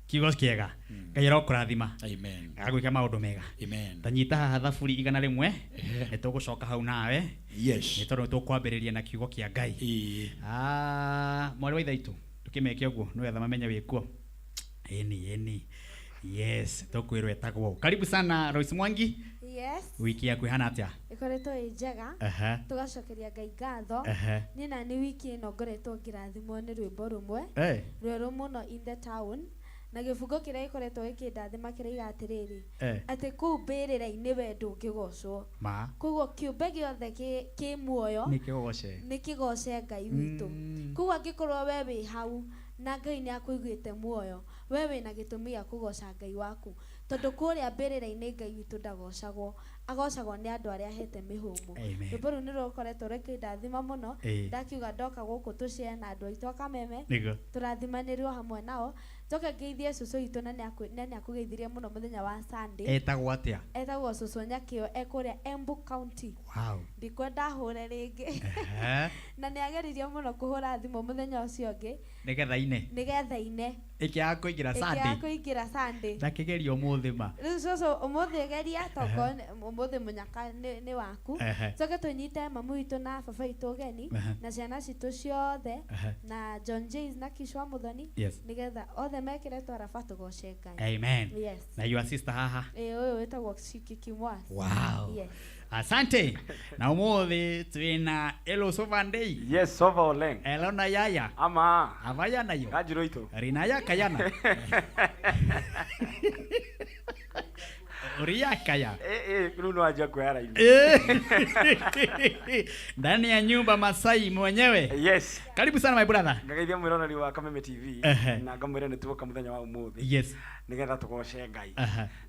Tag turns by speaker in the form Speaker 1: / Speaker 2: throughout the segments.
Speaker 1: Kiugo kĩega. Ngai arokũrathima.
Speaker 2: Amen.
Speaker 1: Agagwĩka maũndũ mega.
Speaker 2: Amen.
Speaker 1: Tanyita haha thaburi 100. Nĩ tũgũcoka hau nawe.
Speaker 2: Yes.
Speaker 1: Nĩ tondũ nĩ tũkwambĩrĩria na kiugo kĩa Ngai.
Speaker 2: Ĩĩ.
Speaker 1: Ah, mwarĩ wa ithe witũ, tũkĩmeke ũguo nĩgetha mamenye wĩkuo. Ĩni, ĩni. Yes, tũkwĩrwo etagwo. Karibu sana Royce Mwangi.
Speaker 3: Yes.
Speaker 1: Wiki yaku ĩhana atĩa?
Speaker 3: Ĩkoretwo ĩ njega. Tũgacokeria Ngai ngatho. Niĩ na nĩ wiki ĩno ngoretwo ngĩrathimwo nĩ rwĩmbo rũmwe. Rwerũ mũno in the town. Na gĩbungo kĩrĩa gĩkoretwo gĩkĩndathima kĩroiga atĩrĩrĩ, atĩ kũu mbĩrĩra-inĩ we ndũngĩgocwo.
Speaker 1: Ma.
Speaker 3: Koguo kĩũmbe gĩothe kĩ muoyo
Speaker 1: nĩ kĩgoce.
Speaker 3: Nĩ kĩgoce Ngai witũ. Koguo angĩkorwo we wĩ hau na Ngai nĩ akũigĩte muoyo, we wĩna gĩtũmi gĩa kũgoca Ngai waku. Tondũ kũrĩa mbĩrĩra-inĩ Ngai witũ ndagocagwo, agocagwo nĩ andũ arĩa ahete mĩhũmũ.
Speaker 1: Amen.
Speaker 3: Rwĩmbo rũu nĩ rũkoretwo rũkĩndathima mũno, ndakiuga ndoka gũkũ tũshare na andũ aitũ a Kameme, tũrathimanĩrwo hamwe nao. Njoke ngeithie cũcũ witũ na nĩ akũgeithirie mũno mũthenya wa Sunday.
Speaker 1: Etagwo atĩa?
Speaker 3: Etagwo cũcũ Nyakĩo, e kũrĩa Embu County.
Speaker 1: Wow.
Speaker 3: Ndikwenda ahũre rĩngĩ. Na nĩ ageririe mũno kũhũra thimũ mũthenya ũcio ũngĩ.
Speaker 1: Nĩgetha ine.
Speaker 3: Nĩgetha ine.
Speaker 1: Ĩkĩaga kũingĩra Sunday.
Speaker 3: Ĩkĩaga kũingĩra Sunday.
Speaker 1: Ndakĩgeria ũmũthĩ ma.
Speaker 3: Rĩu cũcũ ũmũthĩ geria tokorwo ũmũthĩ mũnyaka nĩ waku. Njoke tũnyite mamu witũ na baba witũ ũgeni na ciana citũ ciothe na John Jays na Kishwa Muthoni nĩgetha othe mekĩre twaraba tũgoce Ngai.
Speaker 1: Amen.
Speaker 3: Yes.
Speaker 1: Na your sister haha.
Speaker 3: Ĩĩ ũyũ wĩtagwo Shiki Kimwas.
Speaker 1: Wow.
Speaker 3: Yes.
Speaker 1: Asante. Na ũmũthĩ twĩna Elo Sovandei.
Speaker 4: Yes, Sova Oleng.
Speaker 1: Elona Yaya.
Speaker 4: Ama.
Speaker 1: Avaya nayo.
Speaker 4: Kanjiro itu.
Speaker 1: Rinaya Kayana. Ria Kaya.
Speaker 4: Eh eh, rĩu no anjia kuoya raini.
Speaker 1: Ndani ya nyumba Masai mwenyewe.
Speaker 4: Yes.
Speaker 1: Karibu sana my brother.
Speaker 4: Ngageithia mwĩroreri wa Kameme TV na ngamwĩra nĩ tuoka mũthenya wa ũmũthĩ.
Speaker 1: Yes.
Speaker 4: Nĩgetha tũgoce Ngai.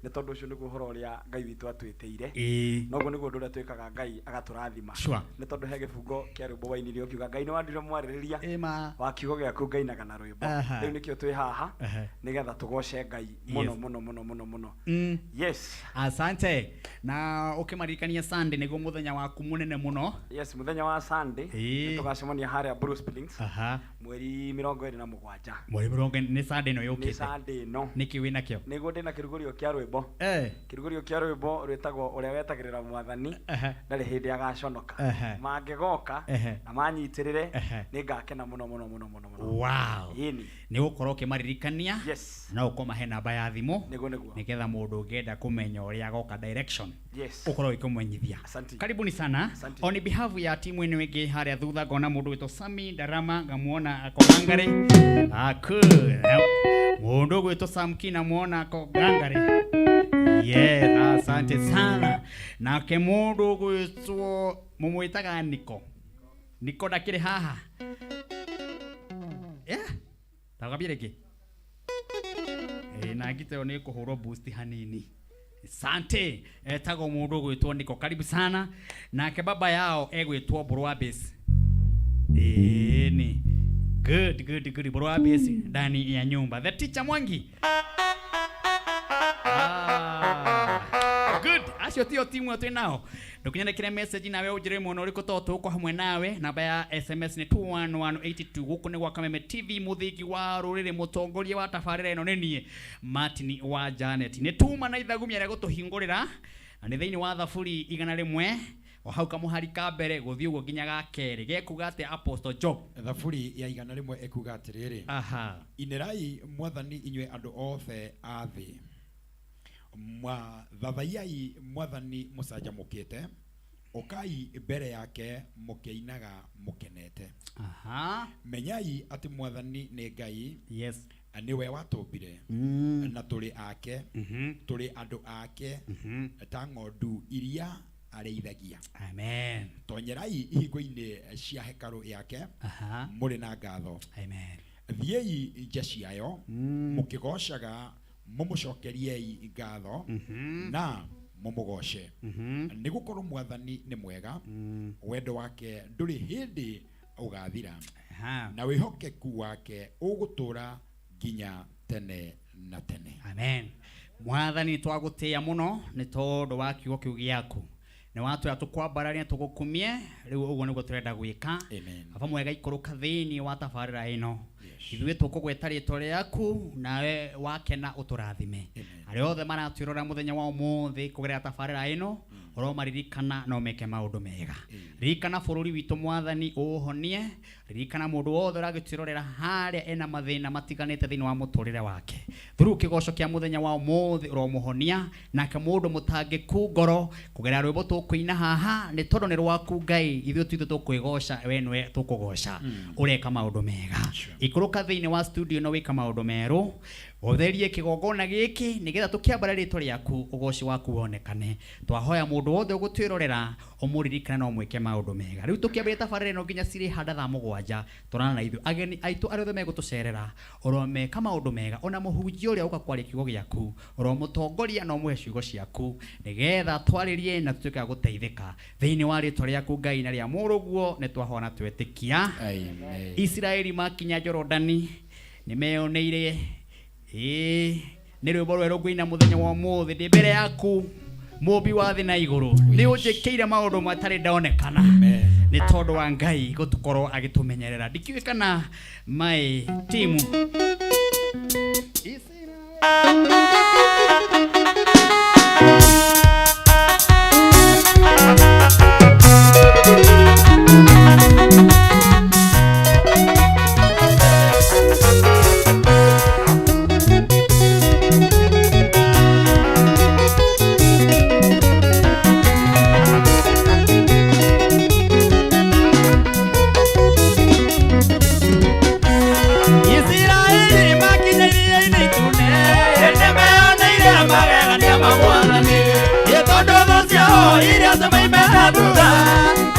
Speaker 4: Nĩ tondũ ũcio nĩguo ũhoro ũrĩa Ngai witũ atwĩtĩire. Noguo nĩguo ũndũ ũrĩa twĩkaga Ngai agatũrathima. Nĩ tondũ he gĩbungo kĩa rwĩmbo wainire ũkiuga Ngai nĩ wanduire mwarĩrĩria wa kiugo gĩaku ngainaga na rwĩmbo. Rĩu nĩkĩo twĩ haha nĩgetha tũgoce Ngai mũno mũno mũno mũno mũno. Yes.
Speaker 1: Asante. Na ũkĩmaririkania Sunday nĩguo mũthenya waku mũnene mũno.
Speaker 4: Yes, mũthenya wa Sunday nĩ tũgacemania harĩa Blue Springs. Mweri 27.
Speaker 1: Mweri mĩrongo nĩ Sunday ĩno yũkĩte.
Speaker 4: Nĩ Sunday ĩno.
Speaker 1: Nĩkĩ wĩna kĩo?
Speaker 4: Nĩguo ndĩna kĩrugũrio kĩa rwĩmbo. Kĩrugũrio kĩa rwĩmbo rwĩtagwo ũrĩa wetagĩrĩra mwathani ndarĩ hĩndĩ agaconoka. Mangĩgoka na manyitĩrĩre nĩngakena mũno mũno mũno mũno mũno.
Speaker 1: Wow.
Speaker 4: Ĩni.
Speaker 1: Nĩ gũkorwo ũkĩmaririkania.
Speaker 4: Yes.
Speaker 1: No ũkũmahe namba ya thimũ.
Speaker 4: Nĩguo nĩguo.
Speaker 1: Nĩgetha mũndũ ũngĩenda kũmenya ũrĩa agoka direction.
Speaker 4: Yes.
Speaker 1: Ũkorwo ũkĩmũmenyithia.
Speaker 4: Asante.
Speaker 1: Karibuni sana.
Speaker 4: Asante.
Speaker 1: On behalf ya timu ĩno ĩngĩ harĩa thutha ngona mũndũ wĩtwo Sami Ndarama ngamuona ako Hungary. Aku. Mũndũ ũgwĩtwo Sam Kina muona ako Hungary. Yes, asante sana. Nake mũndũ ũgwĩtwo mũmwĩtaga Niko. Niko ndakĩrĩ haha. Yeah. Tagabire rĩngĩ. Na ngita ĩyo nĩ ĩkũhũrwo boost hanini. Asante. Etagwo mũndũ ũgwĩtwo Niko. Karibu sana. Nake baba yao egwĩtwo Mbũrũ wa Base. Ĩni. Good, good, good. Mbũrũ wa Base ndani ya nyumba. The teacher Mwangi. Good. Acio tio timu ĩyo twĩ nao. Ndũkinyandĩkĩre message nawe ũnjĩre mwena ũrĩkũ tondũ tũgũkorwo hamwe nawe. Namba ya SMS nĩ 21182. Gũkũ nĩ gwa Kameme TV, mũthingi wa rũrĩrĩ, mũtongoria wa tabarĩra ĩno nĩ niĩ Martin wa Janet. Nĩ tuma na ithagumia rĩa gũtũhingũrĩra na nĩ thĩinĩ wa thaburi 100 o hau kamũhari ka mbere gũthiĩ ũguo nginya ga kerĩ. Gekuga atĩa Apostle Job?
Speaker 2: Thaburi ya 100 ĩkuga atĩrĩrĩ. Inĩrai mwathani inyuĩ andũ othe a thĩ. Thathaiai mwathani mũcanjamũkĩte, ũkai mbere yake mũkĩinaga mũkenete. Menyai atĩ mwathani nĩ Ngai.
Speaker 1: Yes.
Speaker 2: Nĩwe watũmbire. Na tũrĩ ake. Tũrĩ andũ ake. Ta ng'ondu iria arĩithagia.
Speaker 1: Amen.
Speaker 2: Tonyerai ihingo-inĩ cia hekarũ yake. Mũrĩ na ngatho.
Speaker 1: Amen.
Speaker 2: Thiĩi nja ciayo. Mũkĩgoocaga mũmũcokeriei ngatho na mũmũgoce. Nĩ gũkorwo mwathani nĩ mwega. Wendo wake ndũrĩ hĩndĩ ũgathira. Na wĩhokeku wake ũgũtũũra nginya tene na tene.
Speaker 1: Amen. Mwathani twagũtĩĩa mũno nĩ tondũ wa kiugo kĩu gĩaku. Nĩ watwĩra tũkwambararie tũgũkumie, rĩu ũguo nĩguo tũrenda gwĩka.
Speaker 2: Amen.
Speaker 1: Baba mwega ikũrũka thĩinĩ wa tabarĩra ĩno. Ithuĩ tũkũgweta rĩtwa rĩaku nawe wakena ũtũrathime. Arĩa othe maratwĩrora mũthenya wa ũmũthĩ kũgerera tabarĩra ĩno ũromaririkana no meke maũndũ mega. Ririkana bũrũri witũ mwathani ũũhonie. Ririkana mũndũ wothe ũragĩtwĩrorera harĩa ena mathĩna matiganĩte thĩinĩ wa mũtũrĩre wake. Through kĩgoco kĩa mũthenya wa ũmũthĩ ũromũhonia nake mũndũ mũtangĩku ngoro kũgerera rwĩmbo tũkũina haha nĩ tondũ nĩ rwaku Ngai ithuĩ tuitũ tũkwĩgoca we nĩwe tũkũgoca ũreka maũndũ mega. Ikũrũka thĩinĩ wa studio no wĩka maũndũ merũ ũtherie kĩgongona gĩkĩ nĩgetha tũkĩambara rĩtwa rĩaku ũgoci waku wonekane. Twahoya mũndũ wothe ũgũtwĩrorera ũmũririkane no mwĩke maũndũ mega. Rĩu tũkĩambĩrĩria tabarĩra ĩno nginya cirĩ handa thaa mũgwanja tũrana na ithuĩ ageni aitũ arĩa othe megũtũcerera ũromeka maũndũ mega ona mũhunjia ũrĩa ũka kwaria kiugo gĩaku ũromũtongoria na ũmũhe ciugo ciaku nĩgetha twarĩrie na tũtuĩke a gũteithĩka thĩinĩ wa rĩtwa rĩaku Ngai na rĩa mũrũguo nĩ twahoya na twetĩkia.
Speaker 2: Amen.
Speaker 1: Isiraeli makinya Jorodani nĩmeyoneire nĩ rwĩmbo rwerũ ngũina mũthenya wa ũmũthĩ ndĩ mbere yaku mũmbi wa thĩ na igũrũ nĩ ũnjĩkĩire maũndũ matarĩ ndonekana nĩ tondũ wa Ngai gũtũkorwo agĩtũmenyerera. Ndikĩũĩ kana my timu Isiraeli makinya iria-inĩ itune nĩmeyoneire magegania ma Mwathani tondũ thũ ciao iria cimaimĩte thutha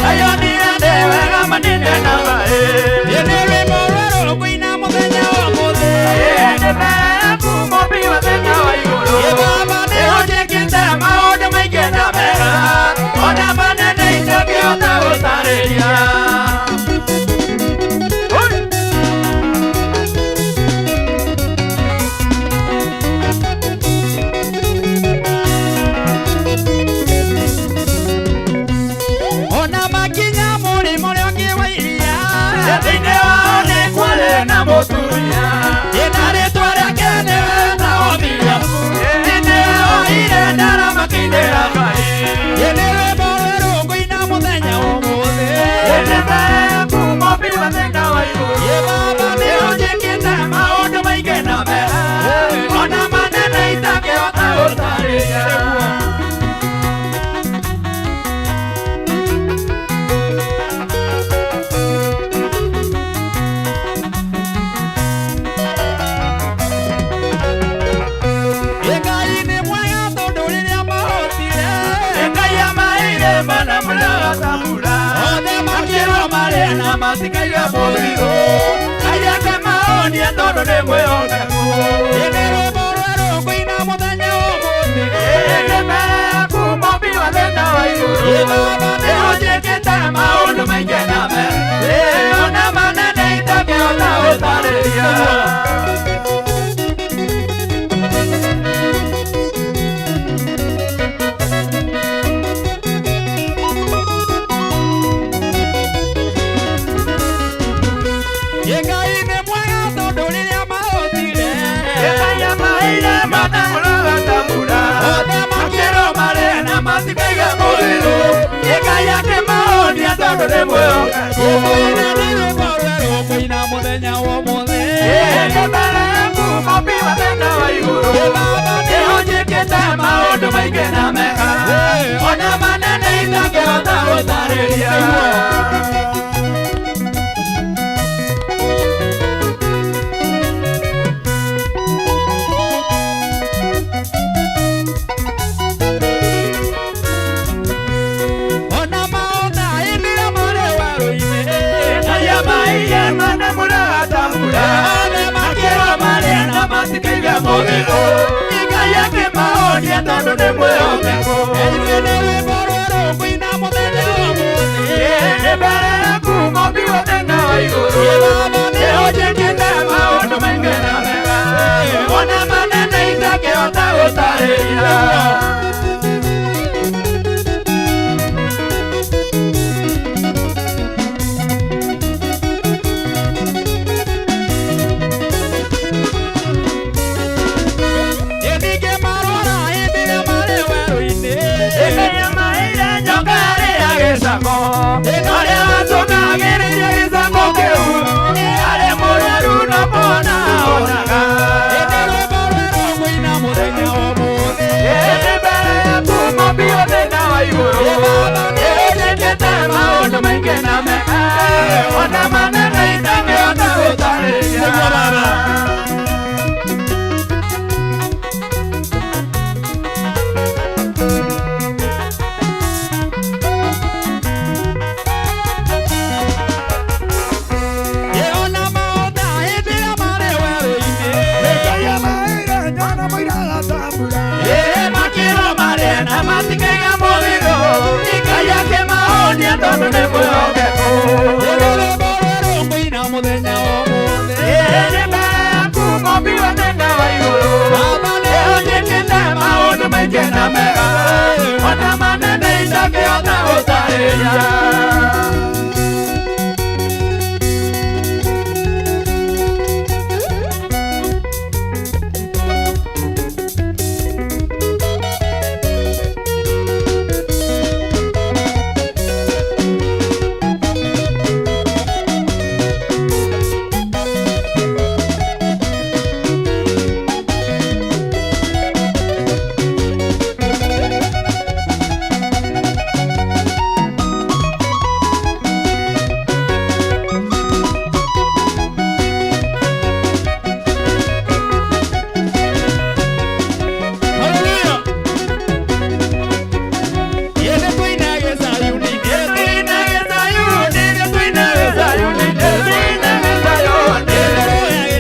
Speaker 1: nayonire nĩ wega manine na maĩ. Nĩ rwĩmbo rwerũ ngũina mũthenya wa ũmũthĩ nĩ mbere yaku mũmbi wa thĩ na wa igũrũ. Baba nĩ ũnjĩkĩte maũndũ maingĩ na mega ona manene itangĩhota gũtarĩria. Ona makinya mũrĩmo ũrĩa ũngĩ wa iria thĩinĩ wao nĩ kwarĩ na mũtumia na rĩtwa rĩake nĩwetagwo Miriamu nĩoire ndaramakindĩra Ngai. Nĩ rwĩmbo rwerũ ngũina mũthenya wa ũmũthĩ nĩ mbere yaku mũmbi wa thĩ na wa igũrũ. Baba nĩ ũnjĩkĩte maũndũ maingĩ na mega ona manene itangĩhota gũtarĩria. Ngai nĩ mwega tondũ rĩrĩa mahotire Ngai amaheire mana mũragatambura othe makĩrwo marĩe na matikaiga mũthithũ Ngai akĩmahonia tondũ nĩ mwĩhokeku. Nĩ rwĩmbo rwerũ ngũina mũthenya wa ũmũthĩ nĩ mbere yaku mũmbi wa thĩ na wa igũrũ. Baba nĩ ũnjĩkĩte maũndũ maingĩ na mega ona manene itangĩhota gũtarĩria. Ngai nĩ mwega tondũ rĩrĩa mahotire Ngai amaheire mana mũragatambura othe makĩrwo marĩe na matikaiga mũthithũ Ngai akĩmahonia tondũ nĩ mwĩhokeku. Nĩ rwĩmbo rwerũ ngũina mũthenya wa ũmũthĩ nĩ mbere yaku mũmbi wa thĩ na wa igũrũ. Baba nĩ ũnjĩkĩte maũndũ maingĩ na mega ona manene itangĩhota gũtarĩria. Ona maũndũ ĩrĩa marĩ werũ-inĩ Ngai amaheire mana mũragatambura othe makĩrwo marĩe na matikaiga mũthithũ Ngai akĩmahonia tondũ nĩ mwĩhokeku. Ithuĩ nĩ rwĩmbo rwerũ ngũina mũthenya wa ũmũthĩ nĩ mbere yaku mũmbi wa thĩ na wa igũrũ. Baba nĩ ũnjĩkĩte maũndũ maingĩ na mega ona manene itangĩhota gũtarĩria. Nĩguo baba. Ĩona maũndũ hĩndĩ ĩrĩa marĩ werũ-inĩ. Makĩrwo marĩe na matikaiga mũthithũ. Ngai akĩmahonia tondũ nĩ mwĩhokeku. Rwĩmbo rwerũ ngũina mũthenya ũmũthĩ. Nĩ mbere yaku Mũmbi wa thĩ na wa igũrũ. Baba nĩũnjĩkĩte maũndũ maingĩ na mega. Ona manene itangĩhota gũtarĩria. Hallelujah. Yende tuinage Zayuni, tuinage Zayuni, tuinage Zayuni, tuinage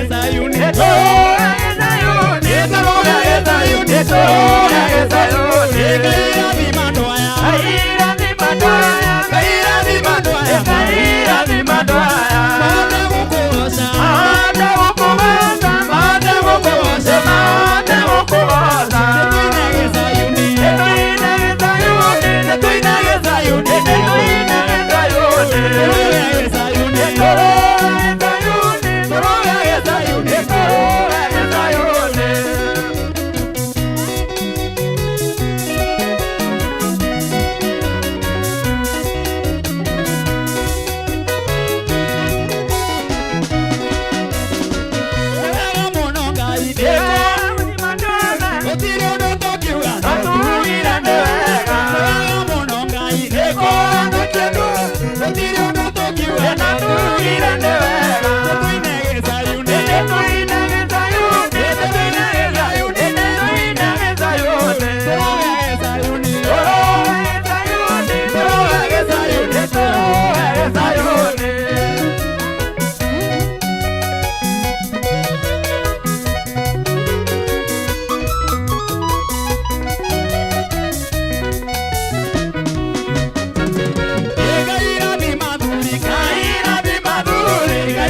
Speaker 1: Zayuni, tuinage Zayuni, tuinage Zayuni, tuinage Zayuni. Ngai rathima andũ aya, Ngai rathima andũ aya, Ngai rathima andũ aya. Mahote gũkũgoca, mahote gũkũgoca, mahote gũkũgoca, mahote gũkũgoca. Tuinage Zayuni, tuinage Zayuni, tuinage Zayuni, tuinage Zayuni, tuinage Zayuni, tuinage Zayuni, tuinage Zayuni. Wega mũno Ngai, gũtirĩ ũndũ tũngiuga. Wega mũno Ngai, gũtirĩ ũndũ tũngiuga. Tuinage Zayuni, tuinage Zayuni, tuinage Zayuni, tuinage Zayuni, tuinage Zayuni, tuinage Zayuni. Ngai rathima thuri, Ngai rathima thuri, Ngai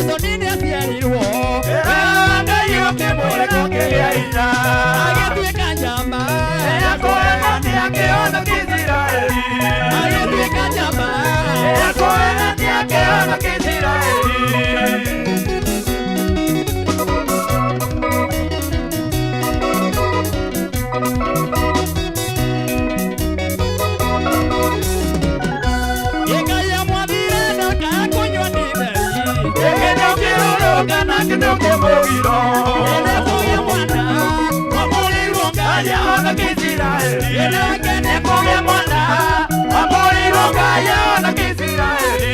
Speaker 1: Samsoni nĩaciarirwo.
Speaker 2: Ngai ũkĩmũreka ũkĩgĩa hinya.
Speaker 1: Agĩtuĩka njamba.
Speaker 2: Yakoena nĩakĩhonokia Isiraeli.
Speaker 1: Agĩtuĩka njamba.
Speaker 2: Yakoena nĩakĩhonokia Isiraeli.
Speaker 1: Ngai amwathire ndakae kũnyua ndibei.
Speaker 2: Kĩndũ kĩrũrũ kana kĩndũ kĩmũgiro.
Speaker 1: Nĩkũgĩa mwana wamũrĩirwo Ngai.
Speaker 2: Ngai ahonokia Isiraeli.
Speaker 1: Nake
Speaker 2: Nĩkũgĩa mwana wamũrĩirwo Ngai ahonokia Isiraeli.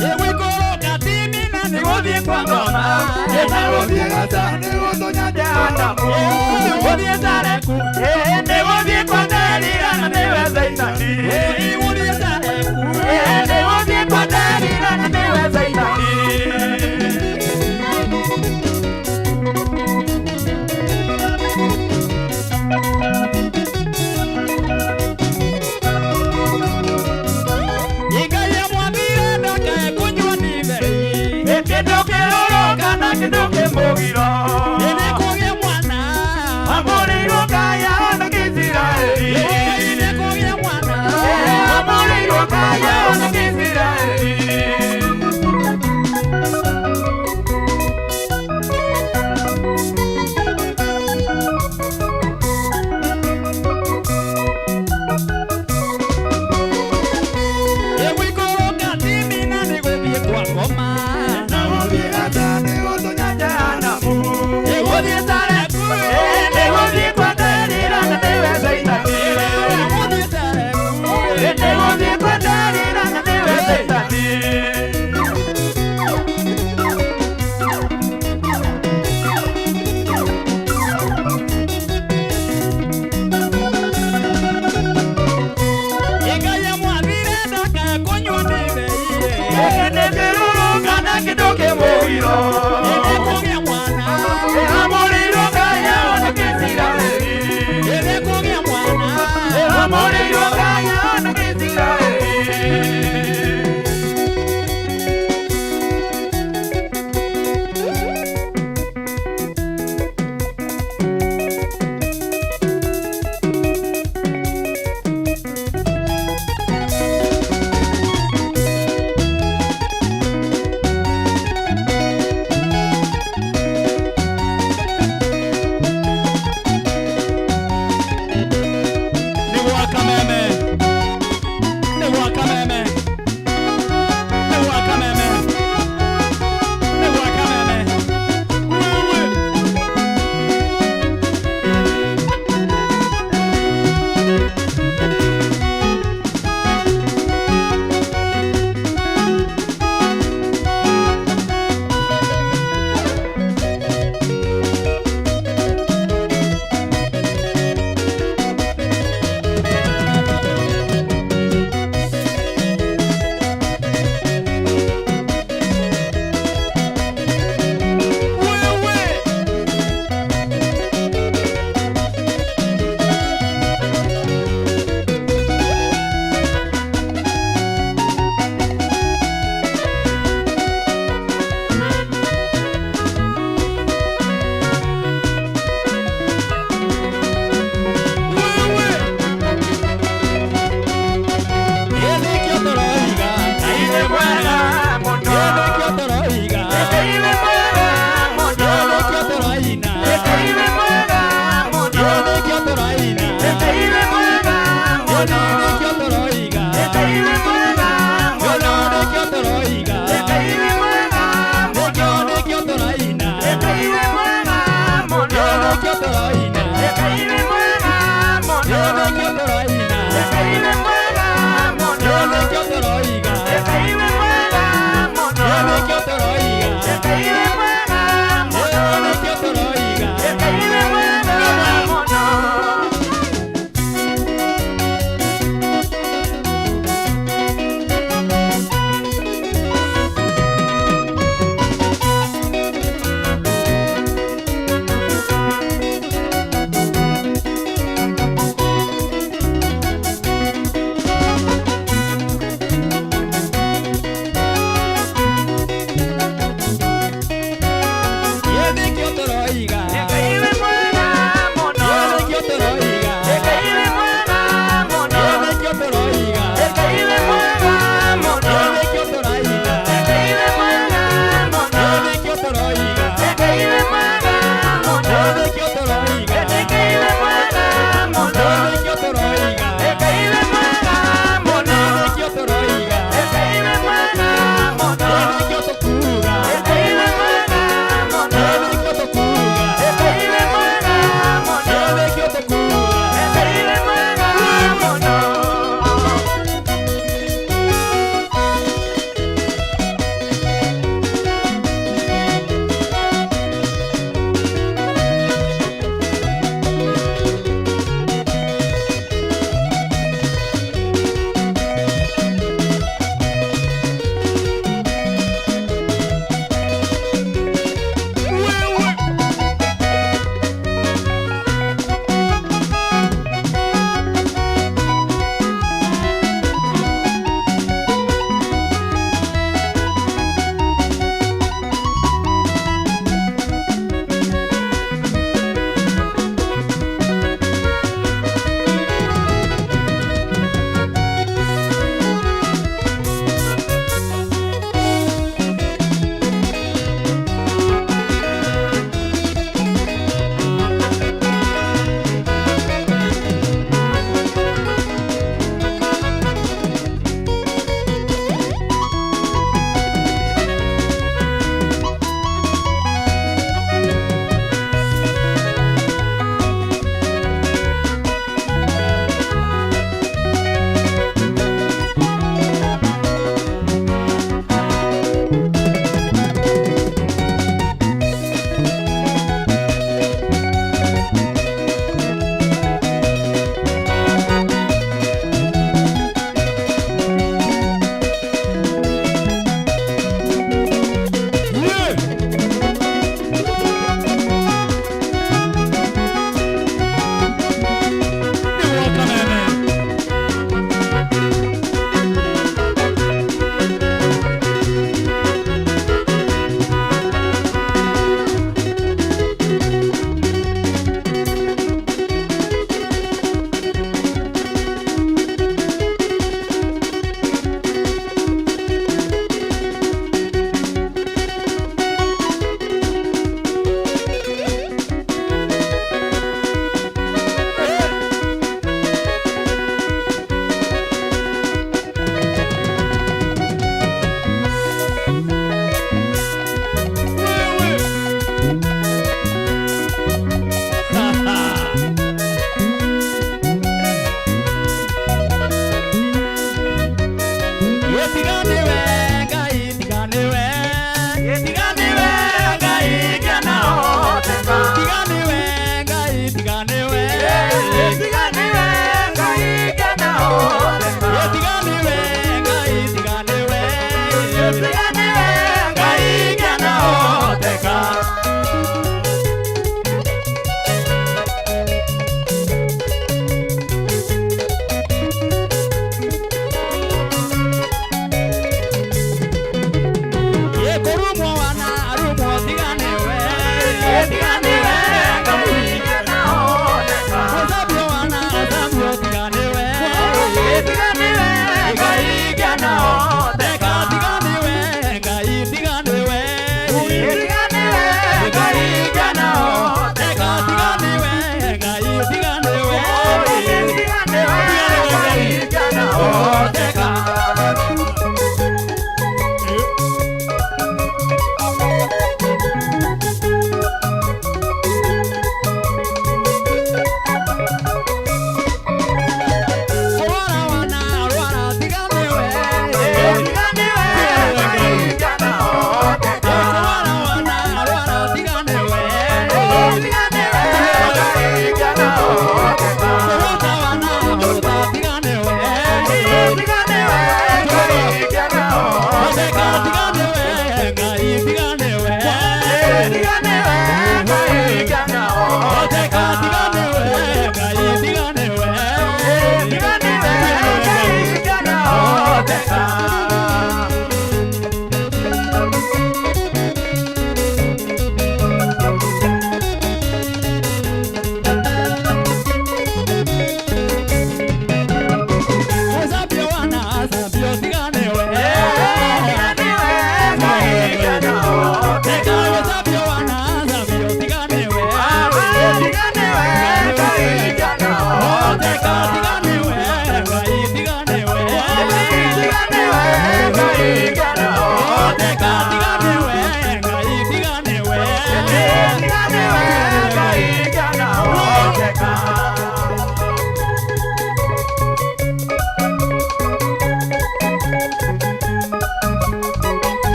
Speaker 1: Nĩgũikũrũka Timina
Speaker 2: Nĩgũthiĩ kwa ngoma, nĩgũthiĩ Gaza, nĩgũtũnya Jehanamu. Nĩgũthiĩ Zareku, nĩgũthiĩ kwa Delila na nĩwe Zaitani.
Speaker 1: Nĩgũthiĩ Zareku.
Speaker 2: Nĩgũthiĩ kwa Delila na nĩwe Zaitani.
Speaker 1: Ngai amwathire ndakae kũnyua ndibei.
Speaker 2: Kĩndũ kĩrũrũ kana kĩndũ kĩmũgiro.
Speaker 1: Nĩkũgĩa mwana.
Speaker 2: Amũrĩirwo Ngai ahonokia Isiraeli.
Speaker 1: Nĩkũgĩa mwana.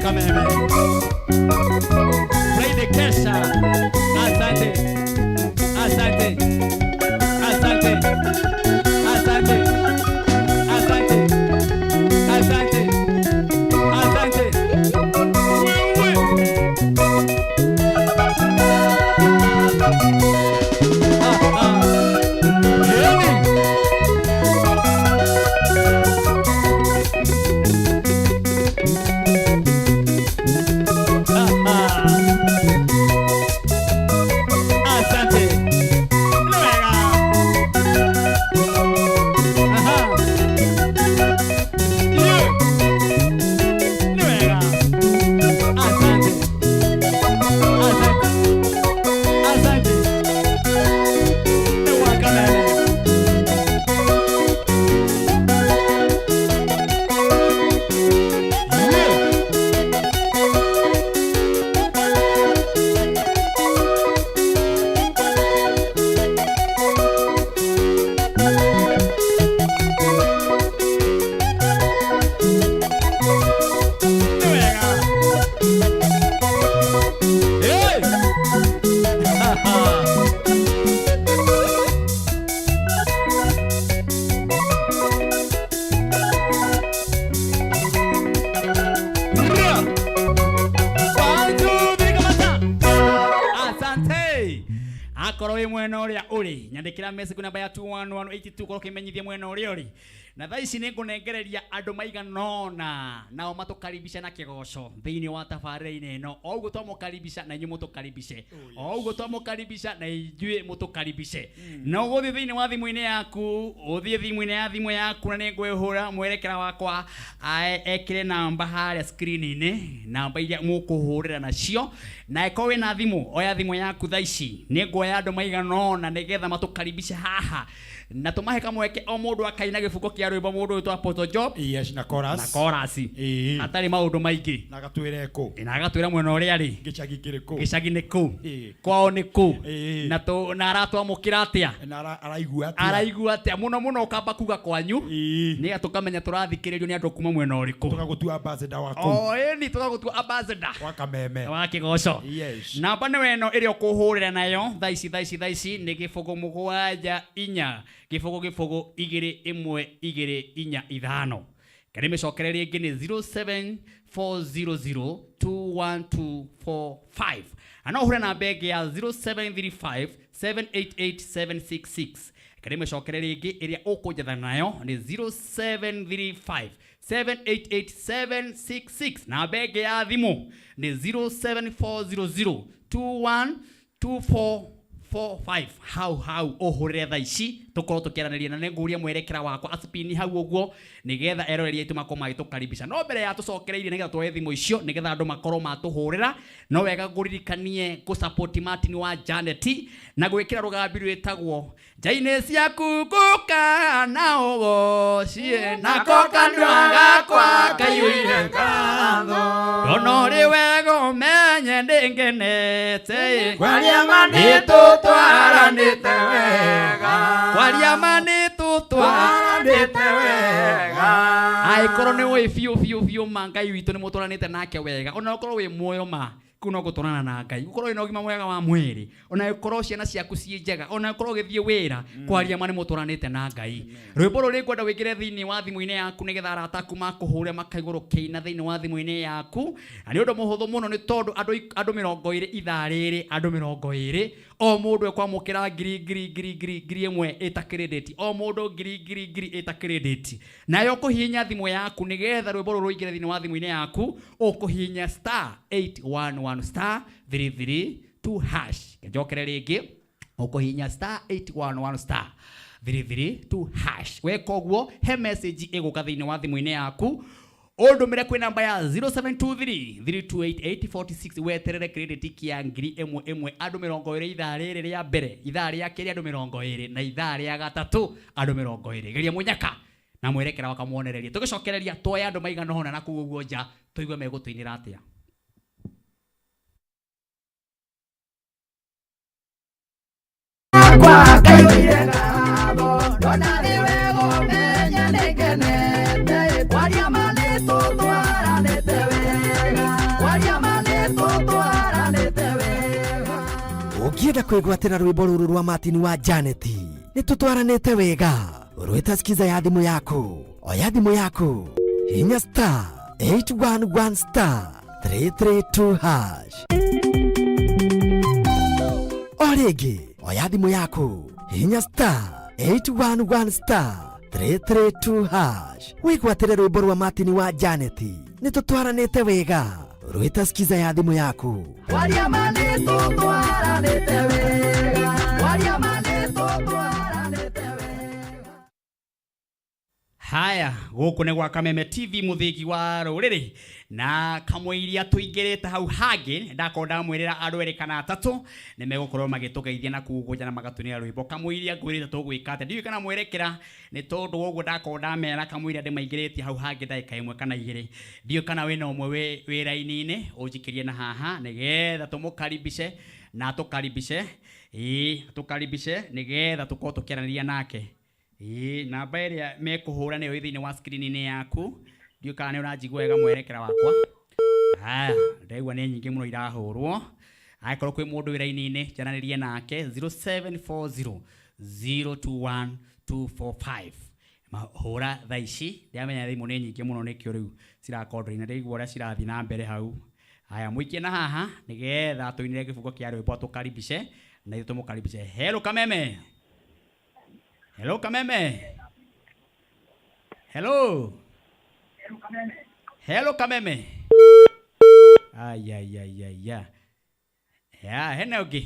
Speaker 1: Kameme. Play the kesha. Asante. Asante. Asante. Asante. Asante. Asante. Asante. Wewe. Ah, ah. Yani. Ah, ah. Asante. Luega. Aha. Yeah. Luega. Asante. Asante. Asante. Wakamele. Yeah. Luega. Hey! One, two, three, kamata. Asante. Akorwo wĩ mwena ũrĩa ũrĩ, nyandĩkĩra message namba ya 21182, korwo ũkĩmenyithia mwena ũrĩa ũrĩ. Na thaa ici nĩ ngũnengereria andũ maigana ũna nao matũkaribisha na kĩgoco thĩinĩ wa tabarĩra-inĩ ĩno. O ũguo twamũkaribisha na inyuĩ mũtũkaribishe, o ũguo twamũkaribisha na inyuĩ mũtũkaribishe. Na ũgũthiĩ thĩinĩ wa thimũ-inĩ yaku, ũthiĩ thimũ-inĩ ya thimũ yaku, na nĩ ngwĩhũra mwerekera wakwa ekĩre namba harĩa screen-inĩ, namba iria mũkũhũrĩra nacio. Na ĩkorwo wĩna thimũ, oya thimũ yaku thaa ici, nĩ nguoya andũ maigana ũna nĩgetha matũkaribishe haha na tũmahe kamweke o mũndũ akaina gĩbungo kĩa rwĩmbo mũndũ wĩtwo Apostle Job.
Speaker 5: Yes, na chorus.
Speaker 1: Na chorus.
Speaker 5: Ĩĩ.
Speaker 1: Hatarĩ maũndũ maingĩ.
Speaker 5: Na gatwĩre kũ.
Speaker 1: Na agatwĩra mwena ũrĩa arĩ.
Speaker 5: Gĩcagi kĩrĩkũ.
Speaker 1: Gĩcagi nĩ kũ.
Speaker 5: Ĩĩ.
Speaker 1: Kwao nĩ kũ.
Speaker 5: Ĩĩ.
Speaker 1: Na tũ na aratwamũkĩra atĩa.
Speaker 5: Na araigua atĩa.
Speaker 1: Araigua atĩa mũno mũno ũkamba kuga kwanyu.
Speaker 5: Ĩĩ.
Speaker 1: Nĩgetha tũkamenya tũrathikĩrĩrio nĩ andũ kuma mwena ũrĩkũ.
Speaker 5: Tũgagũtua ambassador wa kũu.
Speaker 1: O ĩni tũgagũtua ambassador
Speaker 5: wa Kameme.
Speaker 1: Wa kĩgoco.
Speaker 5: Yes.
Speaker 1: Namba nĩwe ĩno ĩrĩa ũkũhũrĩra nayo thaa ici, thaa ici, thaa ici nĩ 0 7 4 0 0 2 1 2 4 5. Kari mĩcokere rĩngĩ nĩ 07400 21245. Na no ũhũre namba ĩngĩ ya 0735 788 766. Kari mĩcokere rĩngĩ ĩrĩa ũkũnjetha nayo nĩ 0735 788 766. Namba ĩngĩ ya thimũ nĩ 07400 212445. Hau hau ũhũrĩre thaa ici tũkorwo tũkĩaranĩria, na nĩngũria mwerekera wakwa aspini hau ũguo nĩgetha eroreria aitũ makorwo magĩtũkaribisha. No mbere ya tũcokereirie nĩgetha tuoye thimũ icio nĩgetha andũ makorwo matũhũrĩra, no wega ngũririkanie gũ-support Martin wa Janet na gwĩkĩra rũgambi rwĩtagwo nja-inĩ ciaku ngũka na ũgocie nako kanua gakwa kaiyũire ngatho, ndona ũrĩ wega ũmenye ndĩngenete.
Speaker 2: Kwaria ma nĩtũtwaranĩte wega.
Speaker 1: Kwaria ma nĩtũtwaranĩte
Speaker 2: wega.
Speaker 1: Angĩkorwo nĩ ũĩ biũ biũ biũ ma Ngai witũ nĩ mũtwaranĩte nake wega, ona ũkorwo wĩ muoyo ma kũu no gũtwarana na Ngai, ũkorwo wĩna ũgima mwega wa mwĩrĩ, ona ũkorwo ciana ciaku ciĩ njega, ona ũkorwo ũgĩthiĩ wĩra, kwaria ma nĩ mũtwaranĩte na Ngai. Rwĩmbo rũrũ ngwenda wĩkĩre thĩinĩ wa thimũ-inĩ yaku nĩgetha arata aku makũhũre makaigua rũkĩina thĩinĩ wa thimũ-inĩ yaku. Na nĩ ũndũ mũhũthũ mũno nĩ tondũ andũ 20 ithaa rĩrĩ, andũ 20, o mũndũ ekwamũkĩra ngiri ngiri ngiri ngiri ngiri ĩmwe ĩta credit, o mũndũ ngiri ngiri ngiri ĩta credit. Nayo ũkũhihinya thimũ yaku nĩgetha rwĩmbo rũrũ rũingĩre thĩinĩ wa thimũ-inĩ yaku, ũkũhihinya star 811 star 332 hash. Njokere rĩngĩ, ũkũhihinya star 811 star 332 hash. Weka ũguo he message ĩgũka thĩinĩ wa thimũ-inĩ yaku, ũndũmĩre kwĩ namba ya 0723 3288 46, weterere credit kĩa ngiri ĩmwe ĩmwe andũ 20 ithaa rĩrĩ rĩa mbere, ithaa rĩa kerĩ andũ 20, na ithaa rĩa gatatũ andũ 20. Geria mũnyaka na mwerekera wakamwonereria. Tũgĩcokereria tuoye andũ maigana ũna na kũu ũguo nja tũigue megũtũinĩra atĩa.
Speaker 2: Kwa kaiyũire ngatho, ndona rĩ wega ũmenye nĩngenete, kwaria ma nĩtũtwaranĩte wega.
Speaker 6: Ũngĩenda kwĩgwatĩra rwĩmbo rũrũ rwa Martin wa Janet, nĩ tũtwaranĩte wega. Rwĩta skiza ya thimũ yaku. Oya thimũ yaku, hinya star 811 star 332 hash. O rĩngĩ, oya thimũ yaku, hinya star 811 star 332 hash, wĩgwatĩre rwĩmbo rwa Martin wa Janet, nĩ tũtwaranĩte wega. Rwĩta skiza ya thimũ yaku.
Speaker 2: Waria ma nĩ tũtwaranĩte wega. Waria ma nĩ tũtwaranĩte wega.
Speaker 1: Haya, gũkũ nĩ gwa Kameme TV, mũthĩgi wa rũrĩrĩ, na kamũiria tũingĩrĩte hau hangĩ ndakorwo ndamwĩrĩra andũ erĩ kana atatũ nĩ megũkorwo magĩtũgeithia na kũgũnja na magatũnĩra rwĩmbo. Kamũiria ngwĩrĩte tũgwĩka atĩa, ndiũĩ kana mwerekera nĩ tondũ wa ũguo ndakorwo ndamera kamũiria ndĩmaingĩrĩtie hau hangĩ ndagĩka ĩmwe kana igĩrĩ. Ndiũĩ kana wĩna ũmwe wĩ wĩra-inĩ, ũnjikĩrie na haha nĩgetha tũmũkaribice na atũkaribice, ĩĩ, atũkaribice nĩgetha tũkorwo tũkĩaranĩria nake. Ĩĩ, namba ĩrĩa mekũhũra nĩyo ĩ thĩinĩ wa screen-inĩ yaku. Ndiũĩ kana nĩ ũranjigua wega mwerekera wakwa. Haya, ndaigua nĩ nyingĩ mũno irahũrwo. Angĩkorwo kwĩ mũndũ wĩra-inĩ, njaranĩrie nake 0740 021 245. Hũra thaa ici, ndĩramenya thimũ nĩ nyingĩ mũno nĩkĩo rĩu cirakorwo na ndaigua ũrĩa cirathiĩ na mbere hau. Haya, mũikie na haha nĩgetha tũinĩre gĩbungo kĩa rwĩmbo tũkaribice na ithuĩ tũmũkaribice. Hello Kameme. Hello Kameme. Hello. Hello Kameme. Ay ay ay ay ay. Ya, hena ũngĩ.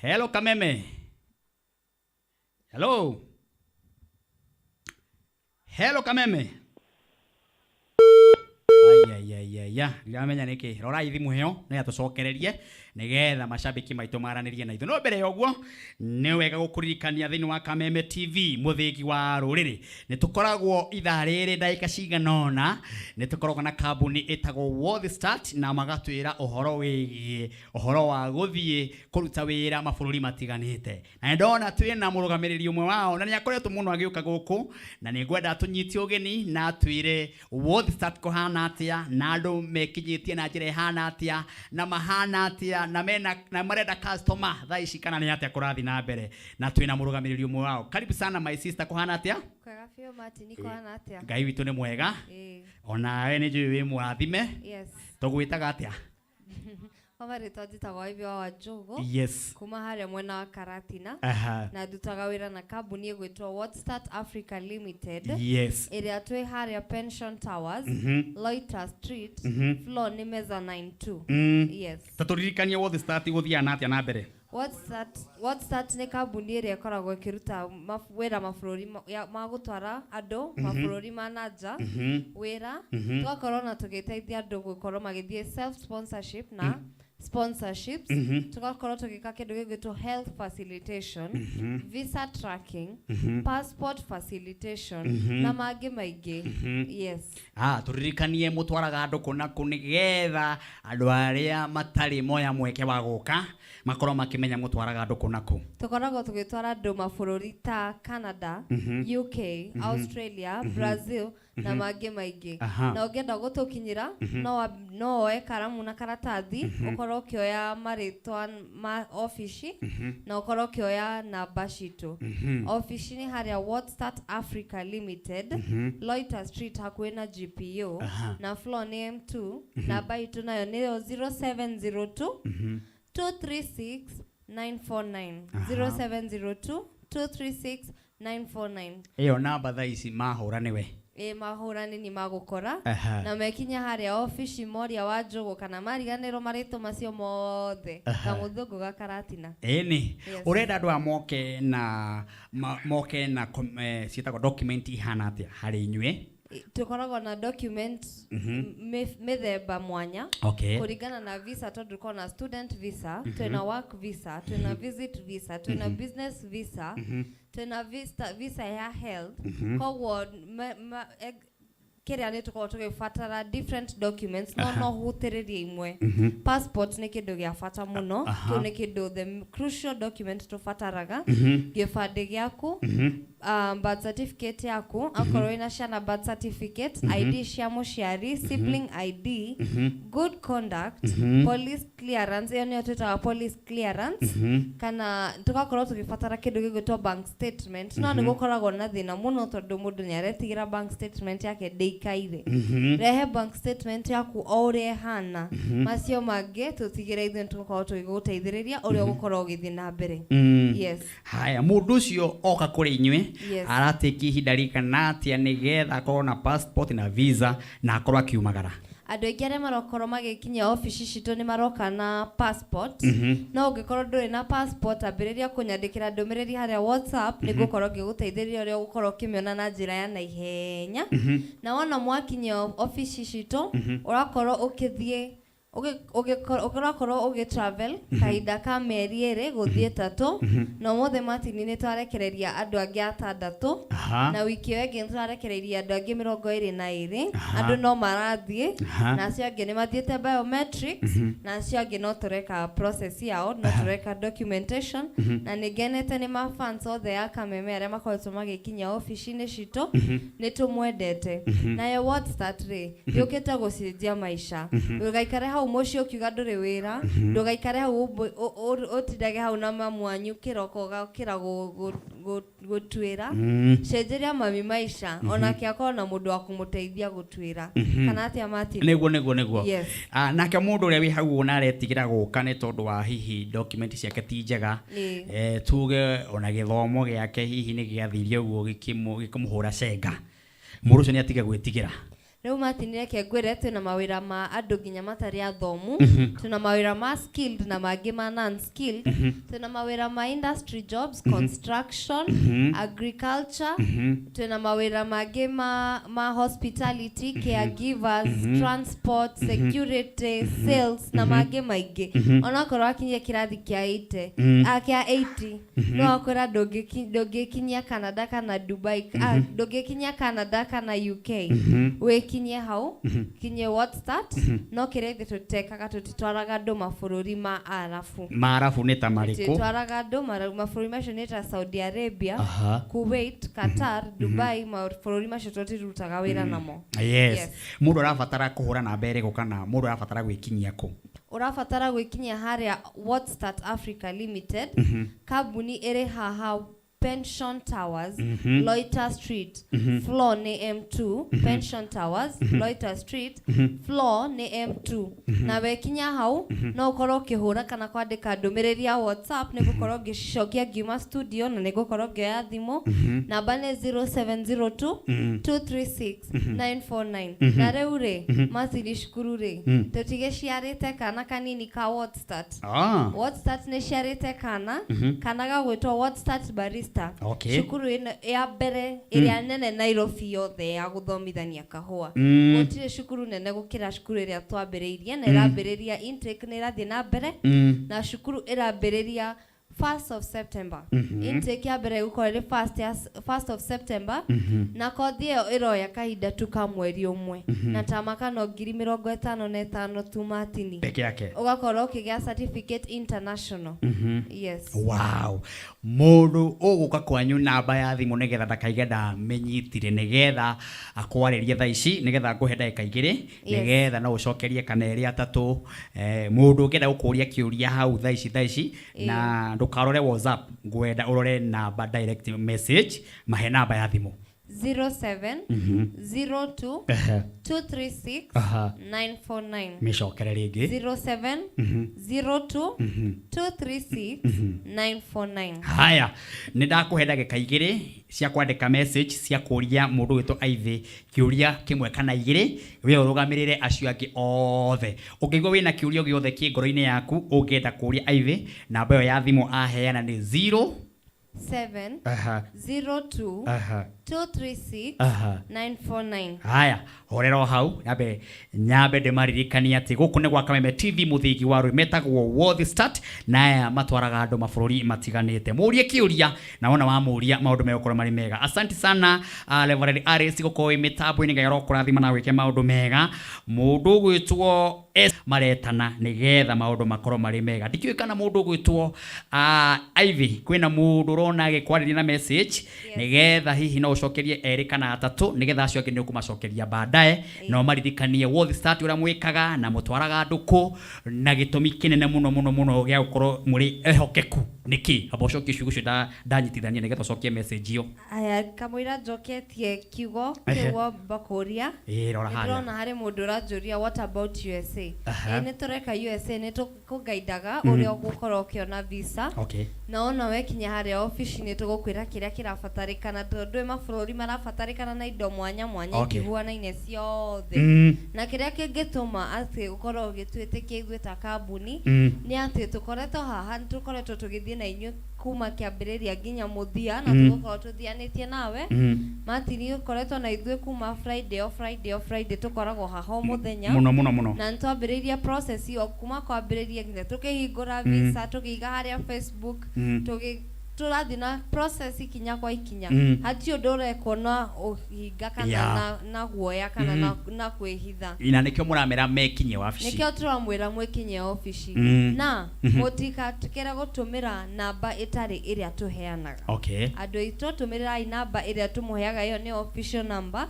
Speaker 1: Hello Kameme. Hello. Hello Kameme. Ay ay ay ay ay. Ndiramenya nĩkĩ. Rorai thimũ ĩyo nĩ atũcokererie nĩgetha macambĩki maitũ maranĩrie na ithuĩ. No mbere ya ũguo nĩ wega gũkũririkania thĩinĩ wa Kameme TV, mũthĩgi wa rũrĩrĩ, nĩ tũkoragwo ithaa rĩrĩ ndagĩka cigana ũna nĩ tũkoragwo na kambuni ĩtagwo World Start, na magatwĩra ũhoro wĩgiĩ ũhoro wa gũthiĩ kũruta wĩra mabũrũri matiganĩte. Na nĩ ndona twĩna mũrũgamĩrĩri ũmwe wao na nĩ akoretwo mũno agĩũka gũkũ, na nĩ ngwenda tũnyite ũgeni na atwĩre World Start kũhana atĩa, na andũ mekinyĩtie na njĩra ĩhana atĩa, na mahana atĩa, na mena na marenda customer thaa ici kana nĩ atĩa kũrathiĩ na mbere. Na twĩna mũrũgamĩrĩri ũmwe wao. Karibu sana my sister, kũhana atĩa?
Speaker 7: Kwega biũ Martin, kũhana atĩa?
Speaker 1: Ngai witũ nĩ mwega.
Speaker 7: Ĩĩ.
Speaker 1: Onawe nĩ njũĩ wĩ mũrathime.
Speaker 7: Yes.
Speaker 1: Tũgwĩtaga atĩa?
Speaker 7: Kwa marĩtwa njĩtagwo Ivy wa Wanjũgũ. Kuma harĩa mwena wa Karatina. Na ndutaga wĩra na kambuni ĩgwĩtwo Worldstart Africa Limited. Ĩrĩa twĩ harĩa Pension Towers, Loiter Street, floor nĩ mezzanine 2. Yes.
Speaker 1: Ta tũririkanie Worldstart gũthiaga na atĩa na mbere?
Speaker 7: Worldstart nĩ kambuni ĩrĩa ĩkoragwo ĩkĩruta wĩra mabũrũri ma gũtwara andũ mabũrũri ma na nja wĩra. Tũgakorwo na tũgĩteithia andũ gũkorwo magĩthiĩ self sponsorship na sponsorships. Tũgakorwo tũgĩka kĩndũ gĩgwĩtwo health facilitation, visa tracking, passport facilitation na mangĩ maingĩ. Yes.
Speaker 1: Ah, tũririkanie mũtwaraga andũ kũ na kũ nĩgetha andũ arĩa matarĩ moya mweke wa gũka makorwo makĩmenya mũtwaraga andũ kũ na kũ.
Speaker 7: Tũkoragwo tũgĩtwara andũ mabũrũri ta Canada, UK, Australia, Brazil na mangĩ maingĩ. Na ũngĩenda gũtũkinyĩra, no woe karamu na karatathi, ũkorwo ũkĩoya marĩtwa ma obici na ũkorwo ũkĩoya namba citũ. Obici nĩ harĩa Worldstart Africa Limited, Loiter Street hakuhĩ na GPO, na floor nĩ M2. Namba itũ nayo nĩyo 0702 236 949. 0702 236 949.
Speaker 1: Ĩyo namba thaa ici mahũra nĩwe.
Speaker 7: Ĩ, mahũra nĩ magũkora na mekinya harĩa obici moria wa Njũgũ kana mariganĩrwo marĩtwa macio mothe kamũthũngũ ga Karatina.
Speaker 1: Ĩni.
Speaker 7: Yes.
Speaker 1: Ũrenda andũ aya moke na moke na ciĩtagwo document ihana atĩa harĩ inyuĩ?
Speaker 7: Tũkoragwo na document mĩthemba mwanya kũringana na visa, tondũ tũkoragwo na student visa, twĩna work visa, twĩna visit visa, twĩna business visa, twĩna visa ya health. Koguo Kĩrĩa nĩ tũkoragwo tũgĩbatara different documents, no no hutĩrĩrie imwe. Passport nĩ kĩndũ gĩa bata mũno. Kĩu nĩ kĩndũ, the crucial document tũbataraga. Gĩbandĩ gĩaku, birth certificate yaku akorwo wĩna ciana, birth certificate, ID cia mũciari, sibling ID, good conduct, police clearance, ĩyo nĩyo twĩtaga police clearance, kana tũgakorwo tũgĩbatara kĩndũ gĩgwĩtwo bank statement. No nĩ gũkoragwo na thĩna mũno tondũ mũndũ nĩ aretigĩra bank statement yake ndĩikaire. Rehe bank statement yaku o ũrĩa ĩhana, macio mangĩ tũtigĩre ithuĩ nĩ tũgũkorwo tũgĩgũteithĩrĩria ũrĩa ũgũkorwo ũgĩthiĩ na mbere. Yes.
Speaker 1: Haya, mũndũ ũcio oka kũrĩ inyuĩ, aratĩkia ihinda rĩigana atĩa nĩgetha akorwo na passport na visa na akorwo akiumagara?
Speaker 7: Andũ aingĩ arĩa marokorwo magĩkinyia obici citũ nĩ maroka na passport. No ũngĩkorwo ndũrĩ na passport, ambĩrĩria kũnyandĩkĩra ndũmĩrĩri harĩa WhatsApp, nĩ ngũkorwo ngĩgũteithĩrĩria ũrĩa ũgũkorwo ũkĩmĩona na njĩra ya naihenya. Na wona mwakinyia obici citũ, ũrakorwo ũkĩthiĩ ũrakorwo ũgĩ travel kahinda ka mĩeri 2 gũthiĩ 3. Na ũmũthĩ, Martin, nĩ twarekereria andũ angĩ atandatũ, na wiki ĩyo ĩngĩ nĩ tũrarekereirie andũ angĩ 22. Andũ no marathiĩ, na acio angĩ nĩ mathiĩte biometrics, na acio angĩ no tũreka process yao, no tũreka documentation. Na nĩ ngenete nĩ ma fans othe ya Kameme arĩa makoretwo magĩkinyia obici-inĩ citũ. Nĩ tũmwendete. Nayo WordStart rĩ, yũkĩte gũcenjia maica. Ndũgaikare hau mũciĩ ũkiuga ndũrĩ wĩra. Ndũgaikare hau ũtindage hau na mamu wanyu kĩroko ũgakĩra gũtuĩra. Cenjeria mami maica, onake akorwo na mũndũ wa kũmũteithia gũtuĩra. Kana atĩa, Martin?
Speaker 1: Nĩguo.
Speaker 7: Yes.
Speaker 1: Ah, nake mũndũ ũrĩa wĩ hau na aretigĩra gũka nĩ tondũ wa hihi document ciake ti njega, tuge ona gĩthomo gĩake hihi nĩ gĩathiire ũguo gĩkĩmũhũra cenga, mũndũ ũcio nĩ atige gwĩtigĩra?
Speaker 7: Rĩu Martin, reke ngwĩre, twĩna mawĩra ma andũ nginya matarĩ athomu, twĩna mawĩra ma skilled na mangĩ ma non skilled, twĩna mawĩra ma industry jobs, construction, agriculture, twĩna mawĩra mangĩ ma hospitality, caregivers, transport, security, sales na mangĩ maingĩ. Onakorwo akinyie kĩrathi kĩa 80, kĩa 80, no akwĩra ndũngĩkinyia Canada kana Dubai, ndũngĩkinyia Canada kana UK, wĩkinyie hau, kinyie WordStart. No kĩrĩa ithuĩ tũtekaga, tũtitwaraga andũ mabũrũri ma Arabu.
Speaker 1: Maarabu nĩ ta marĩkũ?
Speaker 7: Tũtwaraga andũ mabũrũri macio nĩ ta Saudi Arabia, Kuwait, Qatar, Dubai. Mabũrũri macio tũtirutaga wĩra namo.
Speaker 1: Yes.
Speaker 7: Yes.
Speaker 1: Mũndũ arabatara kũhũra namba ĩrĩkũ kana mũndũ arabatara gwĩkinyia kũ?
Speaker 7: Ũrabatara gwĩkinyia harĩa WordStart Africa Limited, kambuni ĩrĩ haha Pension Towers, Loiter Street, floor nĩ M2. Pension Towers, Loiter Street, floor nĩ M2. Na wekinya hau, no ũkorwo ũkĩhũra kana kwandĩka ndũmĩrĩri ya WhatsApp, nĩ ngũkorwo ngĩcicokia ngiuma studio na nĩ ngũkorwo ngĩoya thimũ. Namba nĩ 0702 236 949. Na rĩu rĩ, Martin, cukuru rĩ, tũtigĩciarĩte kana kanini ka WordStart. WordStart nĩ ciarĩte kana gagwĩtwo WordStart Barista. Cukuru ĩno ya mbere ĩrĩa nene Nairobi yothe ya gũthomithania kahũa. Gũtirĩ cukuru nene gũkĩra cukuru ĩrĩa twambĩrĩirie, na ĩrambĩrĩria intake nĩ ĩrathiĩ na mbere, na cukuru ĩrambĩrĩria 1st of September. Intake ya mbere ĩgũkorwo ĩrĩ 1st of September, na kothi ĩyo ĩroya kahinda tu ka mweri 1, na tamaka no 55,000 tu, Martin.
Speaker 1: Peke yake.
Speaker 7: Ũgakorwo ũkĩgĩa certificate international. Yes.
Speaker 1: Wow. Mũndũ ũgũka kwanyu, namba ya thimũ nĩgetha ndakaige ndamenyitire, nĩgetha akwarĩrie thaa ici, nĩgetha ngũhe ndagĩka 2, nĩgetha no ũcokerie kana 2 3, mũndũ ũngĩenda gũkũria kĩũria hau thaa ici thaa ici, na ndũkarore WhatsApp, ngwenda ũrore namba direct message, mahe namba ya thimũ.
Speaker 7: 07 02 236 949.
Speaker 1: Mĩcokere rĩngĩ.
Speaker 7: 07 02 236 949.
Speaker 1: Haya, nĩ ndakũhe ndagĩka 2 cia kwandĩka message cia kũria mũndũ wĩtwo Ivy kĩũria kĩmwe kana igĩrĩ, we ũrũgamĩrĩre acio angĩ othe. Ũngĩigua wĩna kĩũria gĩothe kĩ ngoro-inĩ yaku ũngĩenda kũria Ivy, namba ĩyo ya thimũ aheana nĩ 0.
Speaker 7: 7 02 236 949.
Speaker 1: Haya, horera o hau nyambe nyambe ndĩmaririkanie atĩ gũkũ nĩ gwa Kameme TV mũthingi wa rwĩ metagwo World Start, na aya matwaraga andũ mabũrũri matiganĩte. Mũrie kĩũria na wona wamũria maũndũ megũkorwo marĩ mega. Asante sana Reverend Alice gũkorwo wĩ mĩtambo-inĩ, Ngai arokũrathima na gwĩke maũndũ mega. Mũndũ ũgwĩtwo S maretana nĩgetha maũndũ makorwo marĩ mega. Ndikĩũĩ kana mũndũ ũgwĩtwo Ivy, kwĩna mũndũ ũrona agĩkwarĩria na message nĩgetha hihi no ũcokerie erĩ kana atatũ, nĩgetha acio angĩ nĩ ũkũmacokeria baadaye, na ũmaririkanie World Start ũrĩa mwĩkaga na mũtwaraga andũ kũ, na gĩtũmi kĩnene mũno mũno mũno gĩa gũkorwo mũrĩ ehokeku nĩkĩ. Amba ũcokie ciugo icio ndanyitithania nĩgetha ũcokie message ĩyo.
Speaker 7: Aya, kamũira njoketie kiugo kĩu wamba kũria.
Speaker 1: Ĩĩ, rora harĩa.
Speaker 7: Ndĩrona harĩ mũndũ ũranjũria what about USA.
Speaker 1: Aha.
Speaker 7: Ĩĩ, nĩ tũreka USA, nĩ tũkũgaidaga ũrĩa ũgũkorwo ũkĩona visa. Na ona wekinya harĩa obici-inĩ tũgũkwĩra kĩrĩa kĩrabatarĩkana, tondũ ndũĩ mabũrũri marabatarĩkana na indo mwanya mwanya ikihuanaine ciothe. Na kĩrĩa kĩngĩtũma atĩ ũkorwo ũgĩtwĩtĩkia ithuĩ ta kambuni nĩ atĩ tũkoretwo haha, nĩ tũkoretwo tũgĩthiĩ na inyuĩ kuma kĩambĩrĩria nginya mũthia, na tũgũkorwo tũthianĩtie nawe. Martin ũkoretwo na ithuĩ kuma Friday, o Friday, o Friday tũkoragwo haha o mũthenya.
Speaker 1: Mũno mũno mũno.
Speaker 7: Na nĩ twambĩrĩirie process ĩyo kuma kwambĩrĩria nginya tũkĩhingũra visa, tũkĩiga harĩa Facebook, tũrathiĩ na process ikinya kwa ikinya. Hatirĩ ũndũ ũrekwo na ũhinga kana na guoya kana na kwĩhitha.
Speaker 1: Na nĩkĩo mũramera mekinye wabici.
Speaker 7: Nĩkĩo tũramwĩra mwĩkinye obici. Na mũtigatigĩre gũtũmĩra namba ĩtarĩ ĩrĩa tũheanaga. Andũ aitũ, tũmĩrai namba ĩrĩa tũmũheaga, ĩyo nĩ official number.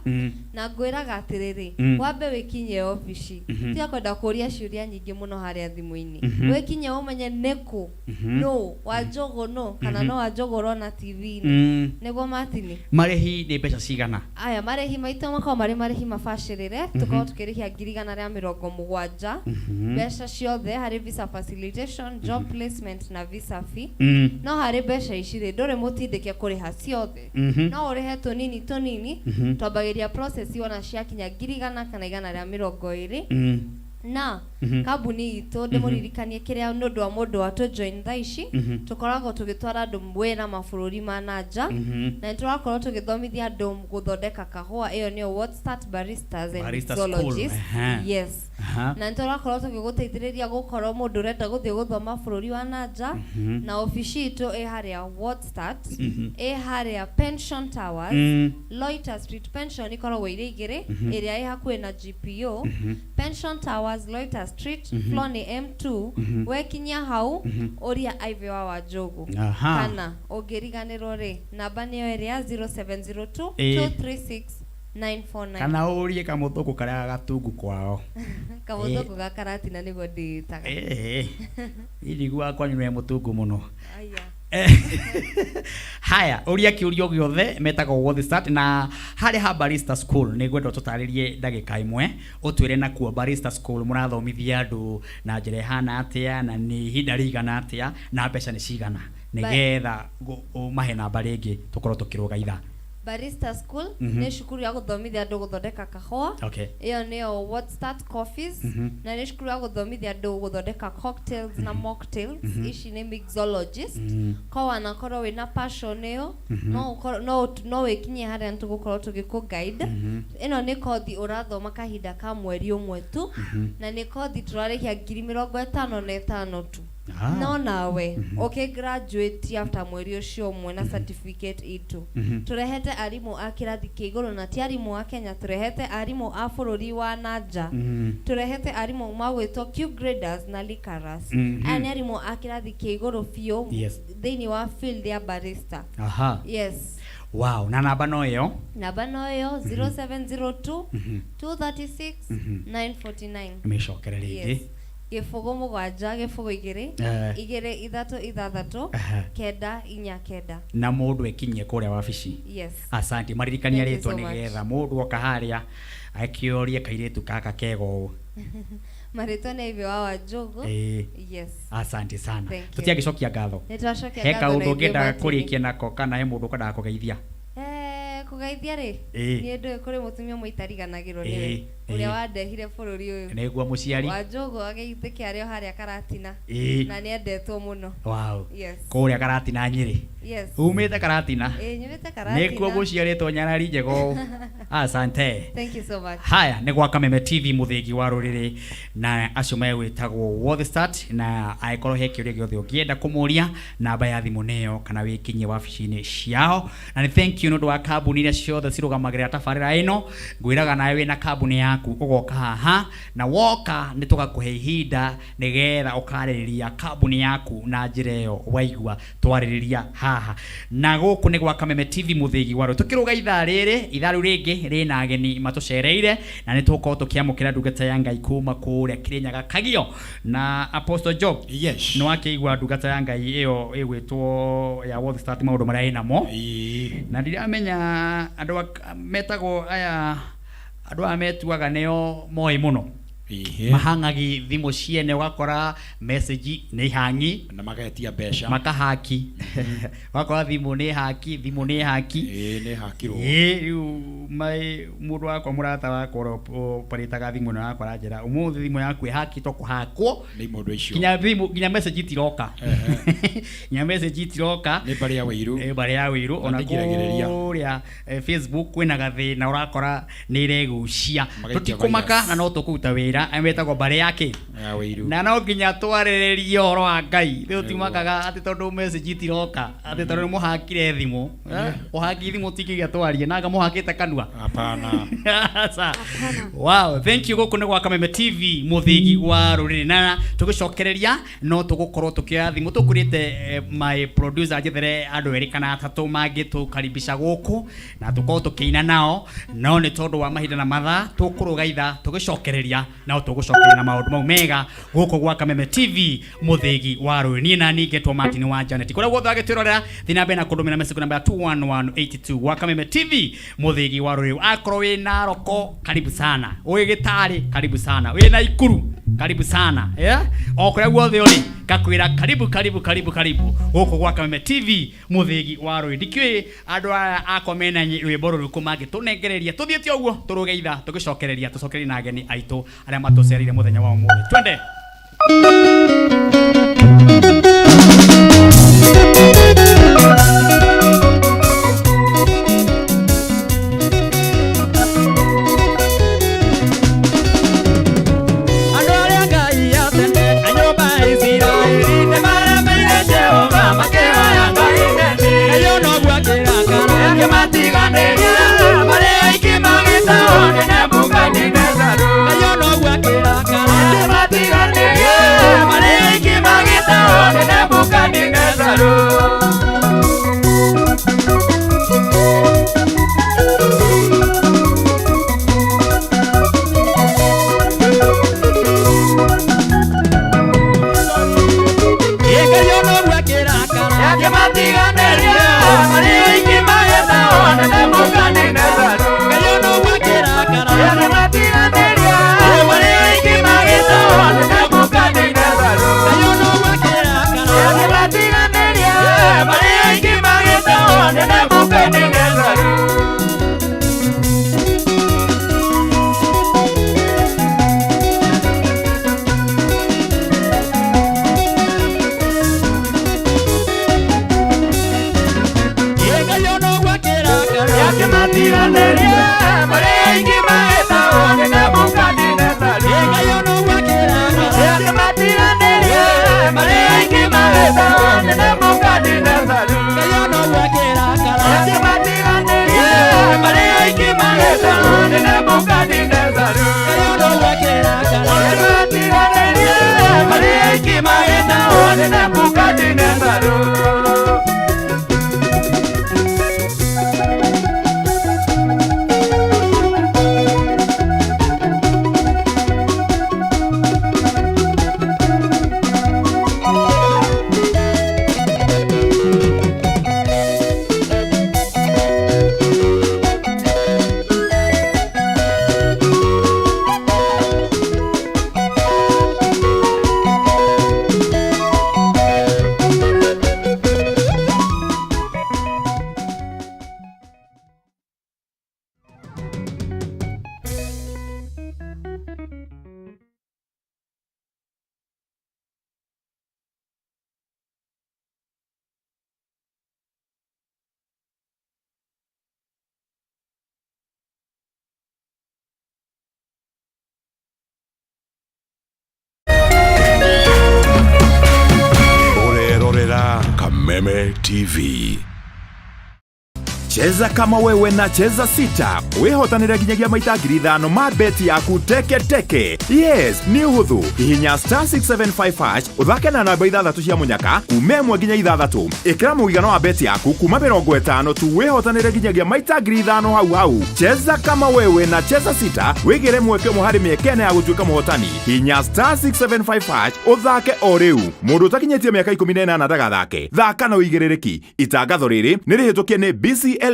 Speaker 7: Na ngwĩraga atĩrĩrĩ, wambe wĩkinyie obici. Tiga kwenda kũria ciũria nyingĩ mũno harĩa thimũ-inĩ. Wĩkinyie ũmenye nĩkũ, nũ, Wanjũgũ nũ, kana no Wanjũgũ ũrona TV-inĩ. Nĩguo Martin.
Speaker 1: Marĩhi nĩ mbeca cigana?
Speaker 7: Aya, marĩhi maitũ makoragwo marĩ marĩhi mabacĩrĩre, tũkoragwo tũkĩrĩhia 170,000 mbeca ciothe harĩ visa facilitation, job placement na visa fee. No harĩ mbeca ici rĩ, ndũrĩ mũtindĩke kũrĩha ciothe. No ũrĩhe tũnini tũnini, twambagĩria process wona ciakinya 100,000 kana 120. Na kambuni itũ, ndĩmũririkanie kĩrĩa nĩ ũndũ wa mũndũ wa tũ join thaa ici, tũkoragwo tũgĩtwara andũ wĩra mabũrũri ma na nja, na nĩ tũrakorwo tũgĩthomithia andũ gũthondeka kahũa, ĩyo nĩyo What Start Baristas and
Speaker 1: Barista School,
Speaker 7: Mixologists. Yes. Na nĩ tũrakorwo tũgĩgũteithĩrĩria gũkorwo mũndũ ũrenda gũthiĩ gũthoma bũrũri wa na nja, na obici itũ ĩ harĩa What Start, ĩ harĩa Pension Towers, Loiter Street. Pension ikoragwo irĩ igĩrĩ, ĩrĩa ĩ hakuhĩ na GPO. Pension Towers, Loiter Street, floor nĩ M2. Wekinyia hau, ũria Ivy wa Wanjũgũ. Kana ũngĩriganĩrwo rĩ, namba nĩyo ĩrĩa 0702 236 949.
Speaker 1: Kana ũrie kamũthũngũ karĩa gatungu kwao.
Speaker 7: Kamũthũngũ ga karatina nĩguo ndĩĩtaga.
Speaker 1: Irigua kwanyu nĩ mũtungu mũno.
Speaker 7: Aya.
Speaker 1: Haya, ũria kĩũria gĩothe, metagwo World Start. Na harĩ ha Barista School nĩ ngwenda ũtũtarĩrie ndagĩka ĩmwe, ũtwĩre nakuo Barista School mũrathomithia andũ na njĩra ĩhana atĩa, na nĩ ihinda rĩigana atĩa, na mbeca nĩ cigana, nĩgetha ũmahe namba rĩngĩ tũkorwo tũkĩrũga ithaa.
Speaker 7: Barista School nĩ cukuru ya gũthomithia andũ gũthondeka kahũa. Ĩyo nĩyo What Start Coffees, na nĩ cukuru ya gũthomithia andũ gũthondeka cocktails na mocktails. Ici nĩ mixologist. Ko wanakorwo wĩna passion ĩyo, no ũkorwo no wĩkinyie harĩa nĩ tũgũkorwo tũgĩkũ guide. Ĩno nĩ kothi ũrathoma kahinda ka mweri ũmwe tu, na nĩ kothi tũrarĩhia 55,000 tu. No nawe ũkĩ graduate after mweri ũcio ũmwe na certificate itũ. Tũrehete arimũ a kĩrathi kĩa igũrũ, na ti arimũ a Kenya, tũrehete arimũ a bũrũri wa na nja. Tũrehete arimũ magwĩtwo Q graders na liquorers. Aya nĩ arimũ a kĩrathi kĩa igũrũ biũ thĩinĩ wa field ya barista. Yes.
Speaker 1: Wow, na namba no ĩyo?
Speaker 7: Namba no ĩyo, 0702 236 949.
Speaker 1: Mĩcokere rĩngĩ.
Speaker 7: Yes. 0 7 0 2 2 3 6 9 4 9.
Speaker 1: Na mũndũ ekinyie kũrĩa wabici.
Speaker 7: Yes.
Speaker 1: Asante, maririkania
Speaker 7: Thank you
Speaker 1: rĩtwa
Speaker 7: so much.
Speaker 1: nĩgetha mũndũ oka harĩa akĩorie kairĩtu gaka kega ũũ.
Speaker 7: Marĩtwa nĩ Ivy wa Wanjũgũ. Yes.
Speaker 1: Asante sana.
Speaker 7: Thank you.
Speaker 1: Tũtiagĩcokia ngatho.
Speaker 7: Nĩ twacokia
Speaker 1: He
Speaker 7: ngatho na
Speaker 1: kaũndũ
Speaker 7: ithuĩ,
Speaker 1: ũngĩendaga
Speaker 7: Martin.
Speaker 1: kũrĩkia nako, kana he mũndũ ũkwendaga kũgeithia?
Speaker 7: Kũgeithia rĩ, niĩ ndũĩ kũrĩ mũtumia ũmwe itariganagĩrwo nĩwe. Ũrĩa wandehire bũrũri ũyũ.
Speaker 1: Nĩguo mũciari.
Speaker 7: Wa Njũgũ agĩitĩke arĩ o harĩa Karatina. Na nĩendetwo mũno.
Speaker 1: Wow.
Speaker 7: Yes.
Speaker 1: Kũrĩa Karatina Nyĩrĩ.
Speaker 7: Yes.
Speaker 1: Umĩte Karatina.
Speaker 7: Ĩĩ, nyumĩte Karatina.
Speaker 1: Nĩkuo gũciarĩtwo nyarari njega ũũ. Asante.
Speaker 7: Thank you so much.
Speaker 1: Haya nĩ gwa Kameme TV mũthĩgi wa rũrĩrĩ na acio megwĩtagwo World Start, na angĩkorwo he kĩũria gĩothe ũngĩenda kũmũria, namba ya thimũ nĩyo kana wĩkinyie wabici-inĩ ciao. Na nĩ thank you nĩ ũndũ wa kambuni iria ciothe cirũgamagĩrĩra tabarĩra ĩno. Ngwĩraga nawe wĩna kambuni yaku ũgoka haha, na woka nĩ tũgakũhe ihinda nĩgetha ũkarĩrĩria kambuni yaku na njĩra ĩyo waigua twarĩrĩria haha. Na gũkũ nĩ gwa Kameme TV mũthĩgi wa rũrĩrĩ. Tũkĩrũga ithaa rĩrĩ, ithaa rĩu rĩngĩ rĩna ageni matũcereire, na nĩ tũgũkorwo tũkĩamũkĩra ndungata ya Ngai kuma kũrĩa Kĩrĩnyaga Kagio na Apostle Job.
Speaker 5: Yes.
Speaker 1: Nĩ wakĩigua ndungata ya Ngai ĩyo ĩgwĩtwo ya World Start maũndũ marĩa ĩnamo. Na ndiramenya andũ metagwo aya, andũ aya metuaga nĩo moĩ mũno. Mahang'agi thimũ ciene, ũgakora message nĩ hang'i
Speaker 5: na magetia mbeca,
Speaker 1: makahaki. Ũgakora thimũ nĩ haki, thimũ nĩ haki.
Speaker 5: Ĩĩ, nĩ hakirwo.
Speaker 1: Ĩĩ, rĩu mai mũndũ wakwa, mũrata wakwa ũrĩa ũparĩtaga thimũ ĩno yakwa aranjĩra ũmũthĩ thimũ yaku ĩhakĩtwo kũhakwo
Speaker 5: nĩ mũndũ icio.
Speaker 1: Nginya thimũ, nginya message itiroka. Nginya message itiroka.
Speaker 5: Nĩ mbarĩ ya Wĩirũ.
Speaker 1: Nĩ mbarĩ ya Wĩirũ. Ona
Speaker 5: Ndigiragĩrĩria.
Speaker 1: kũrĩa Facebook kwĩna gathĩna ũrakora nĩ iregucia.
Speaker 5: Magaikia
Speaker 1: Tũtikũmaka
Speaker 5: virus.
Speaker 1: na no tũkũruta wĩra. Metagwo mbarĩ ya kĩ?
Speaker 5: Ya Wĩirũ.
Speaker 1: Na no nginya twarĩrĩrie ũhoro wa Ngai. Rĩu
Speaker 5: Nĩguo.
Speaker 1: timakaga atĩ tondũ message itiroka, atĩ tondũ nĩ mũhakire thimũ. Ũhaki thimũ tingiuga twarie, na anga mũhakĩte kanua.
Speaker 5: Hapana.
Speaker 1: Sasa. Wow, thank you. Gũkũ nĩ gwa Kameme TV mũthĩgi wa rũrĩrĩ, na tũgĩcokereria no tũgũkorwo tũkĩoya thimũ. Tũkũrĩte my producer njethere andũ erĩ kana atatũ mangĩtũkaribisha gũkũ na tũkorwo tũkĩina nao, no nĩ tondũ wa mahinda na mathaa tũkũrũga ithaa tũgĩcokereria, no tũgũcokereria na maũndũ mau mega gũkũ gwa Kameme TV mũthĩgi wa rũrĩrĩ. Niĩ na niĩ ngetwo Martin wa Janet. Kũrĩa guothe agĩtwĩrorera, thiĩ na mbere na kũndũmĩra message namba ya 21182 gwa Kameme TV mũthĩgi wa rũrĩrĩ. Akorwo wĩ Naroko, karibu sana. Wĩ Gĩtarĩ, karibu sana. Wĩ Naikuru, karibu sana. Yeah? O kũrĩa guothe ũrĩ, ngakwĩra karibu, karibu, karibu, karibu gũkũ gwa Kameme TV mũthĩgi wa rũrĩrĩ. Ndikĩũĩ andũ aya akwa mena rwĩmbo rũrĩkũ mangĩtũnengereria. Tũthiĩte ũguo tũrũge ithaa tũgĩcokereria, tũcokererie na ageni aitũ arĩa matũcereire mũthenya wa ũmũthĩ. Twende.
Speaker 2: Andũ arĩa Ngai atende a nyũmba ya Isiraeli nĩmaremeire Jehova makĩhoya Ngai nene. Ngai onoguo akĩrakara akĩmatiganĩria marĩ aingĩ magĩtahwo nĩ Nebukadinezaru. Ngai onoguo akĩrakara akĩmatiganĩria marĩ aingĩ magĩtahwo nĩ Nebukadinezaru. Ngai onoguo akĩrakara akĩmatiganĩria marĩ aingĩ magĩtahwo nĩ Nebukadinezaru. Ngai onoguo akĩrakara akĩmatiganĩria marĩ aingĩ magĩtahwo nĩ Nebukadinezaru. Ngai onoguo akĩrakara akĩmatiganĩria marĩ aingĩ magĩtahwo nĩ Nebukadinezaru. Ngai onoguo akĩrakara akĩmatiganĩria marĩ aingĩ magĩtahwo nĩ Nebukadinezaru. Ngai onoguo akĩrakara akĩmatiganĩria marĩ aingĩ magĩtahwo nĩ Nebukadinezaru. Ngai onoguo akĩrakara akĩmatiganĩria marĩ aingĩ magĩtahwo nĩ Nebukadinezaru. Ngai onoguo akĩrakara akĩmatiganĩria marĩ aingĩ magĩtahwo nĩ Nebukadinezaru.
Speaker 8: TV. Cheza kama wewe na Cheza Sita wihotanire nginyagia maita 5,000 ma beti yaku teke teke. Yes, ni uhuthu. Hihinya star 675 hash uthake na namba 6 cia munyaka kuma 1 nginya 6. Ikira muigano wa beti yaku kuma 50 tu wihotanire nginyagia maita 5,000 hau hau. Cheza kama wewe na Cheza Sita wigire mweke umwe hari mieke ĩna ya gutuika muhotani. Hihinya star 675 hash uthake o riu. Mundu utakinyitie miaka 18 ndagathake. Thaka na uigirĩrĩki. Itangatho rĩrĩ nĩ rĩhĩtũkie nĩ BCLB.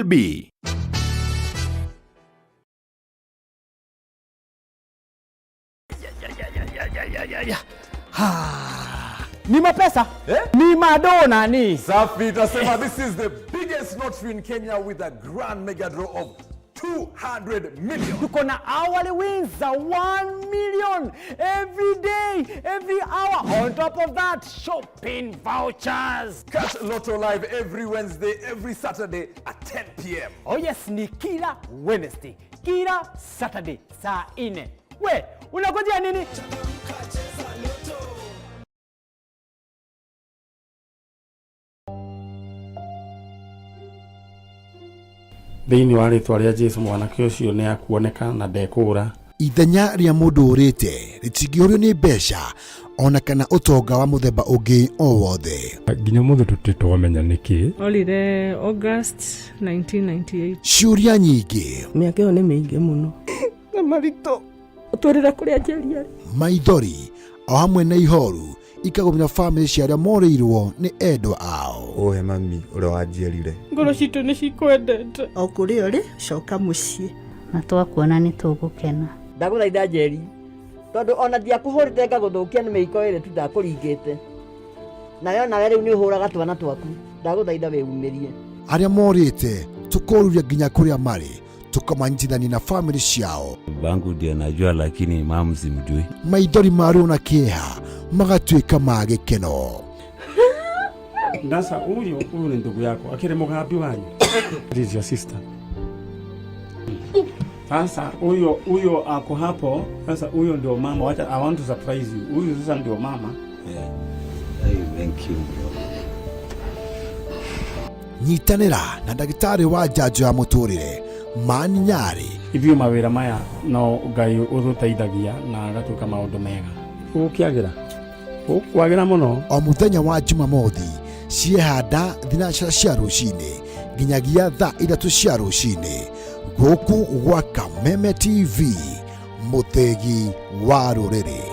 Speaker 9: Ni mapesa eh? Ni madona ni
Speaker 10: safi. Tasema this is the biggest lottery in Kenya with a grand mega draw of 200 million.
Speaker 9: Tuko na hourly wins za 1 million every day, every hour. On top of that, shopping vouchers.
Speaker 10: Catch Lotto Live every Wednesday, every Saturday at 10 p.m.
Speaker 9: Oh yes, ni kila Wednesday, kila Saturday saa 4. We, unangojea nini?
Speaker 11: Thĩinĩ wa rĩtwa rĩa Jesu mwanake ũcio nĩ akuoneka na ndekũũra.
Speaker 12: Ithenya rĩa mũndũ ũrĩte rĩtingĩũrio nĩ mbeca ona kana ũtonga wa mũthemba ũngĩ o wothe.
Speaker 11: Nginya ũmũthĩ tũtirĩ twamenya nĩkĩ.
Speaker 13: Orire August 1998.
Speaker 12: Ciũria nyingĩ.
Speaker 14: Mĩaka ĩyo nĩ mĩingĩ mũno.
Speaker 13: Na maritũ ũtwĩrĩre kũrĩa Njeri arĩ.
Speaker 12: Maithori o hamwe na ihoru ikagũmĩra bamĩrĩ cia arĩa morĩirwo nĩ endwa ao.
Speaker 15: Ũhe mami ũrĩa wanjiarire.
Speaker 13: Ngoro citũ nĩ cikwendete.
Speaker 14: O kũrĩa ũrĩ coka mũciĩ.
Speaker 16: Na twakuona nĩ tũgũkena.
Speaker 17: Ndagũthaitha Njeri tondũ ona ndiakũhũrĩte ngagũthũkia nĩ mĩiko ĩrĩ tu ndakũringĩte. Nawe onawe rĩu nĩ ũhũraga twana twaku. Ndagũthaitha wĩumĩrie.
Speaker 12: Arĩa morĩte tũkoruria nginya kũrĩa marĩ tukamanyitithania na bamĩrĩ ciao.
Speaker 18: Bangu ndiye najua lakini mamu simjui.
Speaker 12: Maithori ma ruo na kĩeha magatuĩka ma gĩkeno.
Speaker 11: Ndasa huyu ni ndugu yako akiri mugambi wanyu. This is your sister. Sasa huyo ako hapo. Sasa huyo ndio mama. Wacha, I want to surprise you. Huyu sasa ndio mama.
Speaker 18: Yeah. Hey, thank you bro.
Speaker 12: Nyitanĩra na ndagĩtarĩ wa njanjo ya mũtũrĩre Mani Nyarĩ.
Speaker 11: Ithuĩ mawĩra maya no Ngai ũtũteithagia na agatuĩka maũndũ mega. Gũkĩagĩra gũkwagĩra mũno.
Speaker 12: O mũthenya wa Jumamothi ciehanda thinacara cia rũcinĩ nginyagia thaa 3 cia rũcinĩ gũkũ gwa Kameme TV, mũthĩgi wa rũrĩrĩ.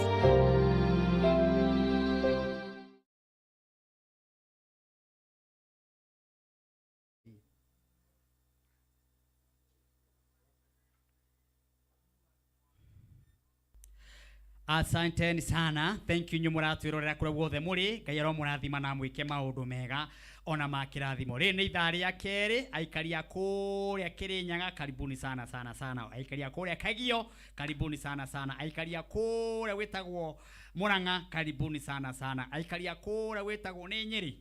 Speaker 1: Asanteni sana. Thank you nyumuratwirorera kura guothe muri. Ngai aromurathima na mwike maundu mega ona ma kirathimo. Ri ni ithaa ria keri aikari a kuria Kirinyaga karibuni sana sana sana. Aikari a kuria Kagio karibuni sana sana. Aikari a kuria witagwo Murang'a karibuni sana sana. Aikari a kuria witagwo ni Nyeri.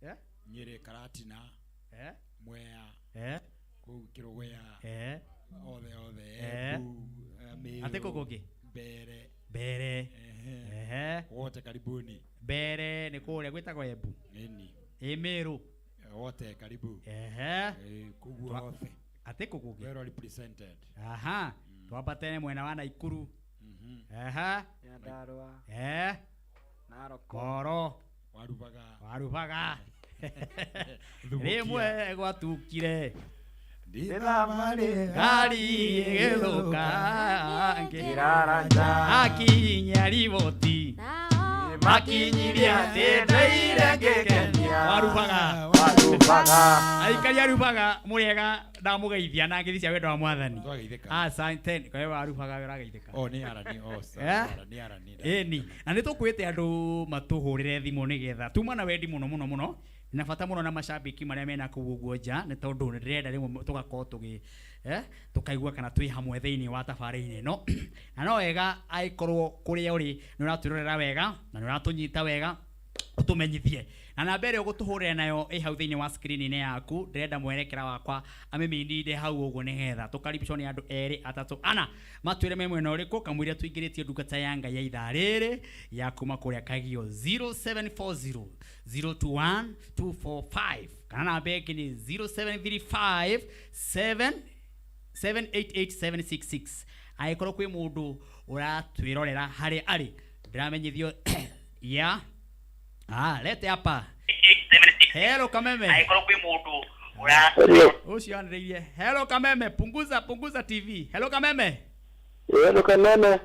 Speaker 1: Eh?
Speaker 5: Nyeri Karatina.
Speaker 1: Eh?
Speaker 5: Mwea.
Speaker 1: Eh?
Speaker 5: Kuu Kirugwea.
Speaker 1: Eh?
Speaker 5: Othe othe.
Speaker 1: Eh? Ate kũngĩ?
Speaker 5: Mbere.
Speaker 1: Mbere. Ehe.
Speaker 5: Wote karibuni.
Speaker 1: Mbere nĩ kũrĩa gwĩtagwo Embu.
Speaker 5: Nini.
Speaker 1: Ĩ Meru.
Speaker 5: Wote karibu.
Speaker 1: Ehe.
Speaker 5: Koguo othe.
Speaker 1: Ate kũngĩ?
Speaker 5: Well represented.
Speaker 1: Aha. Twambate mwena wa Naikuru. Ehe.
Speaker 4: Nyandarua.
Speaker 1: Eh.
Speaker 4: Narok.
Speaker 1: Koro.
Speaker 5: Warubaga.
Speaker 1: Warubaga. Rĩmwe gwatukire. Ngari ĩgĩthũka akinyia riboti makinyirie atĩ ndeire ngĩkenia. Warubaga. Aikari a Rubaga mũrĩega ndamũgeithia na ngeithi cia wendo wa mwathani. Asante. Kwa warubaga we ũrageithĩka.
Speaker 5: O nĩ arani o nĩ arani.
Speaker 1: Ĩni na nĩ tũkwĩte andũ matũhũrĩre thimũ nĩgetha tuma na wendi mũno mũno mũno na bata mũno na mashabiki marĩa mena kũu ũguo nja nĩ tondũ nĩ ndĩrenda rĩmwe tũgakorwo tũgĩ tũkaigua kana twĩ hamwe thĩinĩ wa tabarĩra ĩno na no wega angĩkorwo kũrĩa ũrĩ nĩ ũratwĩrorera wega na nĩ ũratũnyita wega Ũtũmenyithie na namba ĩrĩa ũgũtũhũrĩra nayo ĩ hau thĩinĩ wa screen-inĩ yaku. Ndĩrenda mwerekera wakwa amĩmĩninde hau ũguo nĩgetha tũkaribicwo nĩ andũ erĩ, atatũ, ana, matwĩre me mwena ũrĩkũ kamũira tũingĩrĩtie ndungata ya Ngai ya ithaa rĩrĩ ya kuma kũrĩa Kagio. 0740 021 245, kana namba ĩngĩ nĩ 0735 7 788766. Angĩkorwo kwĩ mũndũ ũratwĩrorera harĩa arĩ, ndĩramenyithio ya lete hapa. Hello Kameme. Angĩkorwo kwĩ mũndũ ũcio anĩrĩirie. Hello Kameme, punguza punguza TV. Hello Kameme.
Speaker 19: Hello Kameme.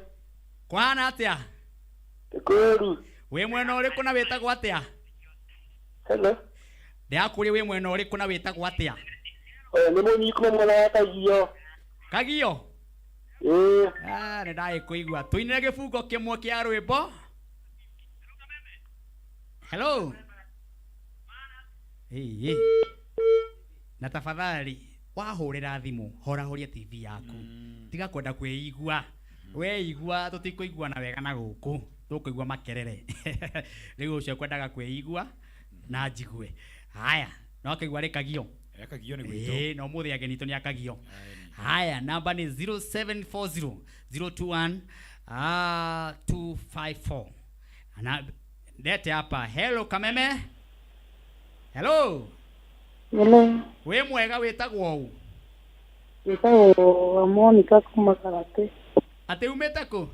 Speaker 1: Kwana atĩa?
Speaker 19: Kwĩru.
Speaker 1: Wĩ mwena ũrĩkũ na wĩtagwo atĩa?
Speaker 19: Hello.
Speaker 1: Ndĩrakũria wĩ mwena ũrĩkũ na wĩtagwo atĩa?
Speaker 19: Oya nĩ mũnyi kuma mwena wa Kagio.
Speaker 1: Kagio?
Speaker 19: Ĩĩ.
Speaker 1: Nĩ ndagĩkũigua. Tũinĩre gĩbungo kĩmwe kĩa rwĩmbo. Hello. Ĩĩ. Na tafadhali wahũrĩra thimũ horahoria TV yaku. Tiga kwenda kwĩigua. Weigua tũtikũiguana wega na gũkũ. Tũkũigua makerere. Rĩu ũcio kwendaga kwĩigua na njigue. Haya, no akaigua rĩ Kagio.
Speaker 5: Kagio nĩ gwitũ.
Speaker 1: Ĩĩ, no mũthĩ ageni itũ nĩ akagio. Haya, namba nĩ 0740 021 254. Na lete hapa. Hello Kameme. Hello.
Speaker 20: Hello.
Speaker 1: Wĩ mwega, wĩtagwo ũ?
Speaker 20: Wĩtagwo Monica kuma Karate.
Speaker 1: Atĩ umĩte kũ?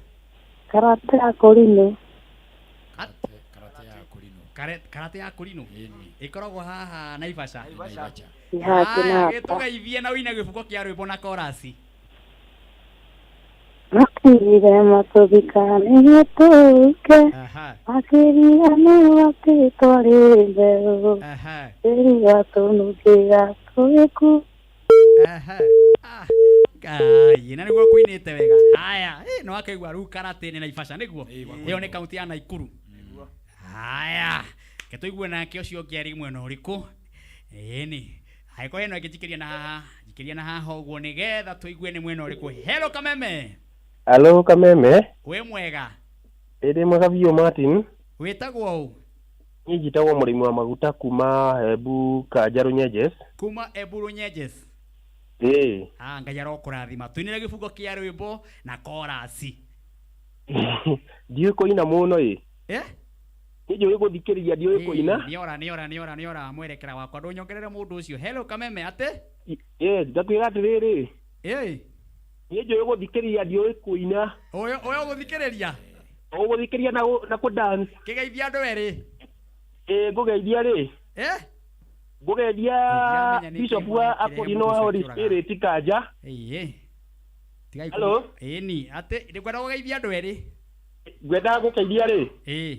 Speaker 20: Karate ya Kũrinũ.
Speaker 1: Karate ya Kũrinũ ĩkoragwo haha Naivasha.
Speaker 20: Ĩ haha
Speaker 1: Haya,
Speaker 20: Kĩnanda.
Speaker 1: gĩtũgeithie na ũine gĩbungo kĩa rwĩmbo na korasi.
Speaker 20: Makirire matũthika nĩguo tũke. Makĩriganĩrwo atĩ twarĩ mbeũ. Tĩri watũnungĩra tũgĩkua.
Speaker 1: Ngai, na nĩguo kũinĩte wega. Haya, no akaigua rĩu Karate nĩ Naivasha nĩguo. Ĩyo nĩ kaunti ya Naikuru. Haya, ke tũigue nake ũcio ũngĩ arĩ mwena ũrĩkũ. Ĩni. Angĩkorwo hena ĩngĩ njikĩria na haha, njikĩria na haha ũguo nĩgetha tũigue nĩ mwena ũrĩkũ. Hello Kameme.
Speaker 21: Hello Kameme.
Speaker 1: Wĩ mwega?
Speaker 21: Ĩrĩ mwega biũ Martin.
Speaker 1: Wĩtagwo ũ?
Speaker 21: Niĩ njĩtagwo mũrĩmi wa maguta kuma Embu Kanjarũ Nyenjes.
Speaker 1: Kuma Embu Runyenjes.
Speaker 21: Ĩĩ.
Speaker 1: Ngai arokũrathima. Tũinĩre gĩbungo kĩa rwĩmbo na korasi.
Speaker 21: Ndiũĩ kũina mũno ĩ.
Speaker 1: Eh?
Speaker 21: Niĩ njũĩ gũthikĩrĩria, ndiũĩ kũina.
Speaker 1: Nĩora nĩora nĩora nĩora mwerekera wakwa ndũnyongerere mũndũ ũcio. Hello Kameme, atĩ?
Speaker 21: Ĩĩ, ndakwĩra atĩrĩrĩ.
Speaker 1: Ĩĩ.
Speaker 21: Niĩ njũĩ gũthikĩrĩria, ndiũĩ kũina.
Speaker 1: Ũyũ ũyũ gũthikĩrĩria?
Speaker 21: Ũgũthikĩrĩria na kũ dance.
Speaker 1: Kĩgeithia andũ erĩ.
Speaker 21: Ĩĩ, ngũgeithia rĩ.
Speaker 1: Eh?
Speaker 21: Ngũgeithia
Speaker 1: Ndiramenya nĩkĩ
Speaker 21: Bishop wa
Speaker 1: mwakĩrehe
Speaker 21: Akũrinũ
Speaker 1: mũndũ
Speaker 21: wa
Speaker 1: ũcio
Speaker 21: Holy
Speaker 1: akĩũraga.
Speaker 21: Spirit Kanja.
Speaker 1: Ĩĩ. Tigai
Speaker 21: Hello?
Speaker 1: Ĩni, atĩ ndĩkwenda gũgeithia andũ erĩ.
Speaker 21: Ngwendaga gũkeithia rĩ.
Speaker 1: Ĩĩ.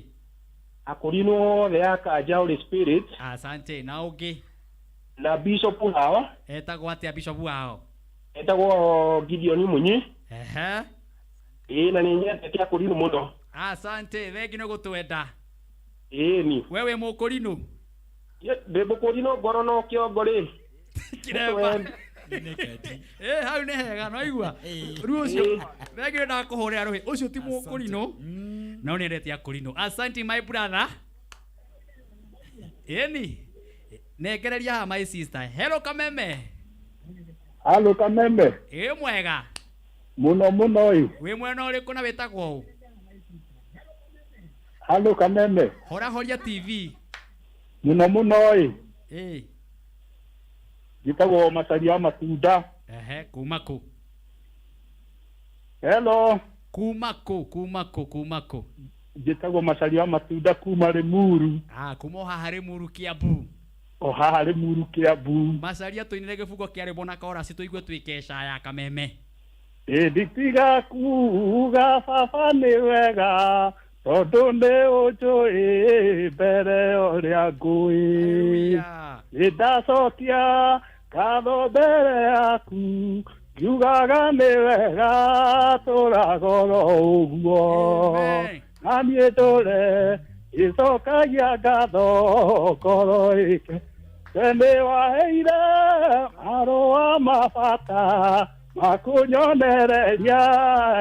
Speaker 21: Akũrinũ othe a Kanja Holy Spirit.
Speaker 1: Asante. Na ũngĩ?
Speaker 21: Na Bishop wao.
Speaker 1: Etagwo atĩa Bishop wao?
Speaker 21: Etagwo Gideon Munyi.
Speaker 1: Ehe.
Speaker 21: Ĩĩ, na nĩ nyendete Akũrinũ mũno.
Speaker 1: Asante, thengi nĩ gũtwenda.
Speaker 21: Ĩĩ ni.
Speaker 1: We wĩ mũkũrinũ?
Speaker 21: Ndĩ mũkũrinũ ngoro no kĩongo rĩ.
Speaker 1: Kiremba. Hau nĩ hega, no igua. Rĩu ũcio thengi nĩ ndakũhũrĩra rũhĩ. Ũcio ti mũkũrinũ. No nĩ endete Akũrinũ. Asante my brother. Ĩni. Nengereria haha my sister. Hello Kameme.
Speaker 22: Halo Kameme.
Speaker 1: Ĩ mwega.
Speaker 22: Mũno mũno ĩ.
Speaker 1: Wĩ mwena ũrĩkũ na wĩtagwo ũ?
Speaker 22: Halo Kameme.
Speaker 1: Hora horia TV.
Speaker 22: Mũno mũno ĩ.
Speaker 1: Ĩ.
Speaker 22: Njĩtagwo Macaria wa Matunda.
Speaker 1: Ehe, kuma kũ?
Speaker 22: Hello.
Speaker 1: Kuma kũ? Kuma kũ? Kuma kũ?
Speaker 22: Njĩtagwo Macaria wa Matunda kuma Limuru.
Speaker 1: Kuma o haha Limuru Kiambu.
Speaker 22: O haha Limuru Kiambu.
Speaker 1: Macaria tũinĩre gĩbungo kĩa rwĩmbo na korasi tũigue twĩ keca ya Kameme.
Speaker 22: Ĩ nditiga kuga baba nĩ wega tondũ nĩ ũnjũĩ mbere ũrĩa ngũĩ. Nĩ ndacokia ngatho mbere yaku ngiugaga nĩ wega tũragoro ũguo. Na niĩ ndũre ĩcokagia ngatho ngoro ĩke. We nĩ waheire marũa ma bata makũnyonereria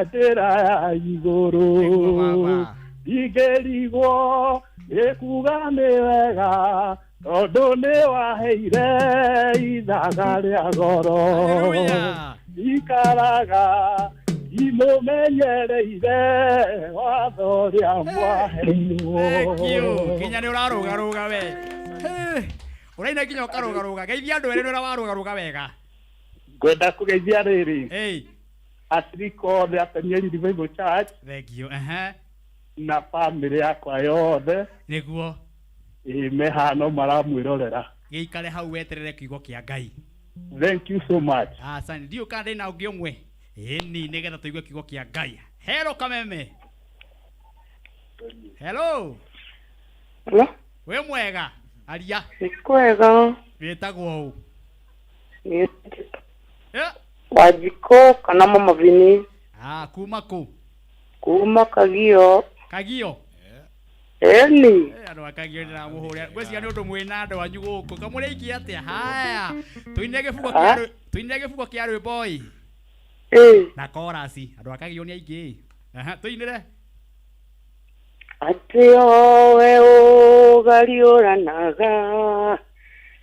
Speaker 22: njĩra ya igũrũ. Ndingĩrigwo Nĩkuga nĩ wega tondũ nĩ waheire ithaga rĩa goro. Ikaraga imũmenyereire watho ũrĩa mwaheirwo.
Speaker 1: Thank you. Nginya nĩ ũrarũgarũga we. Ũraina nginya ũkarũgarũga. Geithia andũ erĩ nĩ ũrĩa warũgarũga wega.
Speaker 22: Ngwenda kũgeithia rĩrĩ.
Speaker 1: Hey.
Speaker 22: Acirika othe a Peniel Revival Church.
Speaker 1: Thank you. Aha.
Speaker 22: Na bamĩrĩ yakwa yothe.
Speaker 1: Nĩguo.
Speaker 22: Ĩ mehano maramwĩrorera.
Speaker 1: Gĩikare hau weterere kiugo kĩa Ngai.
Speaker 22: Thank you so much.
Speaker 1: Asante. Ndiũ kana ndĩna ũngĩ ũmwe. Ĩni nĩgetha tũigue kiugo kĩa Ngai. Hello Kameme. Hello.
Speaker 3: Hello.
Speaker 1: Wĩ mwega? Aria.
Speaker 3: Nĩ kwega.
Speaker 1: Wĩtagwo ũ?
Speaker 3: Nĩ Wanjikũ kana Mama Vini.
Speaker 1: Ah, kuma kũ?
Speaker 3: Kuma Kagio.
Speaker 1: Kagio?
Speaker 3: Eni.
Speaker 1: Andũ a Kagio ndĩramũhũrĩra. Ngwĩciria nĩ ũndũ mwĩna andũ anyu gũkũ. Kamũrĩikie atĩa? Haya. Tũinĩre gĩbungo kĩa tũinĩre gĩbungo kĩa rwĩmbo ĩ. Na chorus. Andũ a Kagio nĩ aingĩ. Aha, tũinĩre.
Speaker 3: Atĩ owe ũgariũranaga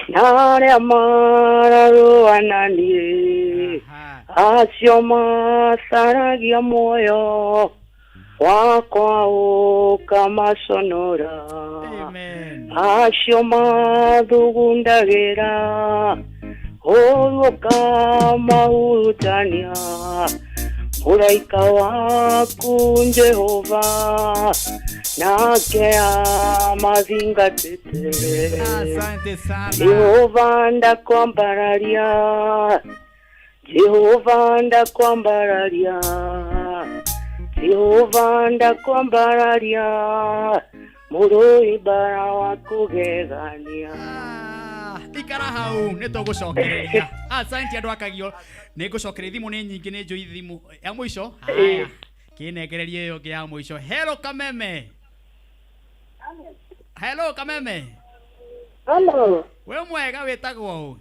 Speaker 3: na arĩa mararũa na niĩ, acio macaragia muoyo wakwa ũkamaconora, acio mathugundagĩra ũru ũkamahurutania. Mũraika waku Jehova nake amathingatĩte.
Speaker 1: Asante sana.
Speaker 3: Jehova ndakwambararia, Jehova ndakwambararia, Jehova ndakwambararia, mũrũi bara wa kũgegania.
Speaker 1: Ikara hau nĩ tũgũcokereria. Asante andũ a Kagio. Nĩ ngũcokereria thimũ nĩ nyingĩ nĩ njũi thimũ ya mũico. Haya. Kĩnengererie ĩyo ĩngĩ ya mũico. Hello Kameme. Hello Kameme.
Speaker 20: Hello.
Speaker 1: Wĩ mwega wĩtagwo ũ?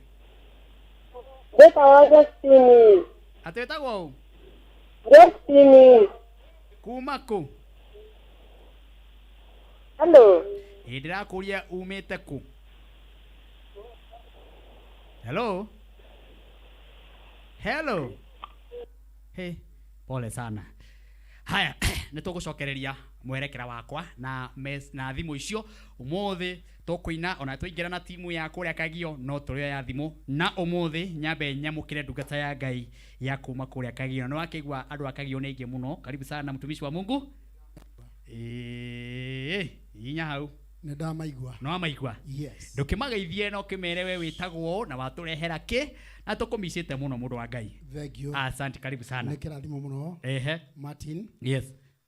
Speaker 20: Wĩtagwo Justine.
Speaker 1: Atĩ wĩtagwo ũ?
Speaker 20: Justine.
Speaker 1: Kuma kũ?
Speaker 20: Hello.
Speaker 1: Ĩ ndĩrakũria umĩte kũ? Hello. Hello. Hey, pole sana. Haya, nĩ tũgũcokereria mwerekera wakwa na na thimũ icio ũmũthĩ tũkũina ona tũingĩra na timu ya kũrĩa Kagio no tũrĩoya thimũ na ũmũthĩ nyambe nyamũkĩre ndungata ya Ngai ya kuma kũrĩa Kagio. Na wakĩigua andũ a Kagio nĩ aingĩ mũno. Karibu sana mtumishi wa Mungu. Inya hau.
Speaker 6: Nĩ ndamaigua.
Speaker 1: No amaigua?
Speaker 6: Yes.
Speaker 1: Ndũkĩmageithie na ũkĩmere we wĩtagwo na watũrehera kĩ na tũkũmicĩte mũno mũndũ wa Ngai.
Speaker 6: Thank you.
Speaker 1: Asante, karibu sana.
Speaker 6: Nĩ kĩrathimo mũno.
Speaker 1: Ehe.
Speaker 6: Martin.
Speaker 1: Yes.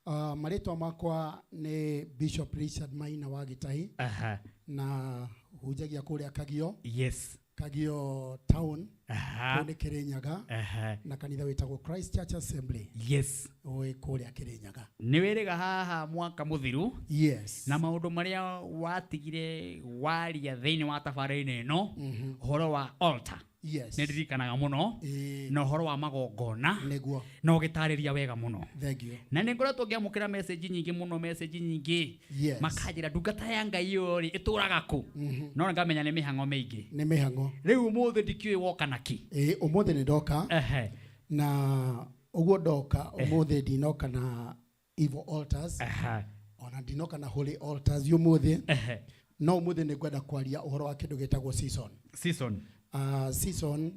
Speaker 6: Marĩtwa makwa nĩ Bishop Richard Maina wa Gĩtahi.
Speaker 1: Aha.
Speaker 6: Na hunjagia kũrĩa Kagio.
Speaker 1: Yes.
Speaker 6: Kagio town.
Speaker 1: Aha.
Speaker 6: Kũu nĩ Kĩrĩnyaga.
Speaker 1: Aha.
Speaker 6: Na kanitha wĩtagwo Christ Church Assembly.
Speaker 1: Yes.
Speaker 6: Wĩ kũrĩa Kĩrĩnyaga.
Speaker 1: Nĩ wĩrĩga haha mwaka mũthiru.
Speaker 6: Yes.
Speaker 1: Na maũndũ marĩa watigire waria thĩinĩ wa tabarĩra ĩno, ũhoro wa altar.
Speaker 6: Yes.
Speaker 1: Nĩ ndirikanaga mũno. Na ũhoro wa magongona.
Speaker 6: Nĩguo.
Speaker 1: Na ũgĩtarĩria wega mũno.
Speaker 6: Thank you.
Speaker 1: Na nĩ ngoretwo ngĩamũkĩra message nyingĩ mũno, message nyingĩ.
Speaker 6: Yes.
Speaker 1: Makanjĩra ndungata ya Ngai ĩyo rĩ ĩtũraga kũ? No ngamenya nĩ mĩhang'o mĩingĩ.
Speaker 6: Nĩ mĩhang'o.
Speaker 1: Rĩu ũmũthĩ ndikĩũĩ woka na kĩ.
Speaker 6: Ĩ ũmũthĩ nĩ ndoka.
Speaker 1: Ehe.
Speaker 6: Na ũguo ndoka ũmũthĩ ndinoka na evil altars.
Speaker 1: Aha.
Speaker 6: Ona ndinoka na holy altars ũmũthĩ.
Speaker 1: Ehe.
Speaker 6: No ũmũthĩ nĩ ngwenda kwaria ũhoro wa kĩndũ gĩtagwo season.
Speaker 1: Season.
Speaker 6: Season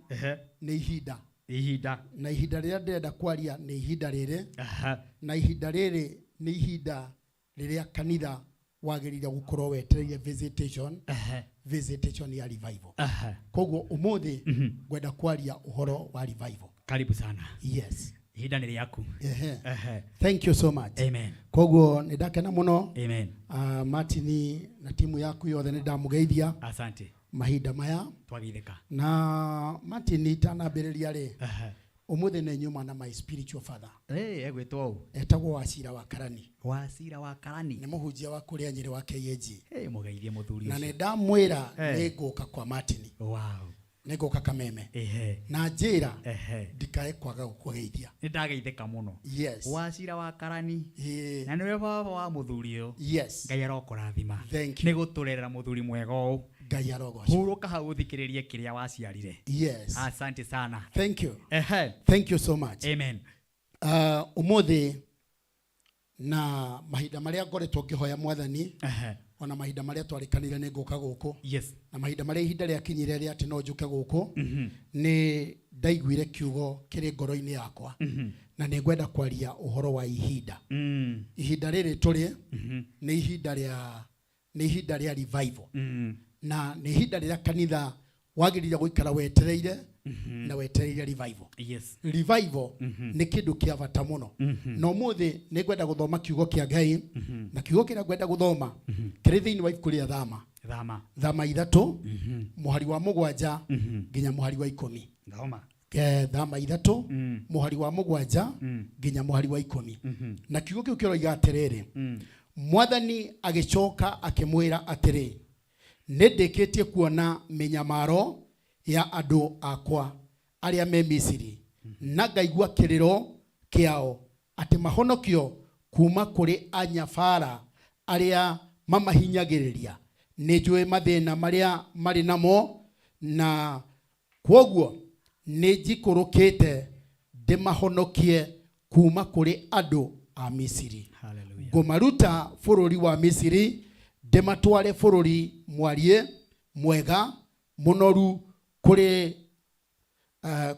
Speaker 6: nĩ ihinda.
Speaker 1: Ihinda.
Speaker 6: Na ihinda rĩrĩa ndĩrenda kwaria nĩ ihinda rĩrĩ.
Speaker 1: Aha.
Speaker 6: Na ihinda rĩrĩ nĩ ihinda rĩrĩa kanitha wagĩrĩire gũkorwo wetereire visitation. Visitation ya revival.
Speaker 1: Aha.
Speaker 6: Koguo ũmũthĩ ngwenda kwaria ũhoro wa revival.
Speaker 1: Karibu sana.
Speaker 6: Yes.
Speaker 1: Ihinda nĩ rĩaku.
Speaker 6: Ehe.
Speaker 1: Ehe.
Speaker 6: Thank you so much.
Speaker 1: Amen.
Speaker 6: Koguo nĩ ndakena mũno.
Speaker 1: Amen.
Speaker 6: Martin na timu yaku yothe nĩ ndamũgeithia.
Speaker 1: Asante.
Speaker 6: Mahinda maya
Speaker 1: twageithĩka.
Speaker 6: Na Martin itanambĩrĩria rĩ, ũmũthĩ nĩ nyuma na my spiritual father.
Speaker 1: Egwĩtwo ũ?
Speaker 6: Etagwo Wacira wa Karani.
Speaker 1: Wacira wa Karani.
Speaker 6: Nĩ mũhunjia wa kũrĩa Nyĩrĩ wa KAG.
Speaker 1: Mũgeithie mũthuri
Speaker 6: Na
Speaker 1: ũcio.
Speaker 6: nĩ ndamwĩra nĩ ngũka kwa Martin.
Speaker 1: Wow.
Speaker 6: Nĩ ngũka Kameme.
Speaker 1: Ehe.
Speaker 6: Na njĩra
Speaker 1: Ehe.
Speaker 6: ndikae kwaga gũkũgeithia.
Speaker 1: Nĩ ndageithĩka mũno.
Speaker 6: Yes.
Speaker 1: Wacira wa karani.
Speaker 6: Ĩĩ.
Speaker 1: Na nĩwe baba wa mũthuri ũyũ.
Speaker 6: Yes.
Speaker 1: Ngai arokũrathima.
Speaker 6: Thank you.
Speaker 1: Nĩ gũtũrerera mũthuri mwega ũũ.
Speaker 6: Ngai arogocwo.
Speaker 1: Hurũka hau ũthikĩrĩrie kĩrĩa waciarire.
Speaker 6: Yes.
Speaker 1: Asante sana.
Speaker 6: Thank you.
Speaker 1: Ehe.
Speaker 6: Thank you so much.
Speaker 1: Amen.
Speaker 6: Umuthi na mahinda marĩa ngoretwo ngĩhoya mwathani
Speaker 1: Ehe.
Speaker 6: ona mahinda marĩa twarĩkanire nĩ ngũka gũkũ.
Speaker 1: Yes.
Speaker 6: Na mahinda marĩa ihinda rĩakinyire rĩa atĩ no njũke gũkũ, nĩ ndaiguire kiugo kĩrĩ ngoro-inĩ yakwa, na nĩ ngwenda kwaria ũhoro wa ihinda. Ihinda rĩrĩ tũrĩ nĩ ihinda rĩa, nĩ ihinda rĩa revival. Na nĩ ihinda rĩrĩa kanitha wagĩrĩire gũikara wetereire na wetereire revival.
Speaker 1: Yes.
Speaker 6: Revival nĩ kĩndũ kĩa bata mũno. Na ũmũthĩ nĩ ngwenda gũthoma kiugo kĩa Ngai, na kiugo kĩrĩa ngwenda gũthoma kĩrĩ thĩinĩ wa ibuku rĩa Thama.
Speaker 1: Thama.
Speaker 6: Thama 3, mũhari wa 7 nginya mũhari wa 10.
Speaker 1: Thoma.
Speaker 6: Thama 3, mũhari wa 7 nginya mũhari wa 10. Na kiugo kĩu kĩroiga atĩrĩrĩ, Mwathani agĩcoka akĩmwĩra atĩrĩ, nĩ ndĩkĩtie kuona mĩnyamaro ya andũ akwa arĩa me Misiri, na ngaigua kĩrĩro kĩao atĩ mahonokio kuma kũrĩ anyabara arĩa mamahinyagĩrĩria. Nĩ njũĩ mathĩna marĩa marĩ namo, na kwoguo nĩ njikũrũkĩte ndĩmahonokie kuma kũrĩ andũ a Misiri.
Speaker 1: Hallelujah.
Speaker 6: Ngũmaruta bũrũri wa Misiri ndĩmatware bũrũri mwariĩ mwega mũnoru, kũrĩ,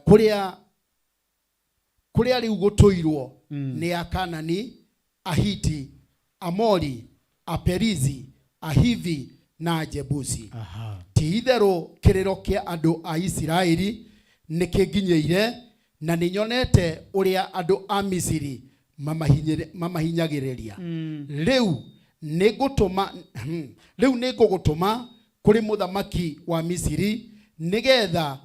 Speaker 6: kũrĩa, kũrĩa rĩu gũtũirwo nĩ Akanani, Ahiti, Amori, Aperizi, Ahivi na Ajebusi. Ti itherũ kĩrĩro kĩa andũ a Isiraeli nĩ kĩnginyĩire, na nĩ nyonete ũrĩa andũ a Misiri mamahinyagĩrĩria. Rĩu nĩngũtũma, rĩu nĩngũgũtũma kũrĩ mũthamaki wa Misiri nĩgetha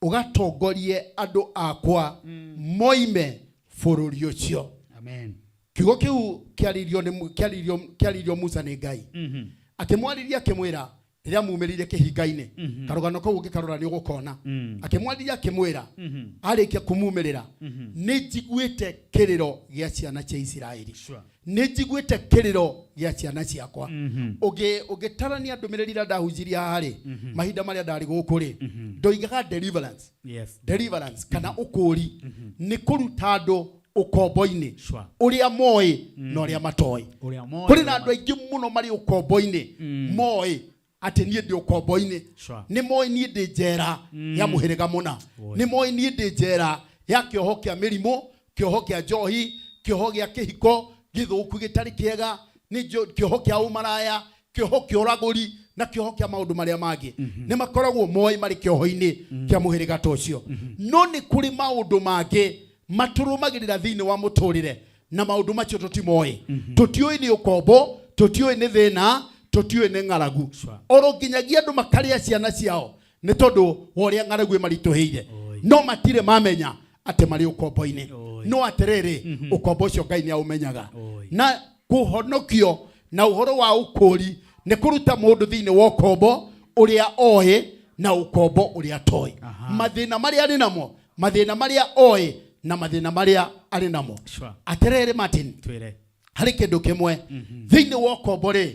Speaker 6: ũgatongorie andũ akwa moime bũrũri ũcio.
Speaker 1: Amen.
Speaker 6: Kiugo kĩu kĩarĩirio nĩ kĩarĩirio, kĩarĩirio Musa nĩ Ngai. Akĩmwarĩria akĩmwĩra rĩrĩa mumĩrĩire kĩhinga-inĩ, karũgano kau ũngĩkarora nĩ ũgũkona. Akĩmwarĩria akĩmwĩra, arĩkia kũmumĩrĩra, nĩ njiguĩte kĩrĩro gĩa ciana cia Isiraeli.
Speaker 1: Sure.
Speaker 6: Nĩ njiguĩte kĩrĩro gĩa ciana ciakwa. Ũngĩtarania ndũmĩrĩri ĩrĩa ndahunjirie haha rĩ, mahinda marĩa ndarĩ gũkũ rĩ, ndoigaga deliverance.
Speaker 1: Yes.
Speaker 6: Deliverance kana ũkũũri nĩ kũruta andũ ũkombo-inĩ.
Speaker 1: Sure.
Speaker 6: Ũrĩa moĩ na ũrĩa matoĩ.
Speaker 1: Ũrĩa moĩ
Speaker 6: Kũrĩ na
Speaker 1: na
Speaker 6: andũ aingĩ mũno marĩ ũkombo-inĩ, moĩ atĩ niĩ ndĩ ũkombo-inĩ.
Speaker 1: Sure.
Speaker 6: Nĩ moĩ niĩ ndĩ njera ya mũhĩrĩga mũna.
Speaker 1: Oi.
Speaker 6: Nĩ moĩ niĩ ndĩ njera ya kĩoho kĩa mĩrimũ, kĩoho kĩa njohi, kĩoho gĩa kĩhiko gĩthũku gĩtarĩ kĩega, nĩ kĩoho kĩa ũmaraya, kĩoho kĩa ũragũri na kĩoho kĩa maũndũ marĩa mangĩ. Nĩ makoragwo moĩ marĩ kĩoho-inĩ kĩa mũhĩrĩga ta ũcio. No nĩ kũrĩ maũndũ mangĩ matũrũmagĩrĩra thĩinĩ wa mũtũrĩre, na maũndũ macio tũtimoĩ. Tũtiũĩ nĩ ũkombo, tũtiũĩ nĩ thĩna, tũtiũĩ nĩ ng'aragu.
Speaker 1: Sure.
Speaker 6: Oro nginyagia andũ makarĩa ciana ciao nĩ tondũ wa ũrĩa ng'aragu ĩmaritũhĩire. No matirĩ mamenya atĩ marĩ ũkombo-inĩ. No atĩrĩrĩ, ũkombo ũcio Ngai nĩ aũmenyaga. Na kũhonokio na ũhoro wa ũkũũri nĩ kũruta mũndũ thĩinĩ wa ũkombo ũrĩa oĩ na ũkombo ũrĩa atoĩ. Mathĩna marĩa arĩ namo, mathĩna marĩa oĩ na mathĩna marĩa arĩ namo.
Speaker 1: Sure.
Speaker 6: Atĩrĩrĩ Martin,
Speaker 1: Twĩre.
Speaker 6: harĩ kĩndũ kĩmwe thĩinĩ wa ũkombo rĩ,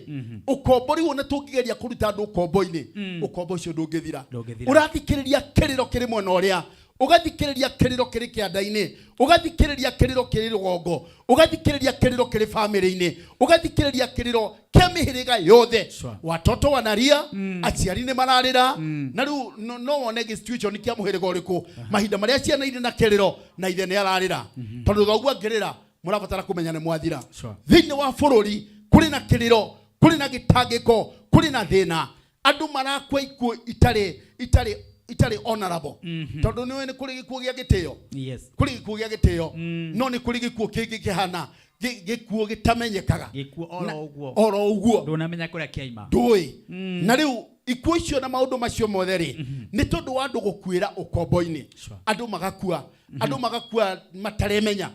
Speaker 6: ũkombo rĩu ona tũngĩgeria kũruta andũ ũkombo-inĩ, ũkombo ũcio ndũngĩthira.
Speaker 1: Ndũngĩthira.
Speaker 6: Ũrathikĩrĩria kĩrĩro kĩrĩ mwena ũrĩa, ũgathikĩrĩria kĩrĩro kĩrĩ kĩanda-inĩ, ũgathikĩrĩria kĩrĩro kĩrĩ rũgongo, ũgathikĩrĩria kĩrĩro kĩrĩ bamĩrĩ-inĩ, ũgathikĩrĩria kĩrĩro kĩa mĩhĩrĩga yothe.
Speaker 1: Sure.
Speaker 6: Watoto wanaria, aciari nĩ mararĩra, na rĩu no wone gĩ situation kĩa mũhĩrĩga ũrĩkũ, mahinda marĩa ciana irĩ na kĩrĩro na ithe nĩ ararĩra. Tondũ thoguo angĩrĩra, mũrabatara kũmenya nĩ mwathira.
Speaker 1: Sure.
Speaker 6: Thĩinĩ wa bũrũri kũrĩ na kĩrĩro, kũrĩ na gĩtangĩko, kũrĩ na thĩna. Andũ marakua ikuũ itarĩ, itarĩ honorable. Tondũ nĩũĩ nĩ kũrĩ gĩkuũ gĩa gĩtĩo.
Speaker 1: Yes.
Speaker 6: Kũrĩ gĩkuũ gĩa gĩtĩo. No nĩ kũrĩ gĩkuũ kĩngĩ kĩhana, gĩkuũ gĩtamenyekaga.
Speaker 1: Gĩkuũ oro
Speaker 6: Na
Speaker 1: ũguo.
Speaker 6: oro ũguo.
Speaker 1: Ndũnamenya kũrĩa kĩaima.
Speaker 6: Ndũĩ. Na rĩu ikuũ icio na maũndũ macio mothe rĩ, nĩ tondũ wa andũ gũkuĩra ũkombo-inĩ.
Speaker 1: Sure.
Speaker 6: Andũ magakua. Andũ magakua mataremenya.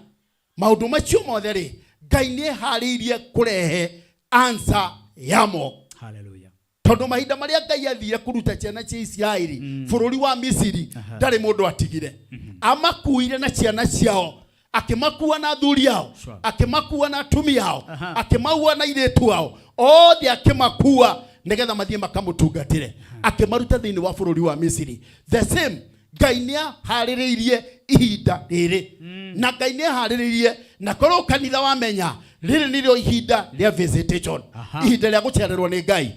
Speaker 6: Maũndũ macio mothe rĩ, Ngai nĩ eharĩirie kũrehe answer yamo.
Speaker 1: Hallelujah.
Speaker 6: Tondũ mahinda marĩa Ngai athire kũruta ciana cia Isiraeli bũrũri wa Misiri, ndarĩ mũndũ atigire. Amakuire na ciana ciao, akĩmakua na athuri ao, akĩmakua na atumia ao, akĩmaua na airĩtu ao othe, akĩmakua nĩgetha mathiĩ makamũtungatĩre, akĩmaruta thĩinĩ wa bũrũri wa Misiri. The same, Ngai nĩ aharĩrĩirie ihinda rĩrĩ, na Ngai nĩ aharĩrĩirie na korwo kanitha wamenya rĩrĩ nĩrĩo ihinda rĩa visitation, ihinda rĩa gũcererwo nĩ Ngai.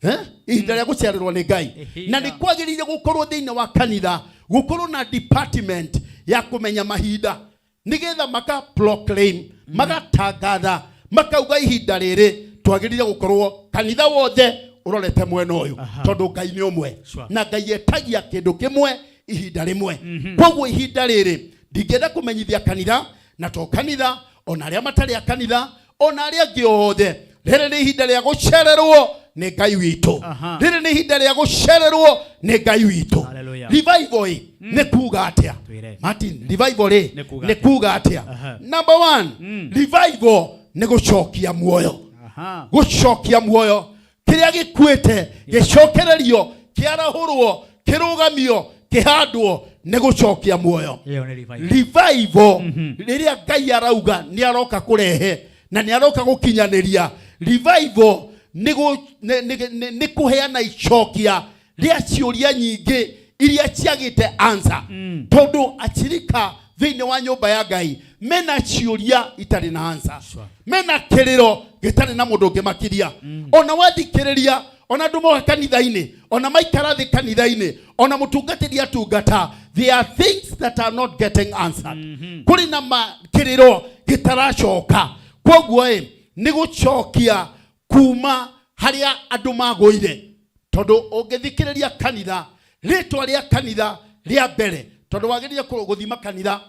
Speaker 6: Eh? Ihinda rĩa gũcererwo nĩ Ngai.
Speaker 1: Ihinda.
Speaker 6: Na nĩ kwagĩrĩire gũkorwo thĩinĩ wa kanitha gũkorwo na department ya kũmenya mahinda, nĩgetha maka proclaim, magatangatha, makauga ihinda rĩrĩ twagĩrĩire gũkorwo kanitha wothe ũrorete mwena ũyũ, tondũ Ngai nĩ ũmwe. Na Ngai etagia kĩndũ kĩmwe ihinda rĩmwe. Koguo ihinda rĩrĩ ndingĩenda kũmenyithia kanitha, na to kanitha, ona arĩa matarĩ a kanitha, ona arĩa angĩ othe, rĩrĩ nĩ ihinda rĩa gũcererwo nĩ Ngai witũ. Rĩrĩ nĩ ihinda rĩa gũcererwo nĩ Ngai witũ.
Speaker 1: Hallelujah.
Speaker 6: Revival ĩ nĩ kuga atĩa?
Speaker 1: Twĩre.
Speaker 6: Martin, revival rĩ
Speaker 1: Nĩ kuga
Speaker 6: nĩ
Speaker 1: atĩa?
Speaker 6: kuga atĩa? Number one, revival nĩ gũcokia muoyo. Gũcokia muoyo kĩrĩa gĩkuĩte, gĩcokererio, kĩarahũrwo, kĩrũgamio, kĩhandwo, nĩ gũcokia muoyo.
Speaker 1: Ĩyo nĩ revival.
Speaker 6: Revival rĩrĩa Ngai arauga nĩ aroka kũrehe na nĩ aroka gũkinyanĩria, revival nĩ nĩ kũheana icokia rĩa ciũria nyingĩ iria ciagĩte answer, tondũ achirika thĩinĩ wa nyũmba ya Ngai mena ciũria itarĩ na answer, mena kĩrĩro gĩtarĩ na mũndũ ũngĩmakiria. Ona wathikĩrĩria, ona andũ moka kanitha-inĩ, ona maikara thĩ kanitha-inĩ, ona mũtungatĩri atungata, there are things that are not getting answered. Kũrĩ na kĩrĩro gĩtaracoka. Koguo ĩ nĩ gũcokia kuma harĩa andũ magũire, tondũ ũngĩthikĩrĩria kanitha, rĩtwa rĩa kanitha rĩa mbere, tondũ wagĩrĩire gũthima kanitha,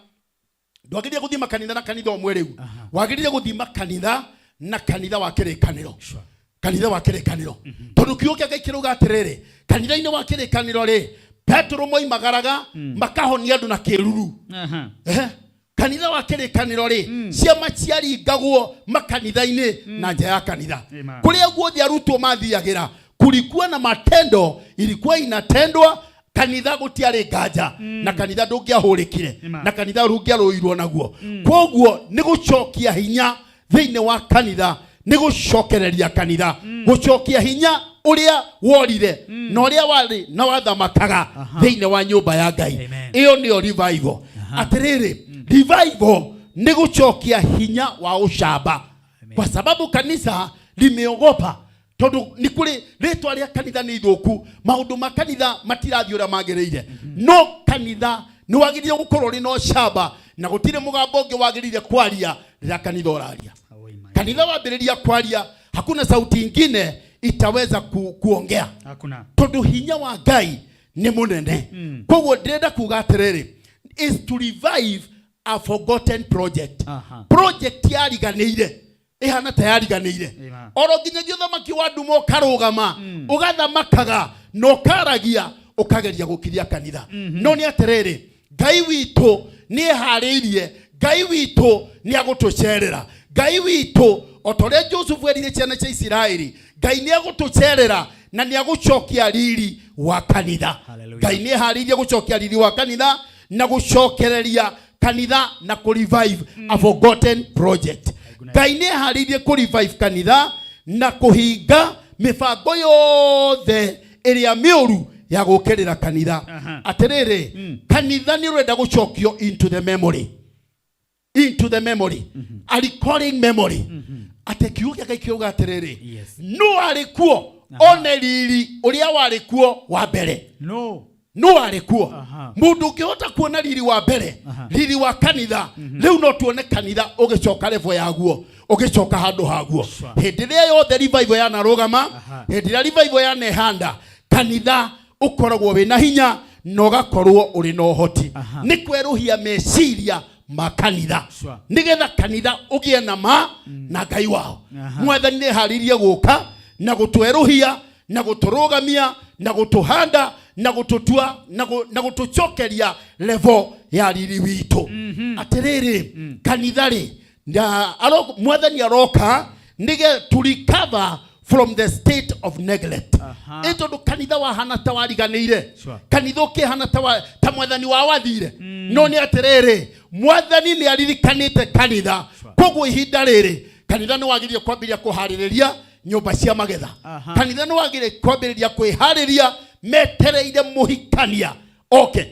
Speaker 6: ndwagĩrĩire gũthima kanitha na kanitha ũmwe rĩu, wagĩrĩire gũthima kanitha na kanitha wa kĩrĩkanĩro, kanitha wa kĩrĩkanĩro, tondũ kiugo kĩa Ngai kĩrauga atĩrĩrĩ, kanitha-inĩ wa kĩrĩkanĩro rĩ, Petero moimagaraga makahonia andũ na kĩruru. Kanitha wa kĩrĩkanĩro rĩ, ciama ciaringagwo makanitha-inĩ na nja ya kanitha. Kũrĩa guothe arutwo mathiagĩra, kulikuwa na matendo ilikuwa inatendwa. Kanitha gũtiarĩ nganja, na kanitha ndũngĩahũrĩkire, na kanitha rũngĩarũirwo naguo. Koguo nĩ gũcokia hinya thĩinĩ wa kanitha, nĩ gũcokereria kanitha, gũcokia hinya ũrĩa worire na ũrĩa warĩ na wathamakaga thĩinĩ wa nyũmba ya Ngai. Ĩyo nĩyo revival. Atĩrĩrĩ, revival nĩ gũcokia hinya wa ũcamba, kwa sababu kanisa limeogopa, tondũ nĩ kũrĩ rĩtwa rĩa kanitha nĩ ithũku, maũndũ ma kanitha matirathiĩ ũrĩa magĩrĩire. No kanitha nĩ wagĩrĩire gũkorwo ũrĩ na ũcamba, na gũtirĩ mũgambo ũngĩ wagĩrĩire kwaria rĩrĩa kanitha ũraria. Kanitha wambĩrĩria kwaria, hakuna sauti ingine itaweza kuongea.
Speaker 1: Hakuna.
Speaker 6: Tondũ hinya wa Ngai nĩ mũnene. Koguo ndĩrenda kuga atĩrĩrĩ, is to revive a forgotten project. Project yariganĩire, ĩhana ta yariganĩire, oro nginyagia ũthamaki wa nduma ũkarũgama, ũgathamakaga na ũkaragia, ũkageria gũkiria kanitha. No nĩ atĩrĩrĩ, Ngai witũ nĩ eharĩirie, Ngai witũ nĩ agũtũcerera, Ngai witũ o ta ũrĩa Jusufu erire ciana cia Isiraeli, Ngai nĩ agũtũcerera na nĩ agũcokia riri wa kanitha. Ngai nĩ eharĩirie gũcokia riri wa kanitha na gũcokereria kanitha na kũ revive a forgotten project. Ngai nĩ eharĩirie kũ revive kanitha na kũhinga mĩbango yothe ĩrĩa mĩũru ya gũkĩrĩra kanitha. Atĩrĩrĩ, kanitha nĩ ũrenda gũcokio into the memory, into the memory, a recalling memory, atĩ kiugo kĩa Ngai kĩuga atĩrĩrĩ, no arĩ kuo one riri ũrĩa warĩ kuo wa mbere.
Speaker 1: No.
Speaker 6: No arĩ kuo mũndũ ũngĩhota kuona riri wa mbere, riri wa kanitha. Rĩu no tuone kanitha ũgĩcoka level yaguo, ũgĩcoka handũ haguo. Hĩndĩ ĩrĩa yothe revival yanarũgama, hĩndĩ ĩrĩa revival yanehanda, kanitha ũkoragwo wĩna hinya na ũgakorwo ũrĩ na ũhoti. Nĩ kwerũhia meciria ma kanitha, nĩgetha kanitha ũgĩe na ma na Ngai wao. Mwathani nĩ eharĩirie gũka na gũtwerũhia na gũtũrũgamia na gũtũhanda na gũtũtua na gũtũcokeria level ya riri witũ. Atĩrĩrĩ, kanitha rĩ, mwathani aroka nĩge to recover From the state of neglect. Ĩ tondũ kanitha wahana ta wariganĩire. Kanitha ũkĩhana ta mwathani wa wathire. No nĩ atĩrĩrĩ, mwathani nĩ aririkanĩte kanitha. Koguo ihinda rĩrĩ kanitha nĩ wagĩrĩire kwambĩrĩria kũharĩrĩria nyũmba cia magetha. Kanitha nĩ wagĩrĩire kwambĩrĩria kwĩharĩria metereire mũhikania oke.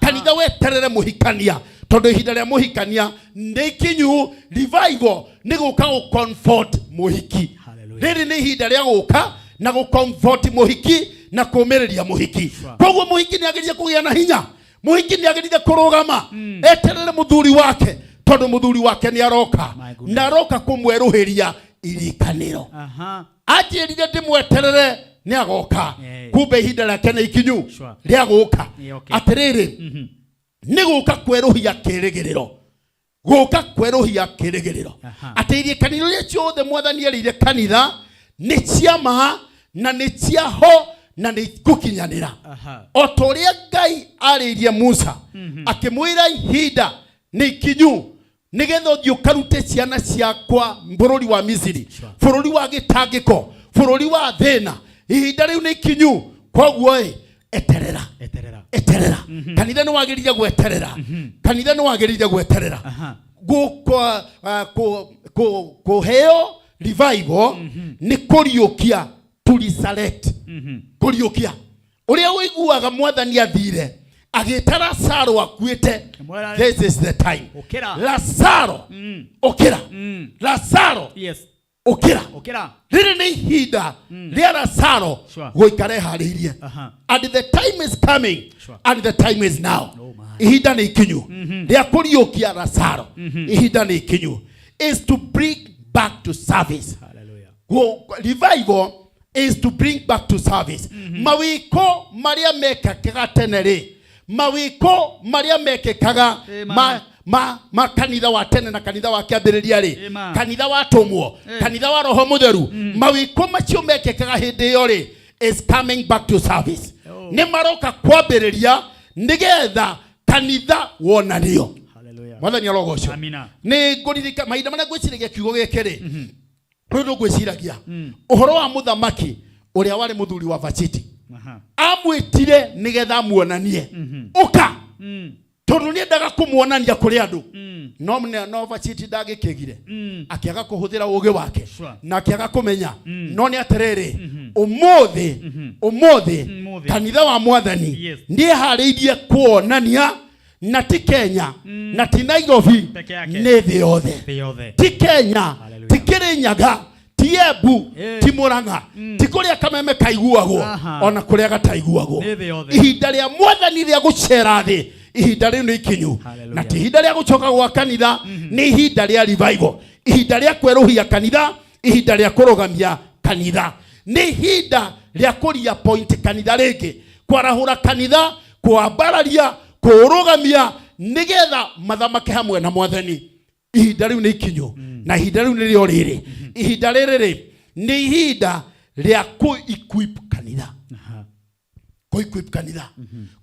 Speaker 6: Kanitha weterere mũhikania tondũ ihinda rĩa mũhikania nĩ ikinyu. Revival nĩ gũka gũ comfort mũhiki. Rĩrĩ nĩ ihinda rĩa gũka na gũ comfort mũhiki na kũmĩrĩria mũhiki. Koguo mũhiki nĩ agĩrĩire kũgĩa na hinya, mũhiki nĩ agĩrĩire kũrũgama eterere mũthuri wake tondũ mũthuri wake nĩ aroka na aroka kũmwerũhĩria irikanĩro. Anjĩrire ndĩmweterere nĩ agoka, kumbe ihinda rĩake nĩ ikinyu rĩa gũka. Atĩrĩrĩ, nĩ gũka kwerũhia kĩrĩgĩrĩro, gũka kwerũhia kĩrĩgĩrĩro atĩ irĩkanĩro iria ciothe mwathani erĩire kanitha nĩ cia ma na nĩ cia ho na nĩ gũkinyanĩra. O ta ũrĩa Ngai arĩirie Musa akĩmwĩra ihinda nĩ ikinyu nĩgetha ũthiĩ ũkarute ciana ciakwa bũrũri wa Misiri, bũrũri wa gĩtangĩko, bũrũri wa thĩna. Ihinda rĩu nĩ ikinyu, koguo ĩ eterera, eterera. Kanitha nĩ wagĩrĩire gweterera, kanitha nĩ wagĩrĩire gweterera kũheo revival nĩ kũriũkia, to resurrect, kũriũkia ũrĩa ũiguaga mwathani athire agĩta Lazaro akuĩte. This is the time.
Speaker 1: Ũkĩra.
Speaker 6: Lazaro ũkĩra, Lazaro ũkĩra.
Speaker 1: Ũkĩra.
Speaker 6: Rĩrĩ nĩ ihinda rĩa Lazaro gũikara eharĩirie. And the time is coming and the time is now. Ihinda nĩ ikinyu rĩa kũriũkia Lazaro. Ihinda nĩ ikinyu is to bring back to service. Revival is to bring back to service mawiko marĩa mekĩkaga tene rĩ, mawiko marĩa mekĩkaga ma kanitha wa tene na kanitha wa kĩambĩrĩria rĩ, kanitha wa tũmwo, kanitha wa Roho Mũtheru, mawiko macio mekĩkaga hĩndĩ ĩyo rĩ is coming back to service. Nĩ maroka kwambĩrĩria nĩgetha kanitha wonanio. Mwathani arogocwo.
Speaker 1: Amina.
Speaker 6: Nĩ ngũririka mahinda marĩa ngwĩciragia kiugo gĩkĩ rĩ, rĩu ngwĩciragia ũhoro wa mũthamaki ũrĩa warĩ mũthuri wa Vashiti. Amwĩtire nĩgetha amuonanie ũka tondũ nĩendaga kũmuonania kũrĩ andũ, no Vashiti ndagĩkĩgire, akĩaga kũhũthĩra ũgĩ wake na akĩaga kũmenya. No nĩ atĩrĩrĩ, ũmũthĩ, ũmũthĩ
Speaker 1: Ũmũthĩ.
Speaker 6: kanitha wa mwathani nĩeharĩirie kuonania, na ti Kenya na ti Nairobi
Speaker 1: Peke yake.
Speaker 6: nĩ thĩ yothe.
Speaker 1: Thĩ yothe.
Speaker 6: Ti Kenya, ti Kĩrĩnyaga, ti Embu, ti Mũrang'a, ti kũrĩa kameme kaiguagwo ona kũrĩa gataiguagwo.
Speaker 1: Nĩ thĩ yothe.
Speaker 6: Ihinda rĩa mwathani rĩa gũcera thĩ, ihinda rĩu nĩ ikinyu, na ti ihinda rĩa gũcoka gwa kanitha, nĩ ihinda rĩa revival, ihinda rĩa kwerũhia kanitha, ihinda rĩa kũrũgamia kanitha, nĩ ihinda rĩa kũria point kanitha rĩngĩ, kwarahũra kanitha, kwambararia, kũrũgamia nĩgetha mathamake hamwe na mwathani. Ihinda rĩu nĩ ikinyu na ihinda rĩu nĩrĩo rĩrĩ. Ihinda rĩrĩ rĩ nĩ ihinda rĩa kũ equip kanitha. Kũ equip kanitha,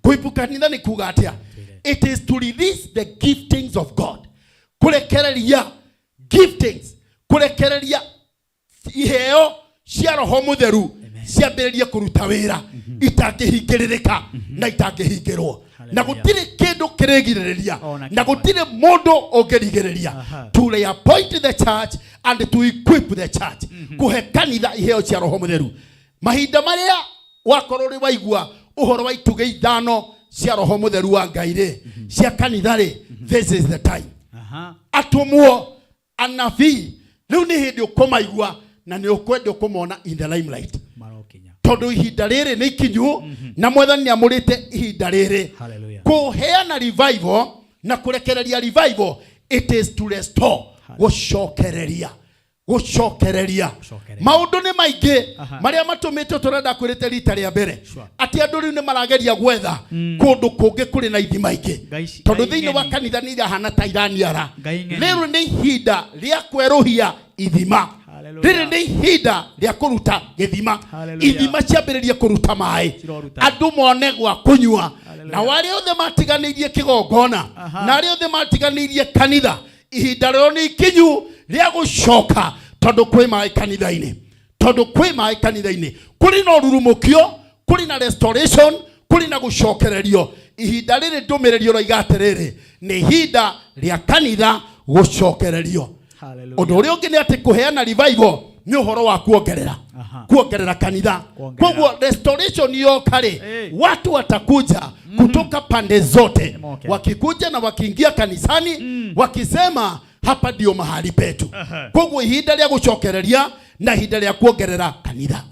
Speaker 6: kũ equip kanitha nĩ kuga atĩa? It is to release the giftings of God, kũrekereria giftings, kũrekereria iheo cia Roho Mũtheru ciambĩrĩrie kũruta wĩra itangĩhingĩrĩrĩka na itangĩhingĩrwo na gũtirĩ kĩndũ kĩrĩgirĩrĩria na gũtirĩ mũndũ ũngĩrigĩrĩria. To reappoint the church and to equip the church, kũhe kanitha iheo cia Roho Mũtheru. Mahinda marĩa wakorwo ũrĩ waigua ũhoro wa itugĩ 5 cia Roho Mũtheru wa Ngai rĩ, cia kanitha rĩ, this is the time. Atũmwo, anabii, rĩu nĩ hĩndĩ ũkũmaigua na nĩ ũkwenda ũkũmona in the limelight tondũ ihinda rĩrĩ nĩ ikinyu na mwathani nĩ amũrĩte ihinda rĩrĩ kũheana revival na kũrekereria revival. It is to restore, gũcokereria, gũcokereria. Maũndũ nĩ maingĩ marĩa matũmĩte tũrenda kwĩrĩte rita rĩa mbere atĩ andũ rĩu nĩ marageria gwetha kũndũ kũngĩ kũrĩ na ithima ingĩ tondũ
Speaker 1: Ngai
Speaker 6: thĩinĩ wa
Speaker 1: ng'eni.
Speaker 6: kanitha nĩ irahana ta iraniara.
Speaker 1: Ngai ng'eni.
Speaker 6: Rĩrĩ nĩ ihinda rĩa kwerũhia ithima, rĩrĩ nĩ ihinda rĩa kũruta gĩthima, ithima ciambĩrĩrie kũruta maĩ, andũ mone gwa kũnyua, na arĩa othe matiganĩirie kĩgongona na arĩa othe matiganĩirie kanitha, ihinda rĩo nĩ ikinyu rĩa gũcoka tondũ kwĩ maĩ kanitha-inĩ. Tondũ kwĩ maĩ kanitha-inĩ, kũrĩ na ũrurumũkio, kũrĩ na restoration, kũrĩ na gũcokererio. Ihinda rĩrĩ ndũmĩrĩri ũroiga atĩrĩrĩ, nĩ ihinda rĩa kanitha gũcokererio. Ũndũ ũrĩa ũngĩ nĩ atĩ kũheana revival nĩ ũhoro wa kuongerera, kuongerera kanitha. Koguo restoration yoka rĩ, watu watakuja kutoka pande zote, wakikuja na wakiingia kanisani wakisema hapa ndio mahali petu. Koguo ihinda rĩa gũcokereria na ihinda rĩa kuongerera kanitha.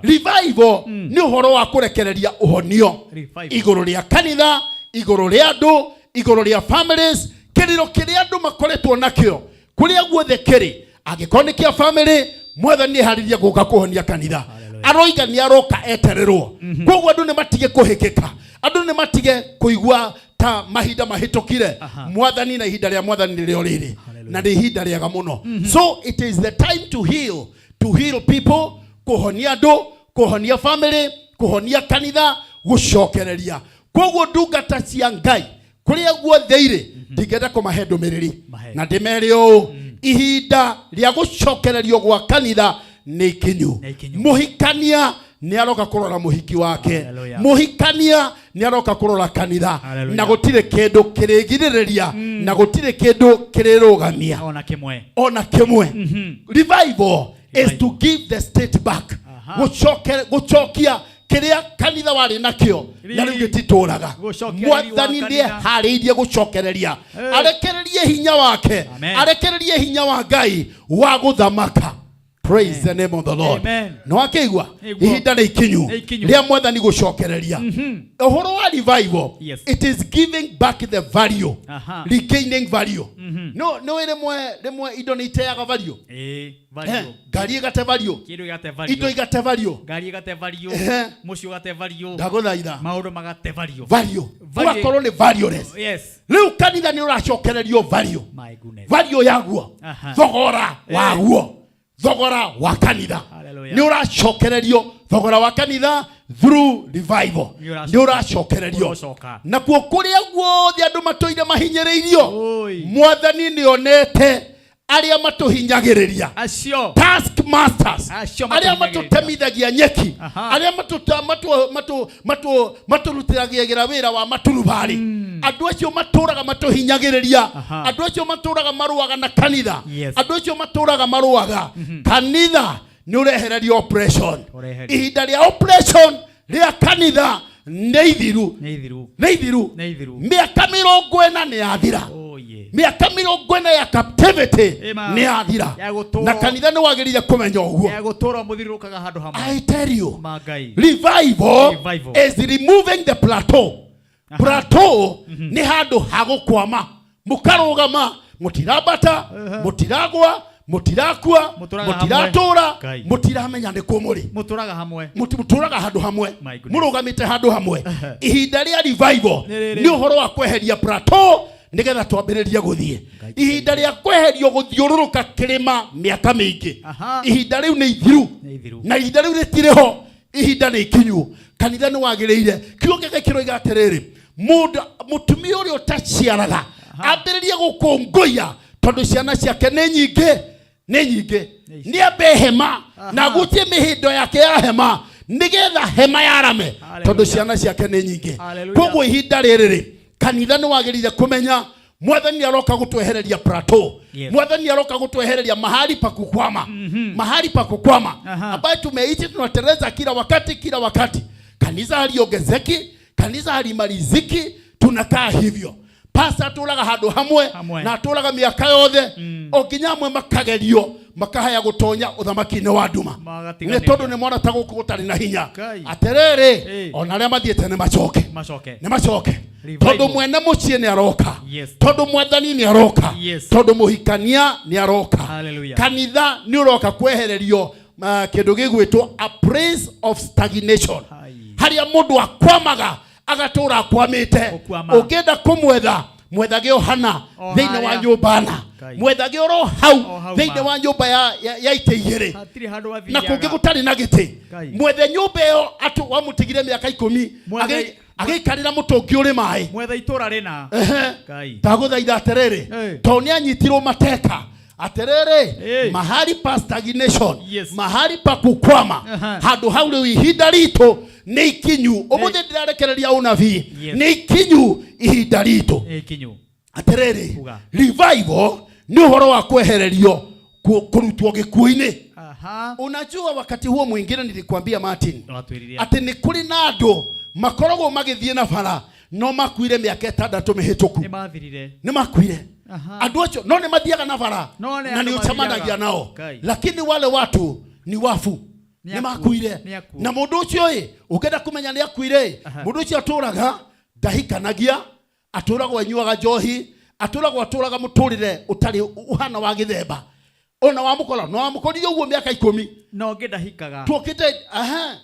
Speaker 6: Revival nĩ ũhoro wa kũrekereria ũhonio
Speaker 1: Revival.
Speaker 6: Igũrũ rĩa kanitha, igũrũ rĩa andũ, igũrũ rĩa families. Kĩrĩro kĩrĩa andũ makoretwo nakĩo kũrĩa guothe kĩrĩ, angĩkorwo nĩ kĩa family, Mwathani nĩeharĩrie gũka kũhonia kanitha. Aroiga nĩ aroka etererwo. Koguo andũ nĩ matige kũhĩkĩka, andũ nĩ matige kũigua ta mahinda mahĩtũkire. Mwathani na ihinda rĩa Mwathani nĩrĩo rĩrĩ, na nĩ ihinda rĩega mũno. So it is the time to heal, to heal people, kũhonia andũ, kũhonia family, kũhonia kanitha, gũcokereria. Koguo ndungata cia Ngai kũrĩa guothe irĩ, ndingĩenda kũmahe ndũmĩrĩri na ndĩmere ũũ: ihinda rĩa gũcokererio gwa kanitha nĩ ikinyu. Mũhikania nĩ aroka kũrora mũhiki wake.
Speaker 1: Hallelujah.
Speaker 6: Mũhikania nĩ aroka kũrora kanitha.
Speaker 1: Hallelujah.
Speaker 6: Na gũtirĩ kĩndũ kĩrĩgirĩrĩria, na gũtirĩ kĩndũ kĩrĩrũgamia
Speaker 1: ona kimwe.
Speaker 6: Ona kĩmwe. Revival is to give the state back. Gũcokia kĩrĩa kanitha warĩ nakĩo na rĩu gĩtitũraga.
Speaker 1: Gũcokereria
Speaker 6: Mwathani
Speaker 1: wa
Speaker 6: nĩ
Speaker 1: kanitha.
Speaker 6: eharĩirie gũcokereria,
Speaker 1: Hey.
Speaker 6: arekererie hinya wake.
Speaker 1: Amen.
Speaker 6: Arekererie hinya wa Ngai wa gũthamaka. Praise the name of the Lord.
Speaker 1: Amen.
Speaker 6: Nĩ wakĩigua?
Speaker 1: Nĩguo.
Speaker 6: Ihinda nĩ ikinyu
Speaker 1: Nĩ ikinyu.
Speaker 6: rĩa Mwathani gũcokereria. Ũhoro wa revival, it is giving back the value, regaining value. No no rĩmwe rĩmwe indo nĩ iteaga value.
Speaker 1: Value.
Speaker 6: Ngari ĩgate value.
Speaker 1: Kindu gĩgate value.
Speaker 6: Indo igate value.
Speaker 1: Ngari ĩgate value. Mũciĩ ũgate value.
Speaker 6: Ndagũthaitha.
Speaker 1: Maũndũ magate value.
Speaker 6: Value.
Speaker 1: Value.
Speaker 6: Ũgakorwo nĩ valueless. Rĩu kanitha nĩ ũracokererio value.
Speaker 1: My goodness.
Speaker 6: Value yaguo, thogora waguo, thogora wa kanitha.
Speaker 1: Hallelujah.
Speaker 6: Nĩ ũracokererio thogora wa kanitha through revival.
Speaker 1: Nĩ
Speaker 6: nĩ ũracokererio.
Speaker 1: Ũrocoka.
Speaker 6: Nakuo kũrĩa guothe andũ matũire mahinyĩrĩirio, Mwathani nĩ onete arĩa matũhinyagĩrĩria.
Speaker 1: Acio.
Speaker 6: Task masters.
Speaker 1: Acio
Speaker 6: arĩa
Speaker 1: matũhinyagĩrĩria.
Speaker 6: Matũtemithagia nyeki, arĩa matũrutithagĩra wĩra wa maturubarĩ, andũ acio matũraga matũhinyagĩrĩria, andũ acio matũraga marũaga na kanitha, andũ acio matũraga marũaga kanitha, nĩ ũrehererio operation.
Speaker 1: Ũreherio.
Speaker 6: Ihinda rĩa operation rĩa kanitha nĩ ithiru.
Speaker 1: Nĩ ithiru.
Speaker 6: Nĩ ithiru.
Speaker 1: Nĩ ithiru.
Speaker 6: Mĩaka 40 nĩ yathira. Mĩaka 40 ya captivity
Speaker 1: Ĩma.
Speaker 6: nĩ yathira.
Speaker 1: Ya gũtũũrwo-
Speaker 6: Na kanitha nĩ wagĩrĩire kũmenya ũguo.
Speaker 1: Ya gũtũũra mũthiũrũrũkaga handũ hamwe.
Speaker 6: I tell you,
Speaker 1: Ma Ngai.
Speaker 6: revival,
Speaker 1: Revival.
Speaker 6: is removing the plateau. Plateau nĩ handũ ha gũkwama, mũkarũgama, mũtirambata, mũtiragwa, mũtirakua,
Speaker 1: Mũtũraga hamwe.
Speaker 6: mũtiratũra,
Speaker 1: Ngai.
Speaker 6: mũtiramenya nĩ kũ mũrĩ.
Speaker 1: Mũtũraga hamwe.
Speaker 6: Mũtũraga handũ hamwe.
Speaker 1: My goodness.
Speaker 6: Mũrũgamĩte handũ hamwe. Ihinda rĩa revival
Speaker 1: Nĩ rĩrĩ.
Speaker 6: nĩ ũhoro wa kweheria plateau nĩgetha twambĩrĩrie gũthiĩ. Ihinda rĩa kweherio gũthiũrũrũka kĩrĩma mĩaka mĩingĩ, ihinda rĩu nĩ ithiru.
Speaker 1: Nĩ ithiru.
Speaker 6: Na ihinda rĩu rĩtirĩ ho. Ihinda nĩ ikinyu. Kanitha nĩ wagĩrĩire kiugo gĩake kĩroiga atĩrĩrĩ, mũndũ mũtumia ũrĩa ũtaciaraga ambĩrĩrie gũkũngũiya tondũ ciana ciake nĩ nyingĩ, nĩ nyingĩ. Nĩ ambe hema na agucie mĩhĩndo yake ya hema nĩgetha hema yarame tondũ ciana ciake nĩ nyingĩ.
Speaker 1: Hallelujah.
Speaker 6: Koguo ihinda rĩrĩ rĩ, kanitha nĩ wagĩrĩire kũmenya Mwathani aroka gũtwehereria plateau. Mwathani aroka gũtwehereria mahali pa kukwama, mahali pa kukwama ambayo tumeishi tunateleza kila wakati, kila wakati. Kanisa haliongezeki, kanisa halimaliziki, tunakaa hivyo. Pasta atũraga handũ hamwe.
Speaker 1: Hamwe.
Speaker 6: Na atũraga mĩaka yothe o nginya amwe makagerio makahaya gũtonya ũthamaki-inĩ wa nduma
Speaker 1: Magatiganĩria.
Speaker 6: nĩ tondũ nĩ mona ta gũkũ gũtarĩ na hinya.
Speaker 1: Ngai.
Speaker 6: Atĩrĩrĩ, ona arĩa mathiĩte nĩ macoke.
Speaker 1: Macoke.
Speaker 6: Nĩ macoke.
Speaker 1: Revival.
Speaker 6: Tondũ mwene mũciĩ nĩ aroka. Tondũ Mwathani nĩ aroka. Tondũ mũhikania nĩ aroka.
Speaker 1: Hallelujah.
Speaker 6: Kanitha nĩ ũroka kwehererio kĩndũ gĩgwĩtwo a place of stagnation, harĩa mũndũ akwamaga, agatũra akwamĩte.
Speaker 1: Gũkwama.
Speaker 6: Ũngĩenda kũmwetha, mwethage o hana
Speaker 1: O
Speaker 6: thĩinĩ wa
Speaker 1: harĩa.
Speaker 6: nyũmba na
Speaker 1: Ngai.
Speaker 6: mwethage oro hau
Speaker 1: O hau
Speaker 6: thĩinĩ
Speaker 1: ma.
Speaker 6: wa nyũmba ya itĩ igĩrĩ
Speaker 1: Hatirĩ handũ
Speaker 6: na
Speaker 1: athiaga.
Speaker 6: kũngĩ gũtarĩ na gĩtĩ.
Speaker 1: Ngai.
Speaker 6: Mwethe nyũmba ĩyo atũ wamũtigire mĩaka 10 agĩikarĩra mũtũngi ũrĩ maĩ.
Speaker 1: Mwethe itũra rĩna. Ngai.
Speaker 6: Ndagũthaitha atĩrĩrĩ, tondũ nĩ anyitirwo mateka. Atĩrĩrĩ, mahali pa stagnation, mahali pa kukwama, handũ hau rĩu ihinda ritũ nĩ ikinyu. Ũmũthĩ ndĩrarekereria ũnabii, nĩ ikinyu ihinda ritũ.
Speaker 1: Ikinyu.
Speaker 6: Atĩrĩrĩ,
Speaker 1: Uga.
Speaker 6: revival nĩ ũhoro wa kwehererio kũrutwo gĩkuũ-inĩ.
Speaker 1: Aha.
Speaker 6: Unajua, wakati huo mwingine nilikwambia, Martin,
Speaker 1: Watwĩrire.
Speaker 6: atĩ nĩ kũrĩ na andũ makoragwo magĩthiĩ na bara no makuire mĩaka 6 mĩhĩtũku.
Speaker 1: Nĩ mathirire.
Speaker 6: Nĩ makuire.
Speaker 1: Aha.
Speaker 6: Andũ acio no nĩ mathiaga na bara
Speaker 1: No nĩ
Speaker 6: na
Speaker 1: andũ
Speaker 6: nĩ ũcemanagia
Speaker 1: mathiaga.
Speaker 6: nao,
Speaker 1: Ngai.
Speaker 6: lakini wale watu ni wafu.
Speaker 1: Nĩ
Speaker 6: Nĩ
Speaker 1: akuũ.
Speaker 6: makuire.
Speaker 1: Nĩ akuũ.
Speaker 6: Na mũndũ ũcio ĩ, ũngĩenda kũmenya nĩ akuire ĩ, mũndũ ũcio atũraga ndahikanagia, atũragwo anyuaga njohi, atũragwo atũraga mũtũrĩre ũtarĩ ũhana wa gĩthemba. Ona wamũkora no wamũkorire ũguo mĩaka 10.
Speaker 1: No ngĩ ndahikaga.
Speaker 6: Tuokĩte aha,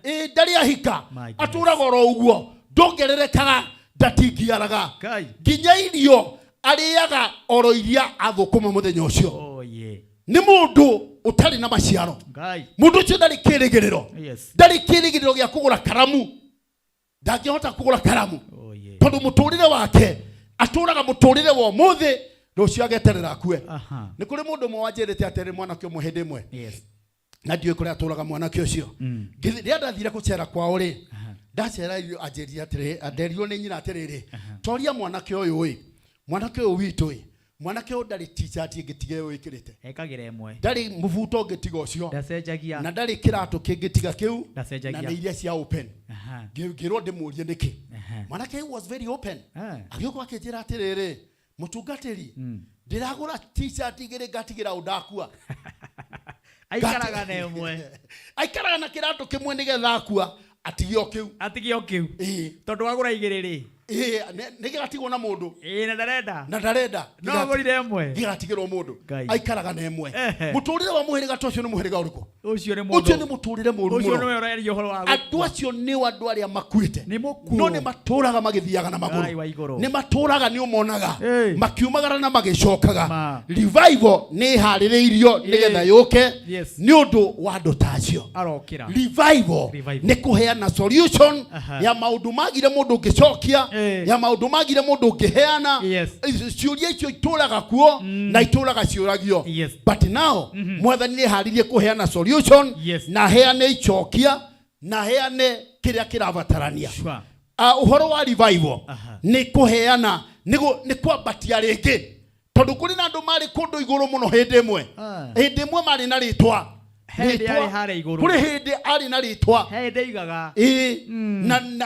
Speaker 6: ĩ ndarĩ ahika.
Speaker 1: My goodness.
Speaker 6: Atũraga oro ũguo, ndongererekaga, ndatingiaraga,
Speaker 1: Ngai.
Speaker 6: nginya irio arĩaga oro iria athũkũma mũthenya ũcio.
Speaker 1: Oh yeah.
Speaker 6: Nĩ mũndũ ũtarĩ na maciaro.
Speaker 1: Ngai.
Speaker 6: Mũndũ ũcio ndarĩ kĩrĩgĩrĩro. Ndarĩ kĩrĩgĩrĩro gĩa kũgũra karamu, ndangĩhota kũgũra karamu,
Speaker 1: Oh yeah.
Speaker 6: tondũ mũtũrĩre wake atũraga mũtũrĩre wa ũmũthĩ, rũciũ ageterera akue.
Speaker 1: Aha.
Speaker 6: Nĩ kũrĩ mũndũ ũmwe wanjĩrĩte atĩrĩ, mwanake ũmwe hĩndĩ ĩmwe,
Speaker 1: Yes.
Speaker 6: na ndiũĩ kũrĩa atũraga mwanake ũcio. Rĩrĩa ndathire gũcera kwao rĩ, ndacera irio, anjĩrire atĩrĩ, nderirwo nĩ nyina atĩrĩrĩ, toria mwanake ũyũ ĩ, mwanake ũyũ witũ ĩ, mwanake ũyũ ndarĩ t-shirt ĩngĩtiga ĩyo ĩkĩrĩte.
Speaker 1: Ekagĩra ĩmwe.
Speaker 6: Ndarĩ mũbuto ũngĩtiga ũcio.
Speaker 1: Ndacenjagia.
Speaker 6: Na ndarĩ kĩratũ kĩngĩtiga kĩu.
Speaker 1: Ndacenjagia.
Speaker 6: Na nĩ iria cia open.
Speaker 1: Aha.
Speaker 6: Ngĩrwo ndĩmũrie nĩkĩ.
Speaker 1: Aha.
Speaker 6: Mwanake was very open.
Speaker 1: Ah.
Speaker 6: Agĩũka akĩnjĩra atĩrĩrĩ, mũtungatĩri, ndĩragũra t-shirt igĩrĩ ngatigĩra ũndakua.
Speaker 1: Aikaraga na ĩmwe.
Speaker 6: Aikaraga na kĩratũ kĩmwe nĩgetha akua atige o kĩu.
Speaker 1: Atige o kĩu.
Speaker 6: Ĩĩ.
Speaker 1: Tondũ wagũra igĩrĩ rĩ.
Speaker 6: Ĩĩ, nĩ gĩgatigwo na mũndũ.
Speaker 1: Ĩĩ, na ndarenda.
Speaker 6: Na ndarenda.
Speaker 1: No agũrire ĩmwe.
Speaker 6: Gĩgatigĩrwo mũndũ.
Speaker 1: Ngai.
Speaker 6: Aikaraga na ĩmwe.
Speaker 1: Ehe.
Speaker 6: Mũtũrĩre wa mũhĩrĩga ta ũcio nĩ mũhĩrĩga ũrĩkũ?
Speaker 1: Ũcio nĩ mũndũ.
Speaker 6: Ũcio nĩ mũtũrĩre mũũru
Speaker 1: Ũcio
Speaker 6: mũno.
Speaker 1: nĩwe ũraria ũhoro wa
Speaker 6: Andũ acio nĩo andũ arĩa makuĩte.
Speaker 1: Nĩ mũkuũ.
Speaker 6: No nĩ matũraga magĩthiaga na
Speaker 1: Ngai
Speaker 6: magũrũ.
Speaker 1: wa igũrũ.
Speaker 6: Nĩ matũraga, nĩ ũmonaga
Speaker 1: Ĩĩ.
Speaker 6: makiumagara na magĩcokaga.
Speaker 1: Ma.
Speaker 6: Revival nĩ ĩharĩrĩirio nĩgetha yũke
Speaker 1: Yes.
Speaker 6: nĩ ũndũ wa andũ ta acio.
Speaker 1: Arokĩra.
Speaker 6: Revival
Speaker 1: Revival.
Speaker 6: nĩ kũheana solution
Speaker 1: Aha.
Speaker 6: ya maũndũ magire mũndũ ũngĩcokia, ya maũndũ magire mũndũ ũngĩheana.
Speaker 1: Yes.
Speaker 6: Ciũria icio itũraga kuo na itũraga ciũragio.
Speaker 1: Yes.
Speaker 6: But now mwathani nĩ eharĩirie kũheana solution,
Speaker 1: Yes.
Speaker 6: na aheane icokia, na aheane kĩrĩa kĩrabatarania.
Speaker 1: Sure.
Speaker 6: Ũhoro wa revival
Speaker 1: Aha.
Speaker 6: nĩ kũheana, nĩ kwambatia rĩngĩ, tondũ kũrĩ na andũ marĩ kũndũ igũrũ mũno hĩndĩ ĩmwe.
Speaker 1: Ah.
Speaker 6: Hĩndĩ ĩmwe marĩ na rĩtwa.
Speaker 1: He hĩndĩ
Speaker 6: Rĩtwa.
Speaker 1: arĩ harĩa igũrũ.
Speaker 6: Kũrĩ hĩndĩ arĩ na rĩtwa.
Speaker 1: He hĩndĩ aigaga.
Speaker 6: Ĩĩ.